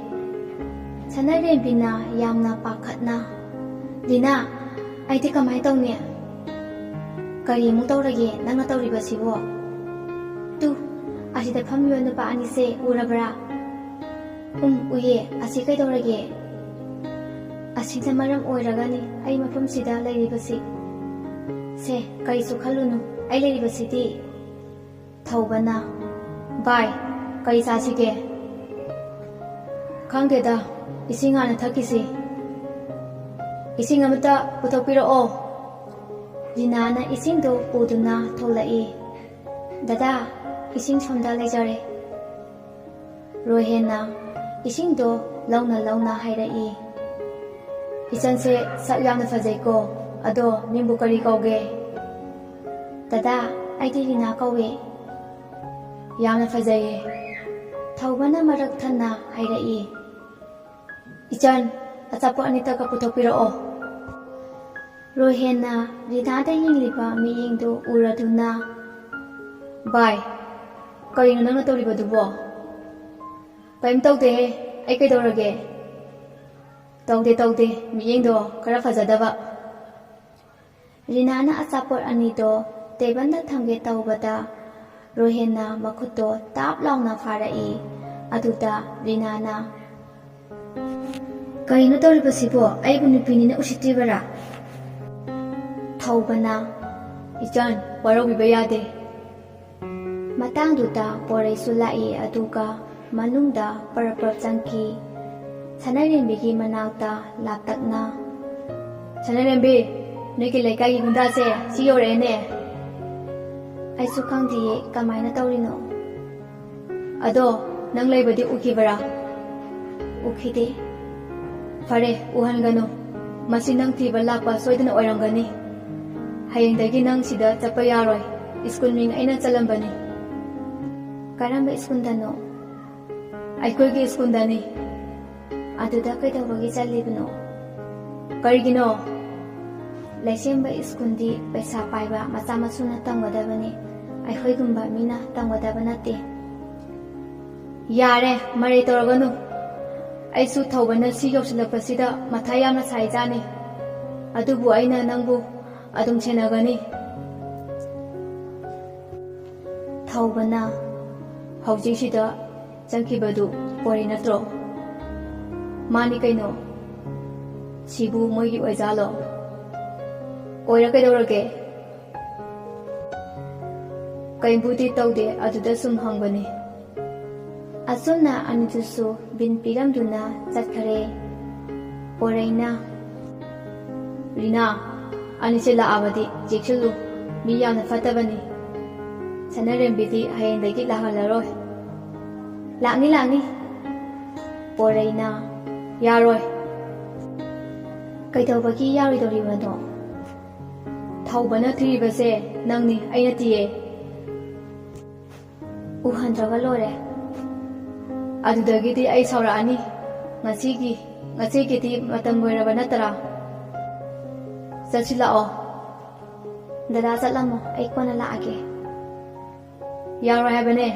ꯁꯅꯥꯔꯦꯝꯕꯤꯅ ꯌꯥꯝꯅ ꯄꯥꯈꯠꯅ, "ꯂꯤꯅꯥ, ꯑꯩꯗꯤ ꯀꯃꯥꯏꯅ ꯇꯧꯅꯤ?" "ꯀꯔꯤ ꯑꯃꯨꯛ ꯇꯧꯔꯒꯦ ꯅꯪꯅ ꯇꯧꯔꯤꯕꯁꯤꯕꯣ?" "ꯇꯨ, ꯑꯁꯤꯗ ꯐꯝꯃꯤꯕ ꯅꯨꯄꯥ ꯑꯅꯤꯁꯦ ꯎꯔꯕ꯭ꯔꯥ?" "ꯎꯝ, ꯎꯏꯌꯦ꯫ ꯑꯁꯤ ꯀꯩꯗꯧꯔꯒꯦ?" "ꯑꯁꯤꯅ ꯃꯔꯝ ꯑꯣꯏꯔꯒꯅꯤ ꯑꯩ ꯃꯐꯝꯁꯤꯗ ꯂꯩꯔꯤꯕꯁꯤ꯫ ꯁꯦ, ꯀꯔꯤꯁꯨ ꯈꯜꯂꯨꯅꯨ, ꯑꯩ ꯂꯩꯔꯤꯕꯁꯤꯗꯤ꯫" ꯊꯧꯕꯅ, "ꯚꯥꯏ, ꯀꯔꯤ ꯆꯥꯁꯤꯒꯦ?" "ꯈꯪꯗꯦꯗ, ꯏꯁꯤꯡ ꯍꯥꯟꯅ ꯊꯛꯈꯤꯁꯤ꯫ ꯏꯁꯤꯡ ꯑꯃꯇ ꯄꯨꯊꯣꯛꯄꯤꯔꯛꯑꯣ꯫" ꯔꯤꯅꯥꯅ ꯏꯁꯤꯡꯗꯣ ꯄꯨꯗꯨꯅ ꯊꯣꯛꯂꯛꯏ꯫ "ꯗꯗꯥ, ꯏꯁꯤꯡ ꯁꯣꯝꯗ ꯂꯩꯖꯔꯦ꯫" ꯔꯣꯍꯦꯟꯅ ꯏꯁꯤꯡꯗꯣ ꯂꯧꯅ ꯂꯧꯅ ꯍꯥꯏꯔꯛꯏ꯫ "ꯏꯆꯟꯁꯦ ꯁꯛ ꯌꯥꯝꯅ ꯐꯖꯩꯀꯣ꯫ ꯑꯗꯣ ꯃꯤꯡꯕꯨ ꯀꯔꯤ ꯀꯧꯒꯦ?" "ꯗꯗꯥ, ꯑꯩꯗꯤ ꯔꯤꯅꯥ ꯀꯧꯏ꯫" "ꯌꯥꯝꯅ ꯐꯖꯩꯌꯦ꯫" ꯊꯧꯕꯅ ꯃꯔꯛ ꯊꯟꯅ ꯍꯥꯏꯔꯛꯏ꯫ "ꯏꯆꯟ, ꯑꯆꯥꯄꯣꯠ ꯑꯅꯤꯇꯒ ꯄꯨꯊꯣꯛꯄꯤꯔꯛꯑꯣ꯫" ꯔꯣꯍꯦꯟꯅ ꯔꯤꯅꯥꯗ ꯌꯦꯡꯂꯤꯕ ꯃꯤꯠꯌꯦꯡꯗꯨ ꯎꯔꯗꯨꯅ, "ꯚꯥꯏ, ꯀꯔꯤꯅꯣ ꯅꯪꯅ ꯇꯧꯔꯤꯕꯗꯨꯕꯣ?" "ꯀꯔꯤꯝ ꯇꯧꯗꯦꯍꯦ, ꯑꯩ ꯀꯩꯗꯧꯔꯒꯦ?" "ꯇꯧꯗꯦ, ꯇꯧꯗꯦ, ꯃꯤꯠꯌꯦꯡꯗꯣ ꯈꯔ ꯐꯖꯗꯕ꯫" ꯔꯤꯅꯥꯅ ꯑꯆꯥꯄꯣꯠ ꯑꯅꯤꯗꯣ ꯇꯦꯕꯜꯗ ꯊꯝꯒꯦ ꯇꯧꯕꯗ, ꯔꯣꯍꯦꯟꯅ ꯃꯈꯨꯠꯇꯣ ꯇꯥꯞ ꯂꯥꯎꯅ ꯐꯥꯔꯛꯏ꯫ ꯑꯗꯨꯗ ꯔꯤꯅꯥꯅ, "ꯀꯔꯤꯅꯣ ꯇꯧꯔꯤꯕꯁꯤꯕꯣ? ꯑꯩꯕꯨ ꯅꯨꯄꯤꯅꯤꯅ ꯎꯁꯤꯠꯇ꯭ꯔꯤꯕꯔꯥ?" ꯊꯧꯕꯅ, "ꯏꯆꯟ, ꯋꯥꯔꯧꯕꯤꯕ ꯌꯥꯗꯦ꯫" ꯃꯇꯥꯡꯗꯨꯗ ꯄꯣꯔꯩꯁꯨ ꯂꯥꯛꯏ, ꯑꯗꯨꯒ ꯃꯅꯨꯡꯗ ꯄꯔꯞ ꯄꯔꯞ ꯆꯪꯈꯤ꯫ ꯁꯅꯥꯔꯦꯝꯕꯤꯒꯤ ꯃꯅꯥꯛꯇ ꯂꯥꯞꯇꯛꯅ, "ꯁꯅꯥꯔꯦꯝꯕꯤ, ꯅꯣꯏꯒꯤ ꯂꯩꯀꯥꯏꯒꯤ ꯒꯨꯟꯗꯥꯁꯦ ꯁꯤ ꯌꯧꯔꯛꯑꯦꯅꯦ꯫" "ꯑꯩꯁꯨ ꯈꯪꯗꯤꯌꯦ, ꯀꯃꯥꯏꯅ ꯇꯧꯔꯤꯅꯣ?" "ꯑꯗꯣ ꯅꯪ ꯂꯩꯕꯗꯤ ꯎꯈꯤꯕꯔꯥ?" "ꯎꯈꯤꯗꯦ꯫" "ꯐꯔꯦ, ꯎꯍꯟꯒꯅꯨ꯫ ꯃꯁꯤ ꯅꯪ ꯊꯤꯕ ꯂꯥꯛꯄ ꯁꯣꯏꯗꯅ ꯑꯣꯏꯔꯝꯒꯅꯤ꯫ ꯍꯌꯦꯡꯗꯒꯤ ꯅꯪ ꯁꯤꯗ ꯆꯠꯄ ꯌꯥꯔꯣꯏ꯫ ꯁ꯭ꯀꯨꯜ ꯃꯤꯡ ꯑꯩꯅ ꯆꯜꯂꯝꯕꯅꯤ꯫" "ꯀꯔꯝꯕ ꯁ꯭ꯀꯨꯜꯗꯅꯣ?" "ꯑꯩꯈꯣꯏꯒꯤ ꯁ꯭ꯀꯨꯜꯗꯅꯤ꯫" "ꯑꯗꯨꯗ ꯀꯩꯗꯧꯕꯒꯤ ꯆꯠꯂꯤꯕꯅꯣ?" "ꯀꯔꯤꯒꯤꯅꯣ?" "ꯂꯩꯁꯦꯝꯕ ꯁ꯭ꯀꯨꯜꯗꯤ ꯄꯩꯁꯥ ꯄꯥꯏꯕ ꯃꯆꯥ ꯃꯁꯨꯅ ꯇꯝꯒꯗꯕꯅꯤ, ꯑꯩꯈꯣꯏꯒꯨꯝꯕ ꯃꯤꯅ ꯇꯝꯒꯗꯕ ꯅꯠꯇꯦ꯫ ꯌꯥꯔꯦ, ꯃꯔꯩ ꯇꯧꯔꯒꯅꯨ꯫ ꯑꯩꯁꯨ ꯊꯧꯕꯅ ꯁꯤ ꯌꯧꯁꯤꯜꯂꯛꯄꯁꯤꯗ ꯃꯊꯥ ꯌꯥꯝꯅ ꯁꯥꯏꯖꯥꯅꯤ꯫ ꯑꯗꯨꯕꯨ ꯑꯩꯅ ꯅꯪꯕꯨ ꯑꯗꯨꯝ ꯁꯦꯟꯅꯒꯅꯤ꯫ ꯊꯧꯕꯅ ꯍꯧꯖꯤꯛꯁꯤꯗ ꯆꯪꯈꯤꯕꯗꯨ ꯄꯣꯔꯩ ꯅꯠꯇ꯭ꯔꯣ? ꯃꯥꯅꯤ ꯀꯩꯅꯣ꯫ ꯁꯤꯕꯨ ꯃꯣꯏꯒꯤ ꯑꯣꯏꯖꯥꯠꯂꯣ? ꯑꯣꯏꯔ ꯀꯩꯗꯧꯔꯒꯦ? ꯀꯩꯝꯕꯨꯗꯤ ꯇꯧꯗꯦ, ꯑꯗꯨꯗ ꯁꯨꯝ ꯍꯪꯕꯅꯤ꯫ ꯑꯁꯨꯝꯅ ꯑꯅꯤꯗꯨꯁꯨ ꯕꯤꯟ ꯄꯤꯔꯝꯗꯨꯅ ꯆꯠꯈꯔꯦ꯫ ꯄꯣꯔꯩꯅ, "ꯔꯤꯅꯥ, ꯑꯅꯤꯁꯦ ꯂꯥꯛꯑꯕꯗꯤ ꯆꯦꯛꯁꯤꯜꯂꯨ, ꯃꯤ ꯌꯥꯝꯅ ꯐꯠꯇꯕꯅꯤ꯫ ꯁꯅꯔꯦꯝꯕꯤꯗꯤ ꯍꯌꯦꯡꯗꯒꯤ ꯂꯥꯛꯍꯜꯂꯔꯣꯏ꯫" "ꯂꯥꯛꯅꯤ, ꯂꯥꯛꯅꯤ꯫" ꯄꯣꯔꯩꯅ, "ꯌꯥꯔꯣꯏ꯫" "ꯀꯩꯗꯧꯕꯒꯤ ꯌꯥꯔꯣꯏꯗꯧꯔꯤꯕꯅꯣ?" "ꯊꯧꯕꯅ ꯊꯤꯔꯤꯕꯁꯦ ꯅꯪꯅꯤ, ꯑꯩ ꯅꯠꯇꯤꯌꯦ꯫" "ꯎꯍꯟꯗ꯭ꯔꯒ ꯂꯣꯏꯔꯦ꯫" "ꯑꯗꯨꯗꯒꯤꯗꯤ ꯑꯩ ꯁꯥꯎꯔꯛꯑꯅꯤ꯫ ꯉꯁꯤꯒꯤ, ꯉꯁꯤꯒꯤꯗꯤ ꯃꯇꯝ ꯂꯣꯏꯔꯕ ꯅꯠꯇ꯭ꯔꯥ? ꯆꯠꯁꯤ ꯂꯥꯛꯑꯣ꯫" "ꯗꯗꯥ ꯆꯠꯂꯝꯃꯣ, ꯑꯩ ꯀꯣꯟꯅ ꯂꯥꯛꯑꯒꯦ꯫" "ꯌꯥꯔꯣꯏ ꯍꯥꯏꯕꯅꯦ꯫"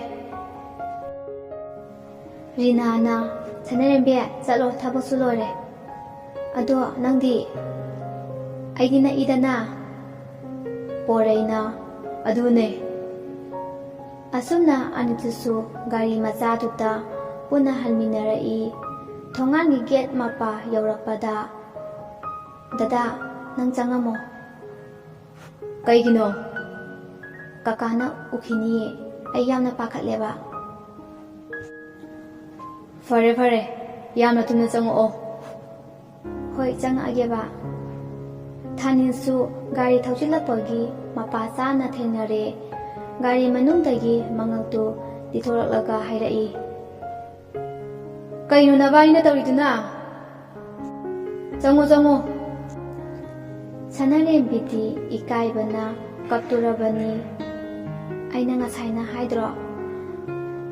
ꯔꯤꯅꯥꯅ, "ꯁꯅꯔꯦꯝꯕꯤ, ꯆꯠꯂꯣ, ꯊꯕꯛꯁꯨ ꯂꯣꯏꯔꯦ꯫ ꯑꯗꯣ ꯅꯪꯗꯤ?" "ꯑꯩꯗꯤ ꯅꯛꯏꯗꯅ꯫" ꯄꯣꯔꯩꯅ, "ꯑꯗꯨꯅꯦ꯫" ꯑꯁꯨꯝꯅ ꯑꯅꯤꯗꯨꯁꯨ ꯒꯥꯔꯤ ꯃꯆꯥꯗꯨꯗ ꯄꯨꯟꯅ ꯍꯟꯃꯤꯟꯅꯔꯛꯏ꯫ ꯊꯣꯡꯒꯥꯟꯒꯤ ꯒꯦꯠ ꯃꯄꯥ ꯌꯧꯔꯛꯄꯗ, "ꯗꯗꯥ, ꯅꯪ ꯆꯪꯉꯝꯃꯣ꯫" "ꯀꯩꯒꯤꯅꯣ?" "ꯀꯀꯥꯅ ꯎꯈꯤꯅꯤꯌꯦ, ꯑꯩ ꯌꯥꯝꯅ ꯄꯥꯈꯠꯂꯦꯕ꯫" "ꯐꯔꯦ, ꯐꯔꯦ, ꯌꯥꯝꯅ ꯊꯨꯅ ꯆꯪꯉꯛꯑꯣ꯫" "ꯍꯣꯏ, ꯆꯪꯉꯛꯑꯒꯦꯕ꯫" ꯊꯥꯅꯤꯜꯁꯨ ꯒꯥꯔꯤ ꯊꯧꯖꯤꯜꯂꯛꯄꯒꯤ ꯃꯄꯥ ꯆꯥꯅ ꯊꯦꯡꯅꯔꯦ꯫ ꯒꯥꯔꯤ ꯃꯅꯨꯡꯗꯒꯤ ꯃꯉꯛꯇꯨ ꯇꯤꯊꯣꯔꯛꯂꯒ ꯍꯥꯏꯔꯛꯏ, "ꯀꯩꯅꯣ ꯅꯕꯥꯏꯅ ꯇꯧꯔꯤꯗꯨꯅ? ꯆꯪꯉꯣ, ꯆꯪꯉꯣ꯫" ꯁꯅꯥꯔꯦꯝꯕꯤꯗꯤ ꯏꯀꯥꯏꯕꯅ ꯀꯞꯇꯣꯔꯕꯅꯤ꯫ "ꯑꯩꯅ ꯉꯁꯥꯏꯅ ꯍꯥꯏꯗ꯭ꯔꯣ?"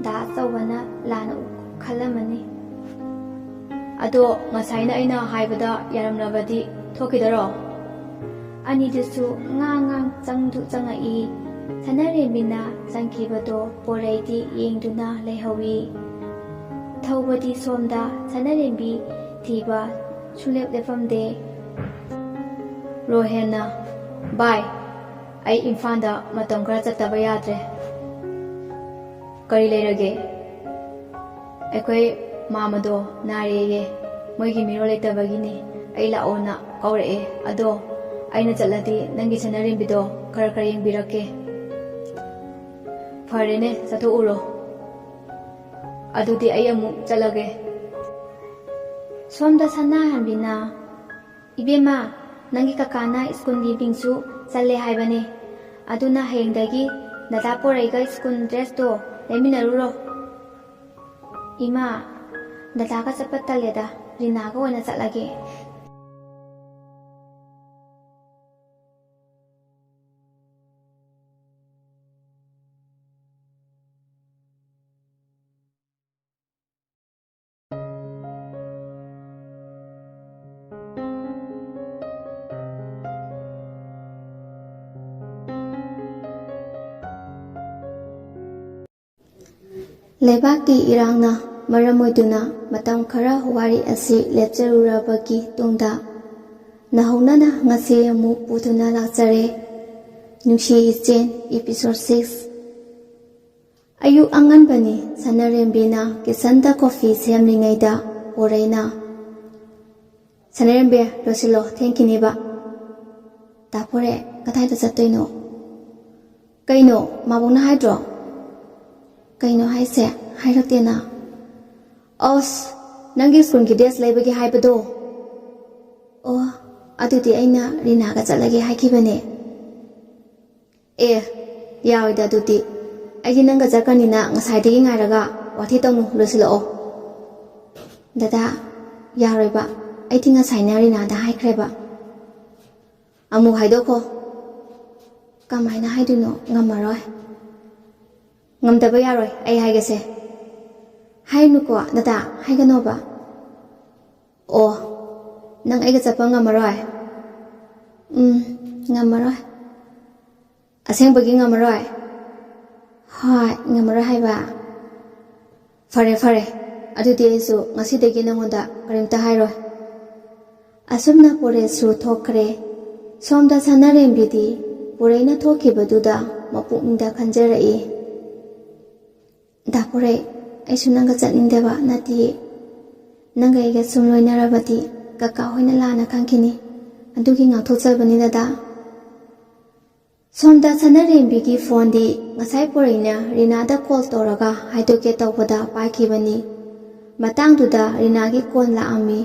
ꯗꯥ ꯑꯆꯧꯕꯅ ꯂꯥꯟꯅ ꯈꯜꯂꯝꯃꯅꯤ꯫ "ꯑꯗꯣ ꯉꯁꯥꯏꯅ ꯑꯩꯅ ꯍꯥꯏꯕꯗ ꯌꯥꯔꯝꯂꯕꯗꯤ ꯊꯣꯛꯈꯤꯗꯔꯣ?" ꯑꯅꯤꯗꯨꯁꯨ ꯉꯥꯡ ꯉꯥꯡ ꯆꯪꯗꯨ ꯆꯪꯉꯛꯏ꯫ ꯁꯅꯥꯔꯦꯝꯕꯤꯅ ꯆꯪꯈꯤꯕꯗꯣ ꯄꯣꯔꯩꯗꯤ ꯌꯦꯡꯗꯨꯅ ꯂꯩꯍꯧꯏ꯫ ꯊꯧꯕꯗꯤ ꯁꯣꯝꯗ ꯁꯅꯥꯔꯦꯝꯕꯤ ꯊꯤꯕ ꯁꯨꯡꯂꯦꯞ ꯂꯦꯞꯐꯝꯗꯦ꯫ ꯔꯣꯍꯦꯟꯅ, "ꯚꯥꯏ, ꯑꯩ ꯏꯝꯐꯥꯜꯗ ꯃꯇꯝ ꯈꯔ ꯆꯠꯇꯕ ꯌꯥꯗ꯭ꯔꯦ꯫" "ꯀꯔꯤ ꯂꯩꯔꯒꯦ?" "ꯑꯩꯈꯣꯏ ꯃꯥꯃꯗꯣ ꯅꯥꯔꯦꯌꯦ, ꯃꯣꯏꯒꯤ ꯃꯤꯔꯣꯜ ꯂꯩꯇꯕꯒꯤꯅꯤ, ꯑꯩ ꯂꯥꯛꯑꯣꯅ ꯀꯧꯔꯛꯑꯦ꯫ ꯑꯗꯣ ꯑꯩꯅ ꯆꯠꯂꯗꯤ ꯅꯪꯒꯤ ꯁꯅꯥꯔꯦꯝꯕꯤꯗꯣ ꯈꯔ ꯈꯔ ꯌꯦꯡꯕꯤꯔꯛꯀꯦ꯫" "ꯐꯔꯦꯅꯦ, ꯆꯠꯊꯣꯛꯎꯔꯣ꯫ ꯑꯗꯨꯗꯤ ꯑꯩ ꯑꯃꯨꯛ ꯆꯠꯂꯒꯦ꯫" ꯁꯣꯝꯗ ꯁꯅꯥꯍꯟꯕꯤꯅ, "ꯏꯕꯦꯝꯃ, ꯅꯪꯒꯤ ꯀꯀꯥꯅ ꯁ꯭ꯀꯨꯜꯒꯤ ꯃꯤꯡꯁꯨ ꯆꯜꯂꯦ ꯍꯥꯏꯕꯅꯦ꯫ ꯑꯗꯨꯅ ꯍꯌꯦꯡꯗꯒꯤ ꯗꯗꯥ ꯄꯣꯔꯩꯒ ꯁ꯭ꯀꯨꯜ ꯗ꯭ꯔꯦꯁꯇꯣ ꯂꯩꯃꯤꯟꯅꯔꯨꯔꯣ꯫" "ꯏꯃꯥ, ꯗꯗꯥꯒ ꯆꯠꯄ ꯇꯜꯂꯦꯗ, ꯔꯤꯅꯥꯒ ꯑꯣꯏꯅ ꯆꯠꯂꯒꯦ꯫" ꯂꯩꯕꯥꯛꯀꯤ ꯏꯔꯥꯡꯅ ꯃꯔꯝ ꯑꯣꯏꯗꯨꯅ ꯃꯇꯝ ꯈꯔ ꯋꯥꯔꯤ ꯑꯁꯤ ꯂꯦꯞꯆꯔꯨꯔꯕꯒꯤ ꯇꯨꯡꯗ, ꯅꯧꯍꯧꯅꯅ ꯉꯁꯤ ꯑꯃꯨꯛ ꯄꯨꯗꯨꯅ ꯂꯥꯛꯆꯔꯦ꯫ ꯅꯨꯡꯁꯤ ꯏꯆꯦꯟ, episode six꯫ ꯑꯌꯨꯛ ꯑꯉꯟꯕꯅꯤ꯫ ꯁꯅꯥꯔꯦꯝꯕꯤꯅ kitchenꯗ coffee ꯁꯦꯝꯂꯤꯉꯩꯗ ꯄꯣꯔꯩꯅ, "ꯁꯅꯥꯔꯦꯝꯕꯤ, ꯂꯣꯏꯁꯤꯜꯂꯣ, ꯊꯦꯡꯈꯤꯅꯦꯕ꯫" "ꯗꯥ ꯄꯣꯔꯩ, ꯀꯗꯥꯏꯗ ꯆꯠꯇꯣꯏꯅꯣ?" "ꯀꯩꯅꯣ, ꯃꯥꯕꯣꯛꯅ ꯍꯥꯏꯗ꯭ꯔꯣ?" "ꯀꯩꯅꯣ ꯍꯥꯏꯁꯦ? ꯍꯥꯏꯔꯛꯇꯦꯅ?" "ꯑꯁ, ꯅꯪꯒꯤ ꯁ꯭ꯀꯨꯜꯒꯤ ꯗ꯭ꯔꯦꯁ ꯂꯩꯕꯒꯤ ꯍꯥꯏꯕꯗꯣ꯫" "ꯑꯣ, ꯑꯗꯨꯗꯤ ꯑꯩꯅ ꯔꯤꯅꯥꯒ ꯆꯠꯂꯒꯦ ꯍꯥꯏꯈꯤꯕꯅꯦ꯫" "ꯑꯦ, ꯌꯥꯔꯣꯏꯗ ꯑꯗꯨꯗꯤ꯫ ꯑꯩꯗꯤ ꯅꯪꯒ ꯆꯠꯀꯅꯤꯅ ꯉꯁꯥꯏꯗꯒꯤ ꯉꯥꯏꯔꯒ꯫ ꯋꯥꯊꯤ ꯇꯧꯅꯨ, ꯂꯣꯏꯁꯤꯜꯂꯛꯑꯣ꯫" "ꯗꯗꯥ, ꯌꯥꯔꯣꯏꯕ꯫ ꯑꯩꯗꯤ ꯉꯁꯥꯏꯅ ꯔꯤꯅꯥꯗ ꯍꯥꯏꯈ꯭ꯔꯦꯕ꯫" "ꯑꯃꯨꯛ ꯍꯥꯏꯗꯣꯛꯈꯣ꯫" "ꯀꯃꯥꯏꯅ ꯍꯥꯏꯗꯣꯏꯅꯣ? ꯉꯝꯃꯔꯣꯏ꯫" "ꯉꯝꯗꯕ ꯌꯥꯔꯣꯏ, ꯑꯩ ꯍꯥꯏꯒꯦꯁꯦ꯫" "ꯍꯥꯏꯅꯨꯀꯣ ꯗꯗꯥ, ꯍꯥꯏꯒꯅꯣꯕ꯫" "ꯑꯣ, ꯅꯪ ꯑꯩꯒ ꯆꯠꯄ ꯉꯝꯃꯔꯣꯏ?" "ꯎꯝ, ꯉꯝꯃꯔꯣꯏ꯫" "ꯑꯁꯦꯡꯕꯒꯤ ꯉꯝꯃꯔꯣꯏ?" "ꯍꯣꯏ, ꯉꯝꯃꯔꯣꯏ ꯍꯥꯏꯕ꯫" "ꯐꯔꯦ, ꯐꯔꯦ꯫ ꯑꯗꯨꯗꯤ ꯑꯩꯁꯨ ꯉꯁꯤꯗꯒꯤ ꯅꯉꯣꯟꯗ ꯀꯔꯤꯝꯇ ꯍꯥꯏꯔꯣꯏ꯫ ꯑꯁꯨꯝꯅ ꯄꯣꯔꯩꯁꯨ ꯊꯣꯛꯈ꯭ꯔꯦ꯫ ꯁꯣꯝꯗ ꯁꯅꯥꯔꯦꯝꯕꯤꯗꯤ ꯄꯣꯔꯩꯅ ꯊꯣꯛꯈꯤꯕꯗꯨꯗ ꯃꯄꯨꯛꯅꯤꯡꯗ ꯈꯟꯖꯔꯛꯏ꯫ "ꯗꯥ ꯄꯣꯔꯩ, ꯑꯩꯁꯨ ꯅꯪꯒ ꯆꯠꯅꯤꯡꯗꯕ ꯅꯠꯇꯤꯌꯦ꯫ ꯅꯪꯒ ꯑꯩꯒ ꯁꯨꯝ ꯂꯣꯏꯅꯔꯕꯗꯤ ꯀꯀꯥ ꯍꯣꯏꯅ ꯂꯥꯟꯅ ꯈꯟꯈꯤꯅꯤ꯫ ꯑꯗꯨꯒꯤ ꯉꯥꯛꯊꯣꯛꯆꯕꯅꯤ ꯗꯗꯥ꯫" ꯁꯣꯝꯗ ꯁꯅꯥꯔꯦꯝꯕꯤꯒꯤ ꯐꯣꯟꯗꯤ ꯉꯁꯥꯏ ꯄꯣꯔꯩꯅ ꯔꯤꯅꯥꯗ ꯀꯣꯜ ꯇꯧꯔꯒ ꯍꯥꯏꯗꯣꯛꯀꯦ ꯇꯧꯕꯗ ꯄꯥꯏꯈꯤꯕꯅꯤ꯫ ꯃꯇꯥꯡꯗꯨꯗ ꯔꯤꯅꯥꯒꯤ ꯀꯣꯜ ꯂꯥꯛꯑꯝꯃꯤ꯫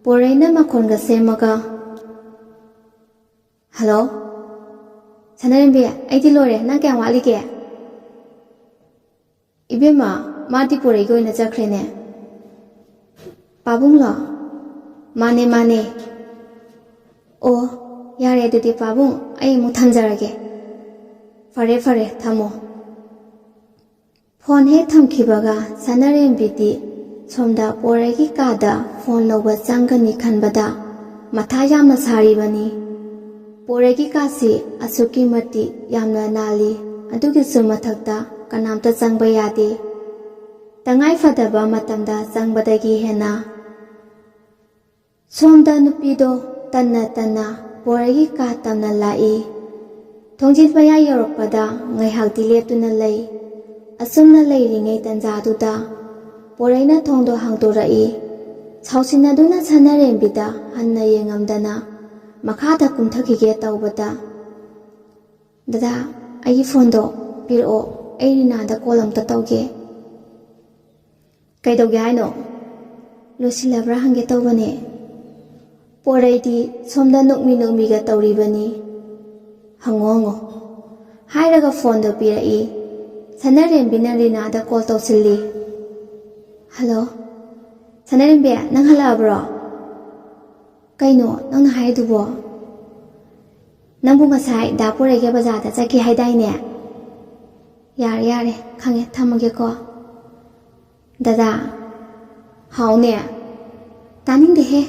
ꯄꯣꯔꯩꯅ ꯃꯈꯣꯟꯒ ꯁꯦꯝꯃꯒ, "ꯍꯜꯂꯣ, ꯁꯅꯥꯔꯦꯝꯕꯤ, ꯑꯩꯗꯤ ꯂꯣꯏꯔꯦ, ꯅꯪ ꯀꯌꯥꯝ ꯋꯥꯠꯂꯤꯒꯦ?" "ꯏꯕꯦꯝꯃ, ꯃꯥꯗꯤ ꯄꯣꯔꯩꯒ ꯑꯣꯏꯅ ꯆꯠꯈ꯭ꯔꯦꯅꯦ꯫" "ꯄꯥꯕꯨꯡꯂꯣ?" "ꯃꯥꯅꯦ, ꯃꯥꯅꯦ꯫" "ꯑꯣ, ꯌꯥꯔꯦ ꯑꯗꯨꯗꯤ ꯄꯥꯕꯨꯡ, ꯑꯩ ꯑꯃꯨꯛ ꯊꯝꯖꯔꯒꯦ꯫" "ꯐꯔꯦ, ꯐꯔꯦ, ꯊꯝꯃꯣ꯫" ꯐꯣꯟ ꯍꯦꯛ ꯊꯝꯈꯤꯕꯒ ꯁꯅꯥꯔꯦꯝꯕꯤꯗꯤ ꯁꯣꯝꯗ ꯄꯣꯔꯩꯒꯤ ꯀꯥꯗ ꯐꯣꯟ ꯂꯧꯕ ꯆꯪꯒꯅꯤ ꯈꯟꯕꯗ ꯃꯊꯥ ꯌꯥꯝꯅ ꯁꯥꯔꯤꯕꯅꯤ꯫ ꯄꯣꯔꯩꯒꯤ ꯀꯥꯁꯤ ꯑꯁꯨꯛꯀꯤ ꯃꯇꯤꯛ ꯌꯥꯝꯅ ꯅꯥꯜꯂꯤ꯫ ꯑꯗꯨꯒꯤꯁꯨ ꯃꯊꯛꯇ ꯀꯅꯥꯝꯇ ꯆꯪꯕ ꯌꯥꯗꯦ꯫ ꯇꯉꯥꯏ ꯐꯗꯕ ꯃꯇꯝꯗ ꯆꯪꯕꯗꯒꯤ ꯍꯦꯟꯅ꯫ ꯁꯣꯝꯗ ꯅꯨꯄꯤꯗꯣ ꯇꯟꯅ ꯇꯟꯅ ꯄꯣꯔꯩꯒꯤ ꯀꯥ ꯇꯝꯅ ꯂꯥꯛꯏ꯫ ꯊꯣꯡꯖꯤꯟ ꯃꯌꯥ ꯌꯧꯔꯛꯄꯗ ꯉꯥꯏꯍꯥꯛꯇꯤ ꯂꯦꯞꯇꯨꯅ ꯂꯩ꯫ ꯑꯁꯨꯝꯅ ꯂꯩꯔꯤꯉꯩ ꯇꯟꯖꯥꯗꯨꯗ ꯄꯣꯔꯩꯅ ꯊꯣꯡꯗꯣ ꯍꯥꯡꯗꯣꯔꯛꯏ꯫ ꯁꯥꯎꯁꯤꯟꯅꯗꯨꯅ ꯁꯅꯥꯔꯦꯝꯕꯤꯗ ꯍꯟꯅ ꯌꯦꯡꯉꯝꯗꯅ ꯃꯈꯥꯗ ꯀꯨꯝꯊꯈꯤꯒꯦ ꯇꯧꯕꯗ, "ꯗꯗꯥ, ꯑꯩꯒꯤ ꯐꯣꯟꯗꯣ ꯄꯤꯔꯛꯑꯣ, ꯑꯩ ꯔꯤꯅꯥꯗ ꯀꯣꯜ ꯑꯝꯇ ꯇꯧꯒꯦ꯫" "ꯀꯩꯗꯧꯒꯦ ꯍꯥꯏꯅꯣ?" "ꯂꯣꯏꯁꯤꯜꯂꯕ꯭ꯔꯥ ꯍꯪꯒꯦ ꯇꯧꯕꯅꯦ꯫" ꯄꯣꯔꯩꯗꯤ ꯁꯣꯝꯗ ꯅꯣꯛꯃꯤ ꯅꯣꯛꯃꯤꯒ ꯇꯧꯔꯤꯕꯅꯤ꯫ "ꯍꯪꯉꯣ, ꯍꯪꯉꯣ꯫" ꯍꯥꯏꯔꯒ ꯐꯣꯟꯗꯣ ꯄꯤꯔꯛꯏ꯫ ꯁꯅꯥꯔꯦꯝꯕꯤꯅ ꯔꯤꯅꯥꯗ ꯀꯣꯜ ꯇꯧꯁꯤꯜꯂꯤ꯫ "ꯍꯜꯂꯣ, ꯁꯅꯥꯔꯦꯝꯕꯤ, ꯅꯪ ꯍꯜꯂꯛꯑꯕ꯭ꯔꯣ?" "ꯀꯩꯅꯣ ꯅꯪꯅ ꯍꯥꯏꯗꯨꯕꯣ? ꯅꯪꯕꯨ ꯉꯁꯥꯏ ꯗꯥ ꯄꯣꯔꯩꯒ ꯕꯖꯥꯔꯗ ꯆꯠꯈꯤ ꯍꯥꯏꯗꯥꯏꯅꯦ?" "ꯌꯥꯔꯦ, ꯌꯥꯔꯦ, ꯈꯪꯉꯦ, ꯊꯝꯃꯒꯦꯀꯣ꯫" "ꯗꯗꯥ꯫" "ꯍꯥꯎꯅꯦ?" "ꯇꯥꯅꯤꯡꯗꯦꯍꯦ꯫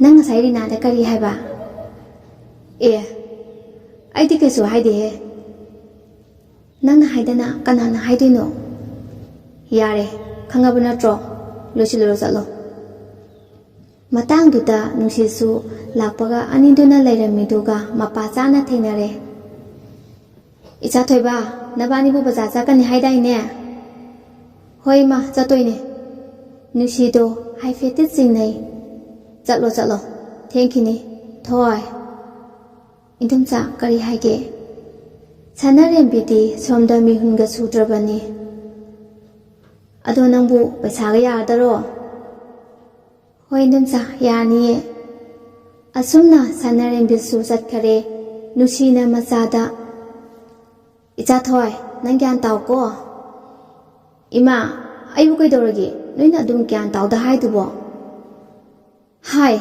ꯅꯪ ꯉꯁꯥꯏ ꯔꯤꯅꯥꯗ ꯀꯔꯤ ꯍꯥꯏꯕ?" "ꯑꯦ, ꯑꯩꯗꯤ ꯀꯩꯁꯨ ꯍꯥꯏꯗꯦꯍꯦ꯫" "ꯅꯪꯅ ꯍꯥꯏꯗꯅ ꯀꯅꯥꯅ ꯍꯥꯏꯗꯣꯏꯅꯣ?" "ꯌꯥꯔꯦ, ꯈꯪꯉꯕ ꯅꯠꯇ꯭ꯔꯣ?" ꯂꯣꯏꯁꯤꯜꯂꯨꯔꯣ, ꯆꯠꯂꯣ꯫ ꯃꯇꯥꯡꯗꯨꯗ ꯅꯨꯡꯁꯤꯠꯁꯨ ꯂꯥꯛꯄꯒ ꯑꯅꯤꯗꯨꯅ ꯂꯩꯔꯝꯃꯤꯗꯨꯒ ꯃꯄꯥ ꯆꯥꯅ ꯊꯦꯡꯅꯔꯦ꯫ "ꯏꯆꯥ ꯊꯣꯏꯕ, ꯅꯕꯥꯅꯤꯕꯨ ꯕꯖꯥꯔ ꯆꯠꯀꯅꯤ ꯍꯥꯏꯗꯥꯏꯅꯦ?" "ꯍꯣꯏ ꯏꯃꯥ, ꯆꯠꯇꯣꯏꯅꯦ꯫" ꯅꯨꯡꯁꯤꯗꯣ ꯍꯥꯏꯐꯦꯠꯇꯤ ꯆꯤꯡꯅꯩ꯫ "ꯆꯠꯂꯣ, ꯆꯠꯂꯣ, ꯊꯦꯡꯈꯤꯅꯤ꯫ ꯊꯣꯏ꯫" "ꯏꯟꯗꯣꯝꯆꯥ, ꯀꯔꯤ ꯍꯥꯏꯒꯦ?" "ꯁꯅꯥꯔꯦꯝꯕꯤꯗꯤ ꯁꯣꯝꯗ ꯃꯤꯍꯨꯟꯒ ꯁꯨꯗ꯭ꯔꯕꯅꯤ꯫" "ꯑꯗꯣ ꯅꯪꯕꯨ ꯄꯩꯁꯥꯒ ꯌꯥꯔꯗꯔꯣ?" "ꯍꯣꯏ ꯏꯟꯗꯣꯝꯆꯥ, ꯌꯥꯅꯤꯌꯦ꯫" ꯑꯁꯨꯝꯅ ꯁꯅꯥꯔꯦꯝꯕꯤꯁꯨ ꯆꯠꯈꯔꯦ꯫ ꯅꯨꯡꯁꯤꯅ ꯃꯆꯥꯗ, "ꯏꯆꯥ ꯊꯣꯏ, ꯅꯪ ꯒ꯭ꯌꯥꯟ ꯇꯥꯎꯀꯣ꯫" "ꯏꯃꯥ, ꯑꯩꯕꯨ ꯀꯩꯗꯧꯔꯒꯦ? ꯅꯣꯏꯅ ꯑꯗꯨꯝ ꯒ꯭ꯌꯥꯟ ꯇꯥꯎꯗ ꯍꯥꯏꯗꯨꯕꯣ?" "ꯍꯥꯏ,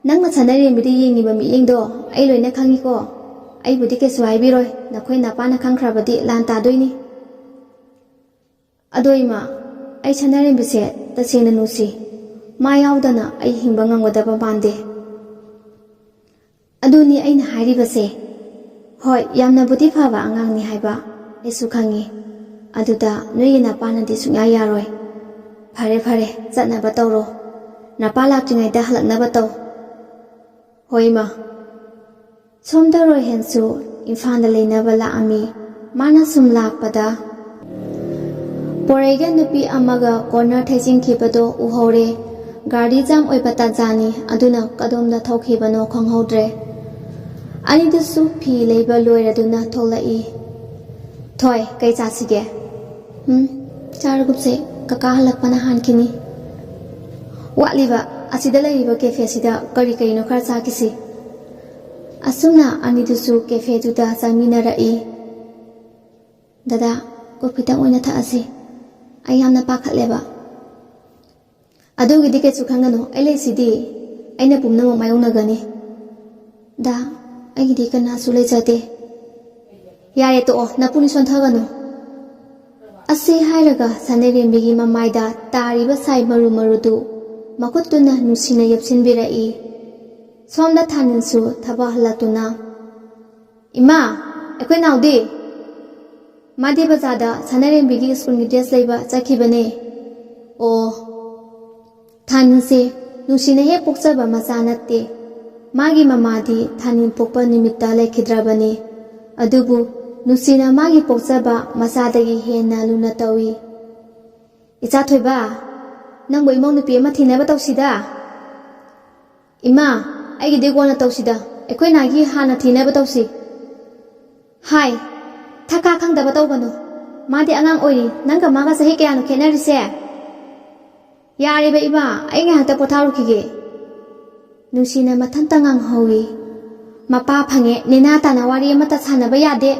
ꯅꯪꯅ ꯁꯅꯥꯔꯦꯝꯕꯤꯗ ꯌꯦꯡꯉꯤꯕ ꯃꯤꯠꯌꯦꯡꯗꯣ ꯑꯩ ꯂꯣꯏꯅ ꯈꯪꯉꯤꯀꯣ꯫ ꯑꯩꯕꯨꯗꯤ ꯀꯩꯁꯨ ꯍꯥꯏꯕꯤꯔꯣꯏ, ꯅꯈꯣꯏ ꯅꯄꯥꯅ ꯈꯪꯈ꯭ꯔꯕꯗꯤ ꯂꯥꯟ ꯇꯥꯗꯣꯏꯅꯤ꯫" "ꯑꯗꯣ ꯏꯃꯥ, ꯑꯩ ꯁꯅꯥꯔꯦꯝꯕꯤꯁꯦ ꯇꯁꯦꯡꯅ ꯅꯨꯡꯁꯤ꯫ ꯃꯥ ꯌꯥꯎꯗꯅ ꯑꯩ ꯍꯤꯡꯕ ꯉꯝꯒꯗꯕ ꯃꯥꯟꯗꯦ꯫" "ꯑꯗꯨꯅꯤ ꯑꯩꯅ ꯍꯥꯏꯔꯤꯕꯁꯦ꯫ ꯍꯣꯏ, ꯌꯥꯝꯅꯕꯨꯗꯤ ꯐꯕ ꯑꯉꯥꯡꯅꯤ ꯍꯥꯏꯕ ꯑꯩꯁꯨ ꯈꯪꯉꯤ꯫ ꯑꯗꯨꯗ ꯅꯣꯏꯒꯤ ꯅꯄꯥꯅꯗꯤ ꯁꯨꯡꯌꯥ ꯌꯥꯔꯣꯏ꯫ ꯐꯔꯦ, ꯐꯔꯦ, ꯆꯠꯅꯕ ꯇꯧꯔꯣ꯫ ꯅꯄꯥ ꯂꯥꯛꯇ꯭ꯔꯤꯉꯩꯗ ꯍꯜꯂꯛꯅꯕ ꯇꯧ꯫" "ꯍꯣꯏ, ꯏꯃꯥ꯫" ꯁꯣꯝꯗ ꯔꯣꯍꯦꯟꯁꯨ ꯏꯝꯐꯥꯜꯗ ꯂꯩꯅꯕ ꯂꯥꯛꯑꯝꯃꯤ꯫ ꯃꯥꯅ ꯁꯨꯝ ꯂꯥꯛꯄꯗ ꯄꯣꯔꯩꯒ ꯅꯨꯄꯤ ꯑꯃꯒ ꯀꯣꯔꯅꯔ ꯊꯩꯖꯤꯟꯈꯤꯕꯗꯣ ꯎꯍꯧꯔꯦ꯫ ꯒꯥꯔꯤ ꯖꯥꯝ ꯑꯣꯏꯕ ꯇꯥꯟꯖꯥꯅꯤ, ꯑꯗꯨꯅ ꯀꯗꯣꯝꯗ ꯊꯧꯈꯤꯕꯅꯣ ꯈꯪꯍꯧꯗ꯭ꯔꯦ꯫ ꯑꯅꯤꯗꯨꯁꯨ ꯐꯤ ꯂꯩꯕ ꯂꯣꯏꯔꯗꯨꯅ ꯊꯣꯛꯂꯛꯏ꯫ "ꯊꯣꯏ, ꯀꯩ ꯆꯥꯁꯤꯒꯦ?" "ꯎꯝ, ꯆꯥꯔꯒꯨꯞꯁꯦ, ꯀꯀꯥ ꯍꯜꯂꯛꯄꯅ ꯍꯥꯟꯈꯤꯅꯤ꯫" "ꯋꯥꯠꯂꯤꯕ, ꯑꯁꯤꯗ ꯂꯩꯔꯤꯕ ꯀꯦꯐꯦꯁꯤꯗ ꯀꯔꯤ ꯀꯔꯤꯅꯣ ꯈꯔ ꯆꯥꯈꯤꯁꯤ꯫" ꯑꯁꯨꯝꯅ ꯑꯅꯤꯗꯨꯁꯨ ꯀꯦꯐꯦꯗꯨꯗ ꯆꯪꯃꯤꯟꯅꯔꯛꯏ꯫ "ꯗꯗꯥ, ꯀꯣꯐꯤꯗꯪ ꯑꯣꯏꯅ ꯊꯛꯑꯁꯤ꯫ ꯑꯩ ꯌꯥꯝꯅ ꯄꯥꯈꯠꯂꯦꯕ꯫" "ꯑꯗꯨꯒꯤꯗꯤ ꯀꯩꯁꯨ ꯈꯟꯒꯅꯨ, ꯑꯩ ꯂꯩꯁꯤꯗꯤ꯫ ꯑꯩꯅ ꯄꯨꯝꯅꯃꯛ ꯃꯥꯌꯣꯛꯅꯒꯅꯤ꯫" "ꯗꯥ, ꯑꯩꯒꯤꯗꯤ ꯀꯅꯥꯁꯨ ꯂꯩꯖꯗꯦ꯫" "ꯌꯥꯔꯦ, ꯇꯣꯛꯑꯣ, ꯅꯄꯨꯅꯤ ꯁꯣꯟꯊꯒꯅꯨ꯫" ꯑꯁꯤ ꯍꯥꯏꯔꯒ ꯁꯅꯥꯔꯦꯝꯕꯤꯒꯤ ꯃꯃꯥꯏꯗ ꯇꯥꯔꯤꯕ ꯁꯥꯏ ꯃꯔꯨ ꯃꯔꯨꯗꯨ ꯃꯈꯨꯠꯇꯨꯅ ꯅꯨꯡꯁꯤꯅ ꯌꯦꯞꯁꯤꯟꯕꯤꯔꯛꯏ꯫ ꯁꯣꯝꯗ ꯊꯥꯅꯤꯜꯁꯨ ꯊꯕꯛ ꯍꯜꯂꯛꯇꯨꯅ, "ꯏꯃꯥ, ꯑꯩꯈꯣꯏ ꯅꯥꯎꯗꯤ?" "ꯃꯥꯗꯤ ꯕꯖꯥꯔꯗ ꯁꯅꯥꯔꯦꯝꯕꯤꯒꯤ ꯁ꯭ꯀꯨꯜꯒꯤ ꯗ꯭ꯔꯦꯁ ꯂꯩꯕ ꯆꯠꯈꯤꯕꯅꯦ꯫" ꯑꯣ, ꯊꯥꯅꯤꯜꯁꯦ ꯅꯨꯡꯁꯤꯅ ꯍꯦꯛ ꯄꯣꯛꯆꯕ ꯃꯆꯥ ꯅꯠꯇꯦ꯫ ꯃꯥꯒꯤ ꯃꯃꯥꯗꯤ ꯊꯥꯅꯤꯜ ꯄꯣꯛꯄ ꯅꯨꯃꯤꯠꯇ ꯂꯩꯈꯤꯗ꯭ꯔꯕꯅꯤ꯫ ꯑꯗꯨꯕꯨ ꯅꯨꯡꯁꯤꯅ ꯃꯥꯒꯤ ꯄꯣꯛꯆꯕ ꯃꯆꯥꯗꯒꯤ ꯍꯦꯟꯅ ꯂꯨꯅ ꯇꯧꯏ꯫ ꯏꯆꯥ ꯊꯣꯏꯕ, ꯅꯪꯕꯨ ꯏꯃꯧ ꯅꯨꯄꯤ ꯑꯃ ꯊꯤꯅꯕ ꯇꯧꯁꯤꯗ꯫ ꯏꯃꯥ, ꯑꯩꯒꯤꯗꯤ ꯀꯣꯟꯅ ꯇꯧꯁꯤꯗ, ꯑꯩꯈꯣꯏ ꯅꯥꯒꯤ ꯍꯥꯟꯅ ꯊꯤꯅꯕ ꯇꯧꯁꯤ꯫ ꯍꯥꯏ, ꯊꯛꯀꯥ ꯈꯪꯗꯕ ꯇꯧꯒꯅꯨ꯫ ꯃꯥꯗꯤ ꯑꯉꯥꯡ ꯑꯣꯏꯔꯤ, ꯅꯪꯒ ꯃꯥꯒ ꯆꯍꯤ ꯀꯌꯥꯅꯣ ꯈꯦꯠꯅꯔꯤꯁꯦ? ꯌꯥꯔꯦꯕ ꯏꯃꯥ, ꯑꯩ ꯉꯥꯏꯍꯥꯛꯇ ꯄꯣꯊꯥꯔꯨꯈꯤꯒꯦ꯫ ꯅꯨꯡꯁꯤꯅ ꯃꯊꯟꯇ ꯉꯥꯡꯍꯧꯏ꯫ ꯃꯄꯥ ꯐꯪꯉꯦ, ꯅꯦꯅꯥ ꯇꯥꯅ ꯋꯥꯔꯤ ꯑꯃꯠꯇ ꯁꯥꯟꯅꯕ ꯌꯥꯗꯦ꯫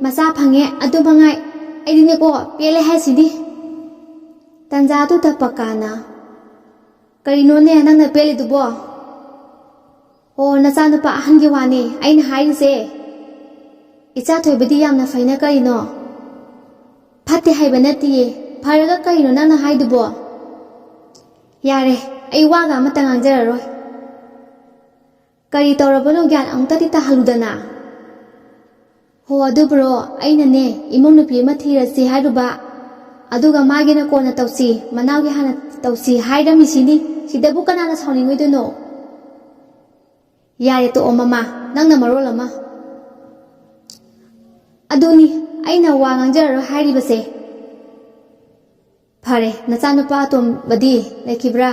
ꯃꯆꯥ ꯐꯪꯉꯦ, ꯑꯗꯨ ꯃꯉꯥꯏ꯫ ꯑꯩꯗꯤꯅꯦꯀꯣ, ꯄꯦꯜꯂꯦ ꯍꯥꯏꯁꯤꯗꯤ꯫ ꯇꯟꯖꯥꯗꯨꯗ ꯄꯀꯥꯅ, "ꯀꯔꯤꯅꯣꯅꯦ ꯅꯪꯅ ꯄꯦꯜꯂꯤꯗꯨꯕꯣ?" "ꯑꯣ, ꯅꯆꯥꯅꯨꯄꯥ ꯑꯍꯟꯒꯤ ꯋꯥꯅꯦ ꯑꯩꯅ ꯍꯥꯏꯔꯤꯁꯦ꯫ ꯏꯆꯥ ꯊꯣꯏꯕꯗꯤ ꯌꯥꯝꯅ ꯐꯩꯅ ꯀꯔꯤꯅꯣ?" "ꯐꯠꯇꯦ ꯍꯥꯏꯕ ꯅꯠꯇꯤꯌꯦ꯫ ꯐꯔꯒ ꯀꯔꯤꯅꯣ ꯅꯪꯅ ꯍꯥꯏꯗꯨꯕꯣ?" "ꯌꯥꯔꯦ, ꯑꯩ ꯋꯥꯒ ꯑꯃꯠꯇ ꯉꯥꯡꯖꯔꯔꯣꯏ꯫ ꯀꯔꯤ ꯇꯧꯔꯕꯅꯣ ꯒ꯭ꯌꯥꯟ ꯑꯃꯨꯛꯇꯗꯤ ꯇꯥꯍꯜꯂꯨꯗꯅ꯫" "ꯍꯣ, ꯑꯗꯨꯕꯨꯔꯣ, ꯑꯩꯅꯅꯦ ꯏꯃꯧ ꯅꯨꯄꯤ ꯑꯃ ꯊꯤꯔꯁꯤ ꯍꯥꯏꯔꯨꯕ, ꯑꯗꯨꯒ ꯃꯥꯒꯤꯅ ꯀꯣꯟꯅ ꯇꯧꯁꯤ, ꯃꯅꯥꯎꯒꯤ ꯍꯥꯟꯅ ꯇꯧꯁꯤ ꯍꯥꯏꯔꯝꯃꯤꯁꯤꯅꯤ꯫ ꯁꯤꯗꯕꯨ ꯀꯅꯥꯅ ꯁꯥꯎꯅꯤꯡꯉꯣꯏꯗꯣꯏꯅꯣ?" "ꯌꯥꯔꯦ ꯇꯣꯛꯑꯣ ꯃꯃꯥ, ꯅꯪꯅ ꯃꯔꯣꯜ ꯑꯃ꯫" "ꯑꯗꯨꯅꯤ ꯑꯩꯅ ꯋꯥ ꯉꯥꯡꯖꯔꯔꯣꯏ ꯍꯥꯏꯔꯤꯕꯁꯦ꯫ ꯐꯔꯦ, ꯅꯆꯥꯅꯨꯄꯥ ꯑꯇꯣꯝꯕꯗꯤ ꯂꯩꯈꯤꯕ꯭ꯔꯥ?"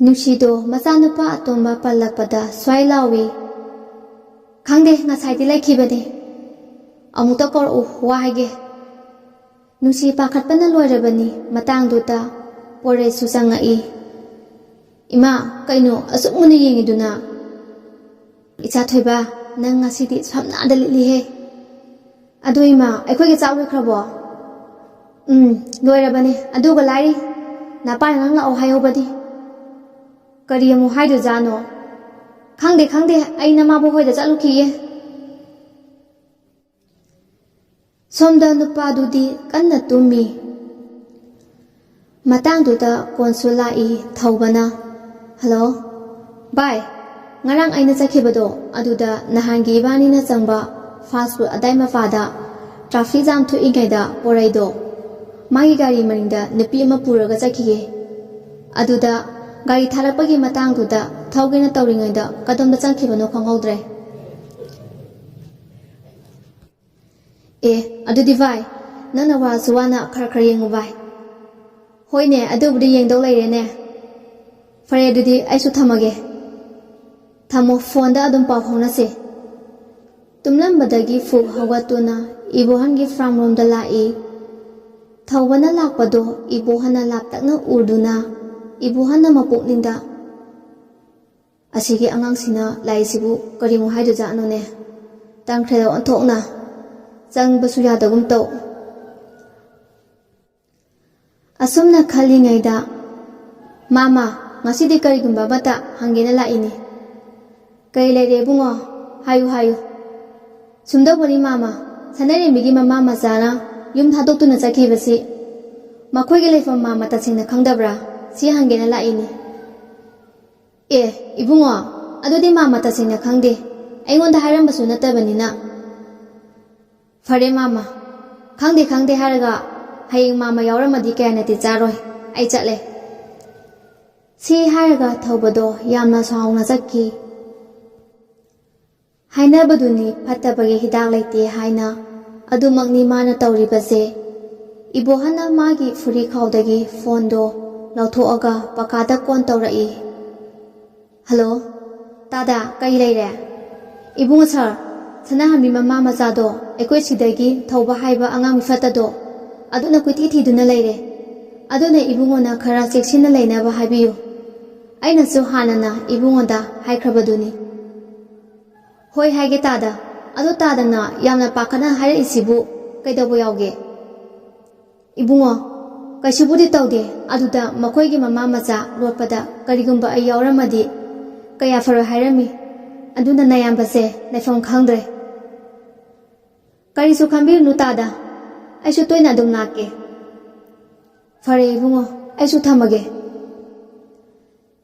ꯅꯨꯡꯁꯤꯗꯣ ꯃꯆꯥꯅꯨꯄꯥ ꯑꯇꯣꯝꯕ ꯄꯜꯂꯛꯄꯗ ꯁ꯭ꯋꯥꯏ ꯂꯥꯎꯏ꯫ "ꯈꯪꯗꯦ, ꯉꯁꯥꯏꯗꯤ ꯂꯩꯈꯤꯕꯅꯦ꯫ ꯑꯃꯨꯛꯇ ꯀꯧꯔꯛꯎ, ꯋꯥ ꯍꯥꯏꯒꯦ꯫" ꯅꯨꯡꯁꯤ ꯄꯥꯈꯠꯄꯅ ꯂꯣꯏꯔꯕꯅꯤ꯫ ꯃꯇꯥꯡꯗꯨꯗ ꯄꯣꯔꯩꯁꯨ ꯆꯪꯉꯛꯏ꯫ "ꯏꯃꯥ, ꯀꯩꯅꯣ ꯑꯁꯨꯛ ꯃꯨꯟꯅ ꯌꯦꯡꯉꯤꯗꯨꯅ?" "ꯏꯆꯥ ꯊꯣꯏꯕ, ꯅꯪ ꯉꯁꯤꯗꯤ ꯁꯝꯅꯥꯗ ꯂꯤꯠꯂꯤꯍꯦ꯫ ꯑꯗꯨ ꯏꯃꯥ, ꯑꯩꯈꯣꯏꯒꯤ ꯆꯥꯛ ꯂꯣꯏꯈ꯭ꯔꯕꯣ?" "ꯎꯝ, ꯂꯣꯏꯔꯕꯅꯦ꯫ ꯑꯗꯨꯒ ꯂꯥꯏꯔꯤ, ꯅꯄꯥꯅ ꯅꯪ ꯂꯥꯛꯑꯣ ꯍꯥꯏꯍꯧꯕꯅꯤ꯫" "ꯀꯔꯤ ꯑꯃꯨꯛ ꯍꯥꯏꯗꯣꯏꯖꯥꯠꯅꯣ?" "ꯈꯪꯗꯦ, ꯈꯪꯗꯦ, ꯑꯩ ꯅꯃꯥꯕꯣꯛ ꯍꯣꯏꯗ ꯆꯠꯂꯨꯈꯤꯒꯦ꯫" ꯁꯣꯝꯗ ꯅꯨꯄꯥꯗꯨꯗꯤ ꯀꯟꯅ ꯇꯨꯝꯃꯤ꯫ ꯃꯇꯥꯡꯗꯨꯗ ꯀꯣꯟꯁꯨ ꯂꯥꯛꯏ꯫ ꯊꯧꯕꯅ, "ꯍꯜꯂꯣ, ꯚꯥꯏ, ꯉꯔꯥꯡ ꯑꯩꯅ ꯆꯠꯈꯤꯕꯗꯣ, ꯑꯗꯨꯗ ꯅꯍꯥꯟꯒꯤ ꯏꯕꯥꯅꯤꯅ ꯆꯪꯕ ꯐꯥꯁ ꯐꯨꯗ ꯑꯗꯥꯏ ꯃꯄꯥꯗ ꯇ꯭ꯔꯥꯐꯤꯛ ꯖꯥꯝ ꯊꯣꯛꯏꯉꯩꯗ ꯄꯣꯔꯩꯗꯣ ꯃꯥꯒꯤ ꯒꯥꯔꯤ ꯃꯅꯤꯡꯗ ꯅꯨꯄꯤ ꯑꯃ ꯄꯨꯔꯒ ꯆꯠꯈꯤꯌꯦ꯫ ꯑꯗꯨꯗ ꯒꯥꯔꯤ ꯊꯥꯔꯛꯄꯒꯤ ꯃꯇꯥꯡꯗꯨꯗ ꯊꯧꯒꯦꯅ ꯇꯧꯔꯤꯉꯩꯗ ꯀꯗꯣꯝꯗ ꯆꯪꯈꯤꯕꯅꯣ ꯈꯪꯍꯧꯗ꯭ꯔꯦ꯫ ꯑꯦ, ꯑꯗꯨꯗꯤ ꯚꯥꯏ, ꯅꯪꯅ ꯋꯥꯁꯨ ꯋꯥꯅ ꯈꯔ ꯈꯔ ꯌꯦꯡꯉꯨ ꯚꯥꯏ꯫ ꯍꯣꯏꯅꯦ, ꯑꯗꯨꯕꯨꯗꯤ ꯌꯦꯡꯗꯧ ꯂꯩꯔꯦꯅꯦ꯫ ꯐꯔꯦ, ꯑꯗꯨꯗꯤ ꯑꯩꯁꯨ ꯊꯝꯃꯒꯦ꯫ ꯊꯝꯃꯣ, ꯐꯣꯟꯗ ꯑꯗꯨꯝ ꯄꯥꯎ ꯐꯥꯎꯅꯁꯦ꯫ ꯇꯨꯝꯂꯝꯕꯗꯒꯤ ꯐꯨꯛ ꯍꯧꯒꯠꯇꯨꯅ ꯏꯕꯣꯍꯟꯒꯤ ꯐꯥꯔꯝ ꯔꯣꯝꯗ ꯂꯥꯛꯏ꯫ ꯊꯧꯕꯅ ꯂꯥꯛꯄꯗꯣ ꯏꯕꯣꯍꯟꯅ ꯂꯥꯞꯇꯛꯅ ꯎꯗꯨꯅ ꯏꯕꯣꯍꯟꯅ ꯃꯄꯨꯛꯅꯤꯡꯗ, "ꯑꯁꯤꯒꯤ ꯑꯉꯥꯡꯁꯤꯅ ꯂꯥꯛꯏꯁꯤꯕꯨ ꯀꯔꯤꯃꯨꯛ ꯍꯥꯏꯗꯣꯏꯖꯥꯠꯅꯣꯅꯦ? ꯇꯟꯈ꯭ꯔꯦꯗ ꯑꯣꯟꯊꯣꯛꯅ꯫ ꯆꯪꯕꯁꯨ ꯌꯥꯗꯒꯨꯝ ꯇꯧ"꯫ ꯑꯁꯨꯝꯅ ꯈꯜꯂꯤꯉꯩꯗ, "ꯃꯥꯃ, ꯉꯁꯤꯗꯤ ꯀꯔꯤꯒꯨꯝꯕ ꯑꯃꯇ ꯍꯪꯒꯦꯅ ꯂꯥꯛꯏꯅꯤ"꯫ "ꯀꯔꯤ ꯂꯩꯔꯦ ꯏꯕꯨꯡꯉꯣ? ꯍꯥꯏꯌꯨ, ꯍꯥꯏꯌꯨ"꯫ "ꯁꯨꯝꯗꯧꯕꯅꯤ ꯃꯥꯃ, ꯁꯅꯥꯔꯦꯝꯕꯤꯒꯤ ꯃꯃꯥ ꯃꯆꯥꯅ ꯌꯨꯝ ꯊꯥꯗꯣꯛꯇꯨꯅ ꯆꯠꯈꯤꯕꯁꯤ ꯃꯈꯣꯏꯒꯤ ꯂꯩꯐꯝ ꯃꯥꯃ ꯇꯁꯦꯡꯅ ꯈꯪꯗꯕ꯭ꯔꯥ? ꯁꯤ ꯍꯪꯒꯦꯅ ꯂꯥꯛꯏꯅꯤ"꯫ "ꯑꯦ, ꯏꯕꯨꯡꯉꯣ, ꯑꯗꯨꯗꯤ ꯃꯥꯃ ꯇꯁꯦꯡꯅ ꯈꯪꯗꯦ꯫ ꯑꯩꯉꯣꯟꯗ ꯍꯥꯏꯔꯝꯕꯁꯨ ꯅꯠꯇꯕꯅꯤꯅ"꯫ "ꯐꯔꯦ ꯃꯥꯃ, ꯈꯪꯗꯦ ꯈꯪꯗꯦ ꯍꯥꯏꯔꯒ ꯍꯌꯦꯡ ꯃꯥꯃ ꯌꯥꯎꯔꯝꯃꯗꯤ ꯀꯌꯥ ꯅꯠꯇꯦ ꯆꯥꯔꯣꯏ꯫ ꯑꯩ ꯆꯠꯂꯦ"꯫ ꯁꯤ ꯍꯥꯏꯔꯒ ꯊꯧꯕꯗꯣ ꯌꯥꯝꯅ ꯁꯥꯎꯅ ꯆꯠꯈꯤ꯫ ꯍꯥꯏꯅꯕꯗꯨꯅꯤ ꯐꯠꯇꯕꯒꯤ ꯍꯤꯗꯥꯛ ꯂꯩꯇꯦ ꯍꯥꯏꯅ꯫ ꯑꯗꯨꯃꯛꯅꯤ ꯃꯥꯅ ꯇꯧꯔꯤꯕꯁꯦ꯫ ꯏꯕꯣꯍꯟꯅ ꯃꯥꯒꯤ ꯐꯨꯔꯤꯈꯥꯎꯗꯒꯤ ꯐꯣꯟꯗꯣ ꯂꯧꯊꯣꯛꯑꯒ ꯄꯀꯥꯗ ꯀꯣꯟ ꯇꯧꯔꯛꯏ꯫ "ꯍꯜꯂꯣ, ꯇꯥꯗ, ꯀꯩ ꯂꯩꯔꯦ?" "ꯏꯕꯨꯡꯉꯣ ꯁꯥꯔ, ꯁꯅꯥꯍꯟꯕꯤ ꯃꯃꯥ ꯃꯆꯥꯗꯣ ꯑꯩꯈꯣꯏ ꯁꯤꯗꯒꯤ ꯊꯧꯕ ꯍꯥꯏꯕ ꯑꯉꯥꯡ ꯃꯤꯐꯠꯇꯗꯣ ꯑꯗꯨꯅ ꯀꯣꯏꯊꯤ ꯊꯤꯗꯨꯅ ꯂꯩꯔꯦ꯫ ꯑꯗꯨꯅ ꯏꯕꯨꯡꯉꯣꯅ ꯈꯔ ꯆꯦꯛꯁꯤꯟꯅ ꯂꯩꯅꯕ ꯍꯥꯏꯕꯤꯌꯨ꯫ ꯑꯩꯅꯁꯨ ꯍꯥꯟꯅꯅ ꯏꯕꯨꯡꯉꯣꯗ ꯍꯥꯏꯈ꯭ꯔꯕꯗꯨꯅꯤ"꯫ "ꯍꯣꯏ ꯍꯥꯏꯒꯦ ꯇꯥꯗ꯫ ꯑꯗꯣ ꯇꯥꯗꯅ ꯌꯥꯝꯅ ꯄꯥꯈꯠꯅ ꯍꯥꯏꯔꯛꯏꯁꯤꯕꯨ ꯀꯩꯗꯧꯕ ꯌꯥꯎꯒꯦ?" "ꯏꯕꯨꯡꯉꯣ, ꯀꯩꯁꯨꯕꯨꯗꯤ ꯇꯧꯗꯦ꯫ ꯑꯗꯨꯗ ꯃꯈꯣꯏꯒꯤ ꯃꯃꯥ ꯃꯆꯥ ꯂꯣꯠꯄꯗ ꯀꯔꯤꯒꯨꯝꯕ ꯑꯩ ꯌꯥꯎꯔꯝꯃꯗꯤ ꯀꯌꯥ ꯐꯔꯣꯏ ꯍꯥꯏꯔꯝꯃꯤ꯫ ꯑꯗꯨꯅ ꯅꯌꯥꯝꯕꯁꯦ ꯂꯩꯐꯝ ꯈꯪꯗ꯭ꯔꯦ"꯫ "ꯀꯔꯤꯁꯨ ꯈꯟꯕꯤꯔꯨꯅꯨ ꯇꯥꯗ, ꯑꯩꯁꯨ ꯇꯣꯏꯅ ꯑꯗꯨꯝ ꯂꯥꯛꯀꯦ"꯫ "ꯐꯔꯦ ꯏꯕꯨꯡꯉꯣ, ꯑꯩꯁꯨ ꯊꯝꯃꯒꯦ"꯫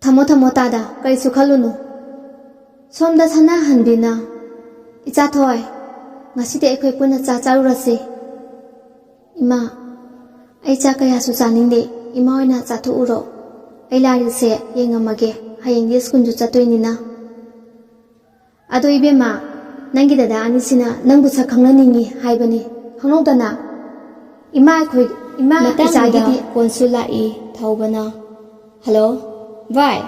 "ꯊꯝꯃꯣ ꯊꯝꯃꯣ ꯇꯥꯗ, ꯀꯔꯤꯁꯨ ꯈꯜꯂꯨꯅꯨ"꯫ ꯁꯣꯝꯗ ꯁꯅꯥꯍꯟꯕꯤꯅ, "ꯏꯆꯥꯊꯣꯏ, ꯉꯁꯤꯗꯤ ꯑꯩꯈꯣꯏ ꯄꯨꯟꯅ ꯆꯥꯛ ꯆꯥꯔꯨꯔꯁꯤ"꯫ "ꯏꯃꯥ, ꯑꯩ ꯆꯥꯛ ꯀꯌꯥꯁꯨ ꯆꯥꯅꯤꯡꯗꯦ꯫ ꯏꯃꯥ ꯑꯣꯏꯅ ꯆꯥꯊꯣꯛꯎꯔꯣ꯫ ꯑꯩ ꯂꯥꯏꯔꯤꯛꯁꯦ ꯌꯦꯡꯉꯝꯃꯒꯦ꯫ ꯍꯌꯦꯡꯗꯤ ꯁ꯭ꯀꯨꯜꯁꯨ ꯆꯠꯇꯣꯏꯅꯤꯅ꯫ ꯑꯗꯣ ꯏꯕꯦꯝꯃ, ꯅꯪꯒꯤ ꯗꯗꯥ ꯑꯅꯤꯁꯤꯅ ꯅꯪꯕꯨ ꯁꯛ ꯈꯪꯅꯅꯤꯡꯉꯤ ꯍꯥꯏꯕꯅꯤ꯫ ꯈꯪꯍꯧꯗꯅ ꯏꯃꯥ ꯑꯩꯈꯣꯏ, ꯏꯃꯥ ꯃꯇꯥꯡꯗꯨꯗ ꯏꯆꯥꯒꯤꯗꯤ ꯐꯣꯟꯁꯨ ꯂꯥꯛꯏ꯫ ꯊꯧꯕꯅ, "ꯍꯜꯂꯣ, ꯚꯥꯏ,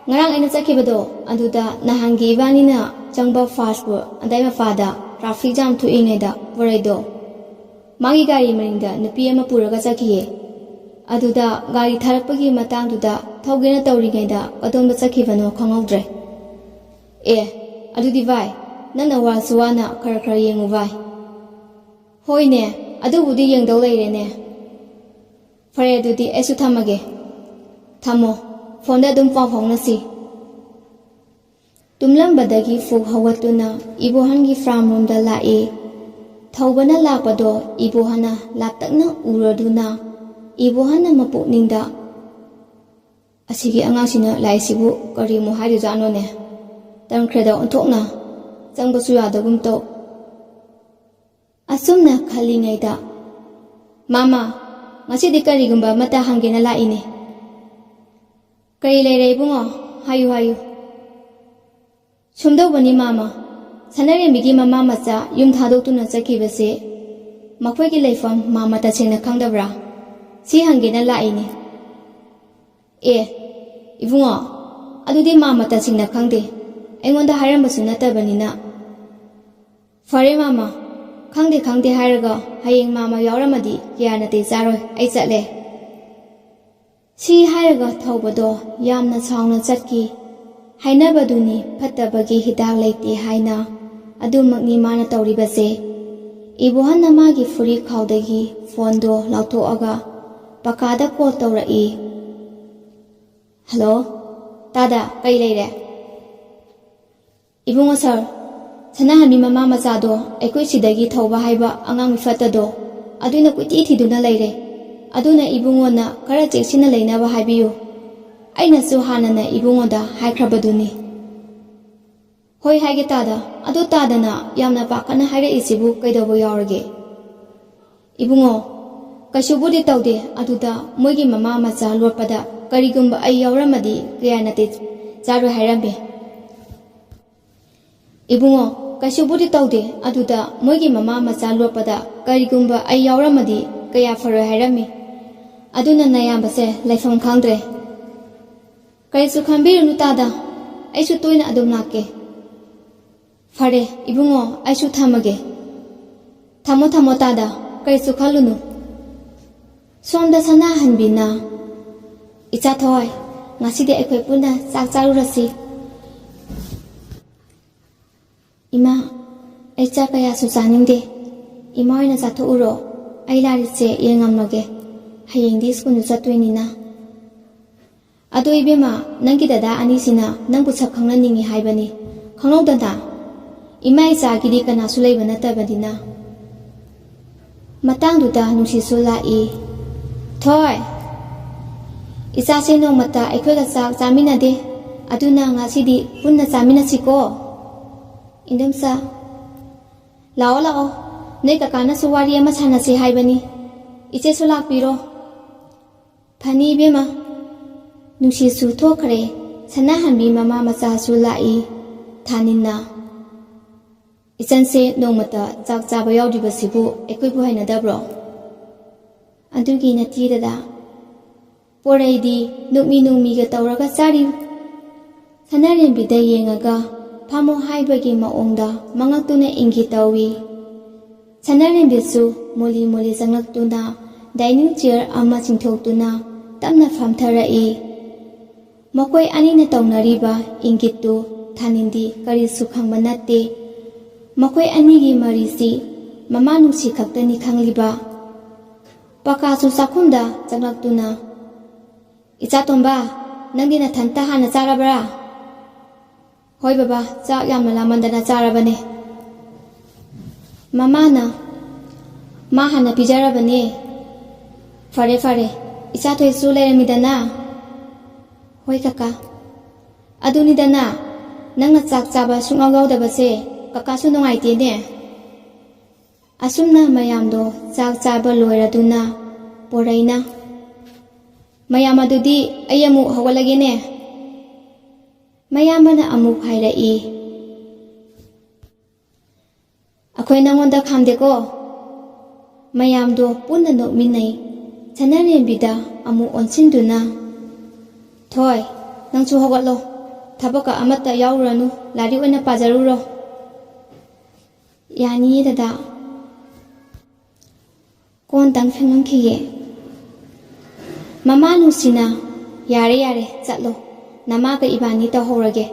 ꯉꯔꯥꯡ ꯑꯩꯅ ꯆꯠꯈꯤꯕꯗꯣ, ꯑꯗꯨꯗ ꯅꯍꯥꯟꯒꯤ ꯏꯕꯥꯅꯤꯅ ꯆꯪꯕ ꯐꯥꯁ ꯐꯨꯗ ꯑꯗꯥꯏ ꯃꯄꯥꯗ ꯇ꯭ꯔꯥꯐꯤꯛ ꯖꯥꯝ ꯊꯣꯛꯏꯉꯩꯗ ꯋꯥꯔꯩꯗꯣ ꯃꯥꯒꯤ ꯒꯥꯔꯤ ꯃꯅꯤꯡꯗ ꯅꯨꯄꯤ ꯑꯃ ꯄꯨꯔꯒ ꯆꯠꯈꯤꯌꯦ꯫ ꯑꯗꯨꯗ ꯒꯥꯔꯤ ꯊꯥꯔꯛꯄꯒꯤ ꯃꯇꯥꯡꯗꯨꯗ ꯊꯧꯒꯦꯅ ꯇꯧꯔꯤꯉꯩꯗ ꯀꯗꯣꯝꯗ ꯆꯠꯈꯤꯕꯅꯣ ꯈꯪꯍꯧꯗ꯭ꯔꯦ꯫ ꯑꯦ, ꯑꯗꯨꯗꯤ ꯚꯥꯏ, ꯅꯪꯅ ꯋꯥꯁꯨ ꯋꯥꯅ ꯈꯔ ꯈꯔ ꯌꯦꯡꯉꯨ ꯚꯥꯏ꯫" "ꯍꯣꯏꯅꯦ, ꯑꯗꯨꯕꯨꯗꯤ ꯌꯦꯡꯗꯧ ꯂꯩꯔꯦꯅꯦ꯫ ꯐꯔꯦ, ꯑꯗꯨꯗꯤ ꯑꯩꯁꯨ ꯊꯝꯃꯒꯦ꯫" "ꯊꯝꯃꯣ, ꯐꯣꯟꯗ ꯑꯗꯨꯝ ꯄꯥꯎ ꯐꯥꯎꯅꯁꯤ꯫" ꯇꯨꯝꯂꯝꯕꯗꯒꯤ ꯐꯨꯛ ꯍꯧꯒꯠꯇꯨꯅ ꯏꯕꯣꯍꯟꯒꯤ ꯐꯥꯔꯝ ꯔꯣꯝꯗ ꯂꯥꯛꯏ꯫ ꯊꯧꯕꯅ ꯂꯥꯛꯄꯗꯣ ꯏꯕꯣꯍꯟꯅ ꯂꯥꯞꯇꯛꯅ ꯎꯔꯗꯨꯅ ꯏꯕꯣꯍꯟꯅ ꯃꯄꯨꯛꯅꯤꯡꯗ, "ꯑꯁꯤꯒꯤ ꯑꯉꯥꯡꯁꯤꯅ ꯂꯥꯛꯏꯁꯤꯕꯨ ꯀꯔꯤꯃꯨꯛ ꯍꯥꯏꯔꯤꯖꯥꯠꯅꯣꯅꯦ? ꯇꯟꯈ꯭ꯔꯦꯗ ꯑꯣꯟꯊꯣꯛꯅ, ꯆꯪꯕꯁꯨ ꯌꯥꯗꯒꯨꯝ ꯇꯧ꯫" ꯑꯁꯨꯝꯅ ꯈꯜꯂꯤꯉꯩꯗ, "ꯃꯥꯃ, ꯉꯁꯤꯗꯤ ꯀꯔꯤꯒꯨꯝꯕ ꯑꯃꯠꯇ ꯍꯪꯒꯦꯅ ꯂꯥꯛꯏꯅꯦ꯫" "ꯀꯔꯤ ꯂꯩꯔꯦ ꯏꯕꯨꯡꯉꯣ? ꯍꯥꯏꯌꯨ, ꯍꯥꯏꯌꯨ꯫" "ꯁꯨꯝꯗꯧꯕꯅꯤ ꯃꯥꯃ, ꯁꯅꯥꯔꯦꯝꯕꯤꯒꯤ ꯃꯃꯥ ꯃꯆꯥ ꯌꯨꯝ ꯊꯥꯗꯣꯛꯇꯨꯅ ꯆꯠꯈꯤꯕꯁꯦ ꯃꯈꯣꯏꯒꯤ ꯂꯩꯐꯝ ꯃꯥꯃ ꯇꯁꯦꯡꯅ ꯈꯪꯗꯕ꯭ꯔꯥ? ꯁꯤ ꯍꯪꯒꯦꯅ ꯂꯥꯛꯏꯅꯦ꯫" "ꯑꯦ, ꯏꯕꯨꯡꯉꯣ, ꯑꯗꯨꯗꯤ ꯃꯥꯃ ꯇꯁꯦꯡꯅ ꯈꯪꯗꯦ꯫ ꯑꯩꯉꯣꯟꯗ ꯍꯥꯏꯔꯝꯕꯁꯨ ꯅꯠꯇꯕꯅꯤꯅ꯫" "ꯐꯔꯦ ꯃꯥꯃ, ꯈꯪꯗꯦ ꯈꯪꯗꯦ ꯍꯥꯏꯔꯒ ꯍꯌꯦꯡ ꯃꯥꯃ ꯌꯥꯎꯔꯝꯃꯗꯤ ꯀꯌꯥ ꯅꯥꯇꯩ ꯆꯥꯔꯣꯏ꯫ ꯑꯩ ꯆꯠꯂꯦ꯫" ꯁꯤ ꯍꯥꯏꯔꯒ ꯊꯧꯕꯗꯣ ꯌꯥꯝꯅ ꯁꯥꯎꯅ ꯆꯠꯈꯤ꯫ ꯍꯥꯏꯅꯕꯗꯨꯅꯤ, ꯐꯠꯇꯕꯒꯤ ꯍꯤꯗꯥꯛ ꯂꯩꯇꯦ ꯍꯥꯏꯅ꯫ ꯑꯗꯨꯃꯛꯅꯤ ꯃꯥꯅ ꯇꯧꯔꯤꯕꯁꯦ꯫ ꯏꯕꯣꯍꯟꯅ ꯃꯥꯒꯤ ꯐꯨꯔꯤꯠ ꯈꯥꯎꯗꯒꯤ ꯐꯣꯟꯗꯣ ꯂꯧꯊꯣꯛꯑꯒ ꯄꯀꯥꯗ ꯀꯣꯜ ꯇꯧꯔꯛꯏ꯫ "ꯍꯜꯂꯣ, ꯇꯥꯗ, ꯀꯩ ꯂꯩꯔꯦ?" "ꯏꯕꯨꯡꯉꯣ ꯁꯥꯔ, ꯁꯅꯥꯍꯟꯕꯤ ꯃꯃꯥ ꯃꯆꯥꯗꯣ ꯑꯩꯈꯣꯏ ꯁꯤꯗꯒꯤ ꯊꯧꯕ ꯍꯥꯏꯕ ꯑꯉꯥꯡ ꯃꯤꯐꯠꯇꯗꯣ ꯑꯗꯨꯅ ꯀꯣꯏꯊꯤ ꯊꯤꯗꯨꯅ ꯂꯩꯔꯦ꯫ ꯑꯗꯨꯅ ꯏꯕꯨꯡꯉꯣꯅ ꯈꯔ ꯆꯦꯛꯁꯤꯟꯅ ꯂꯩꯅꯕ ꯍꯥꯏꯕꯤꯌꯨ꯫ ꯑꯩꯅꯁꯨ ꯍꯥꯟꯅꯅ ꯏꯕꯨꯡꯉꯣꯗ ꯍꯥꯏꯈ꯭ꯔꯕꯗꯨꯅꯤ꯫" "ꯍꯣꯏ ꯍꯥꯏꯒꯦ ꯇꯥꯗ꯫ ꯑꯗꯨ ꯇꯥꯗꯅ ꯌꯥꯝꯅ ꯄꯥꯈꯠꯅ ꯍꯥꯏꯔꯛꯏꯁꯤꯕꯨ ꯀꯩꯗꯧꯕ ꯌꯥꯎꯔꯒꯦ?" "ꯏꯕꯨꯡꯉꯣ, "ꯀꯩꯁꯨꯕꯨꯗꯤ ꯇꯧꯗꯦ, ꯑꯗꯨꯗ ꯃꯣꯏꯒꯤ ꯃꯃꯥ ꯃꯆꯥ ꯂꯣꯠꯄꯗ ꯀꯔꯤꯒꯨꯝꯕ ꯑꯩ ꯌꯥꯎꯔꯝꯃꯗꯤ ꯀꯌꯥ ꯅꯥꯇꯩ ꯆꯥꯔꯣꯏ ꯍꯥꯏꯔꯝꯃꯤ꯫" "ꯏꯕꯨꯡꯉꯣ, ꯀꯩꯁꯨꯕꯨꯗꯤ ꯇꯧꯗꯦ, ꯑꯗꯨꯗ ꯃꯣꯏꯒꯤ ꯃꯃꯥ ꯃꯆꯥ ꯂꯣꯠꯄꯗ ꯀꯔꯤꯒꯨꯝꯕ ꯑꯩ ꯌꯥꯎꯔꯝꯃꯗꯤ ꯀꯌꯥ ꯐꯔꯣꯏ ꯍꯥꯏꯔꯝꯃꯤ꯫ ꯑꯗꯨꯅ ꯅꯌꯥꯝꯕꯁꯦ ꯂꯩꯐꯝ ꯈꯪꯗ꯭ꯔꯦ꯫ ꯀꯔꯤꯁꯨ ꯈꯟꯕꯤꯔꯨꯅꯨ ꯇꯥꯗ, ꯑꯩꯁꯨ ꯇꯣꯏꯅ ꯑꯗꯨꯝ ꯂꯥꯛꯀꯦ꯫" "ꯐꯔꯦ ꯏꯕꯨꯡꯉꯣ, ꯑꯩꯁꯨ ꯊꯝꯃꯒꯦ꯫" "ꯊꯝꯃꯣ ꯊꯝꯃꯣ ꯇꯥꯗ, ꯀꯔꯤꯁꯨ ꯈꯜꯂꯨꯅꯨ꯫" ꯁꯣꯝꯗ ꯁꯅꯥꯍꯟꯕꯤꯅ, "ꯏꯆꯥ ꯊꯣꯏ, ꯉꯁꯤꯗꯤ ꯑꯩꯈꯣꯏ ꯄꯨꯟꯅ ꯆꯥꯛ ꯆꯥꯔꯨꯔꯁꯤ꯫" "ꯏꯃꯥ, ꯑꯩ ꯆꯥꯛ ꯀꯌꯥꯁꯨ ꯆꯥꯅꯤꯡꯗꯦ꯫ ꯏꯃꯥ ꯑꯣꯏꯅ ꯆꯥꯊꯣꯛꯎꯔꯣ꯫ ꯑꯩ ꯂꯥꯏꯔꯤꯛꯁꯦ ꯌꯦꯡꯉꯝꯃꯒꯦ꯫ ꯍꯌꯦꯡꯗꯤ ꯁ꯭ꯀꯨꯜꯗ ꯆꯠꯇꯣꯏꯅꯤꯅ꯫" "ꯑꯗꯣ ꯏꯕꯦꯝꯃ, ꯅꯪꯒꯤ ꯗꯗꯥ ꯑꯅꯤꯁꯤꯅ ꯅꯪꯕꯨ ꯁꯛ ꯈꯪꯅꯅꯤꯡꯉꯤ ꯍꯥꯏꯕꯅꯤ꯫ ꯈꯪꯍꯧꯗꯅ ꯏꯃꯥ ꯏꯆꯥꯒꯤꯗꯤ ꯀꯅꯥꯁꯨ ꯂꯩꯕ ꯅꯠꯇꯕꯅꯤꯅ꯫" ꯃꯇꯥꯡꯗꯨꯗ ꯅꯨꯡꯁꯤꯠꯁꯨ ꯂꯥꯛꯏ꯫ "ꯊꯣꯏ, ꯏꯆꯥꯁꯦ ꯅꯣꯡꯃꯇ ꯑꯩꯈꯣꯏꯒ ꯆꯥꯛ ꯆꯥꯃꯤꯟꯅꯗꯦ, ꯑꯗꯨꯅ ꯉꯁꯤꯗꯤ ꯄꯨꯟꯅ ꯆꯥꯃꯤꯟꯅꯁꯤꯀꯣ꯫" "ꯏꯟꯗꯣꯝꯆꯥ, ꯂꯥꯛꯑꯣ ꯂꯥꯛꯑꯣ, ꯅꯣꯏ ꯀꯀꯥꯅꯁꯨ ꯋꯥꯔꯤ ꯑꯃ ꯁꯥꯟꯅꯁꯤ ꯍꯥꯏꯕꯅꯤ꯫ ꯏꯆꯦꯁꯨ ꯂꯥꯛꯄꯤꯔꯣ꯫" "ꯐꯅꯤ ꯏꯕꯦꯝꯃ꯫" ꯅꯨꯡꯁꯤꯠꯁꯨ ꯊꯣꯛꯈ꯭ꯔꯦ꯫ ꯁꯅꯥꯍꯟꯕꯤ ꯃꯃꯥ ꯃꯆꯥꯁꯨ ꯂꯥꯛꯏ꯫ ꯊꯥꯅꯤꯟꯅ, "ꯏꯆꯟꯁꯦ ꯅꯣꯡꯃꯇ ꯆꯥꯛ ꯆꯥꯕ ꯌꯥꯎꯗ꯭ꯔꯤꯕꯁꯤꯕꯨ ꯑꯩꯈꯣꯏꯕꯨ ꯍꯩꯅꯗꯕ꯭ꯔꯣ?" "ꯑꯗꯨꯒꯤ ꯅꯠꯇꯦ ꯗꯗꯥ, ꯄꯣꯔꯩꯗꯤ ꯅꯨꯃꯤ ꯅꯨꯃꯤꯒ ꯇꯧꯔꯒ ꯆꯥꯔꯤ꯫" ꯁꯅꯥꯔꯦꯝꯕꯤꯗ ꯌꯦꯡꯉꯒ ꯐꯝꯃꯣ ꯍꯥꯏꯕꯒꯤ ꯃꯑꯣꯡꯗ ꯃꯉꯛꯇꯨꯅ ꯏꯪꯒꯤꯠ ꯇꯧꯏ꯫ ꯁꯅꯥꯔꯦꯝꯕꯤꯁꯨ ꯃꯣꯂꯤ ꯃꯣꯂꯤ ꯆꯪꯂꯛꯇꯨꯅ dining chair ꯑꯃ ꯆꯤꯡꯊꯣꯛꯇꯨꯅ ꯇꯞꯅ ꯐꯝꯊꯔꯛꯏ꯫ ꯃꯈꯣꯏ ꯑꯅꯤꯅ ꯇꯧꯅꯔꯤꯕ ꯏꯪꯒꯤꯠꯇꯨ ꯊꯥꯅꯤꯟꯗꯤ ꯀꯔꯤꯁꯨ ꯈꯪꯕ ꯅꯠꯇꯦ꯫ ꯃꯈꯣꯏ ꯑꯅꯤꯒꯤ ꯃꯔꯤꯁꯤ ꯃꯃꯥ ꯅꯨꯡꯁꯤ ꯈꯛꯇꯅꯤ ꯈꯪꯂꯤꯕ꯫ ꯄꯀꯥꯁꯨ ꯆꯥꯛꯈꯨꯝꯗ ꯆꯪꯂꯛꯇꯨꯅ, "ꯏꯆꯥ ꯇꯣꯝꯕ, ꯅꯪꯗꯤ ꯅꯊꯟꯇ ꯍꯥꯟꯅ ꯆꯥꯔꯕ꯭ꯔꯥ?" "ꯍꯣꯏ ꯕꯕꯥ, ꯆꯥꯛ ꯌꯥꯝꯅ ꯂꯥꯝꯃꯟꯗꯅ ꯆꯥꯔꯕꯅꯦ꯫" ꯃꯃꯥꯅ, "ꯃꯥ ꯍꯥꯟꯅ ꯄꯤꯖꯔꯕꯅꯦ꯫" "ꯐꯔꯦ ꯐꯔꯦ, ꯏꯆꯥ ꯊꯣꯏꯁꯨ ꯂꯩꯔꯝꯃꯤꯗꯅ?" "ꯍꯣꯏ ꯀꯀꯥ꯫" "ꯑꯗꯨꯅꯤꯗꯅ, ꯅꯪꯅ ꯆꯥꯛ ꯆꯥꯕ ꯁꯨꯡꯌꯥꯎ ꯌꯥꯎꯗꯕꯁꯦ ꯀꯀꯥꯁꯨ ꯅꯨꯡꯉꯥꯏꯇꯦꯅꯦ꯫" ꯑꯁꯨꯝꯅ ꯃꯌꯥꯝꯗꯣ ꯆꯥꯛ ꯆꯥꯕ ꯂꯣꯏꯔꯗꯨꯅ ꯄꯣꯔꯩꯅ, "ꯃꯌꯥꯝ ꯑꯗꯨꯗꯤ ꯑꯩ ꯑꯃꯨꯛ ꯍꯧꯒꯠꯂꯒꯦꯅꯦ꯫" ꯃꯌꯥꯝꯕꯅ ꯑꯃꯨꯛ ꯍꯥꯏꯔꯛꯏ, "ꯑꯩꯈꯣꯏ ꯅꯪꯉꯣꯟꯗ ꯈꯥꯝꯗꯦꯀꯣ꯫" ꯃꯌꯥꯝꯗꯣ ꯄꯨꯟꯅ ꯅꯣꯛꯃꯤꯟꯅꯩ꯫ ꯁꯅꯥꯔꯦꯝꯕꯤꯗ ꯑꯃꯨꯛ ꯑꯣꯟꯁꯤꯟꯗꯨꯅ, "ꯊꯣꯏ, ꯅꯪꯁꯨ ꯍꯧꯒꯠꯂꯣ꯫ ꯊꯕꯛꯀ ꯑꯃꯠꯇ ꯌꯥꯎꯔꯨꯔꯅꯨ, ꯂꯥꯏꯔꯤꯛ ꯑꯣꯏꯅ ꯄꯥꯖꯔꯨꯔꯣ꯫" "ꯌꯥꯅꯤꯌꯦ ꯗꯗꯥ꯫ ꯀꯣꯟꯇꯪ ꯐꯦꯡꯉꯝꯈꯤꯒꯦ꯫" ꯃꯃꯥ ꯅꯨꯡꯁꯤꯅ, "ꯌꯥꯔꯦ ꯌꯥꯔꯦ, ꯆꯠꯂꯣ꯫ ꯅꯃꯥꯒ ꯏꯕꯥꯅꯤ ꯇꯧꯍꯧꯔꯒꯦ꯫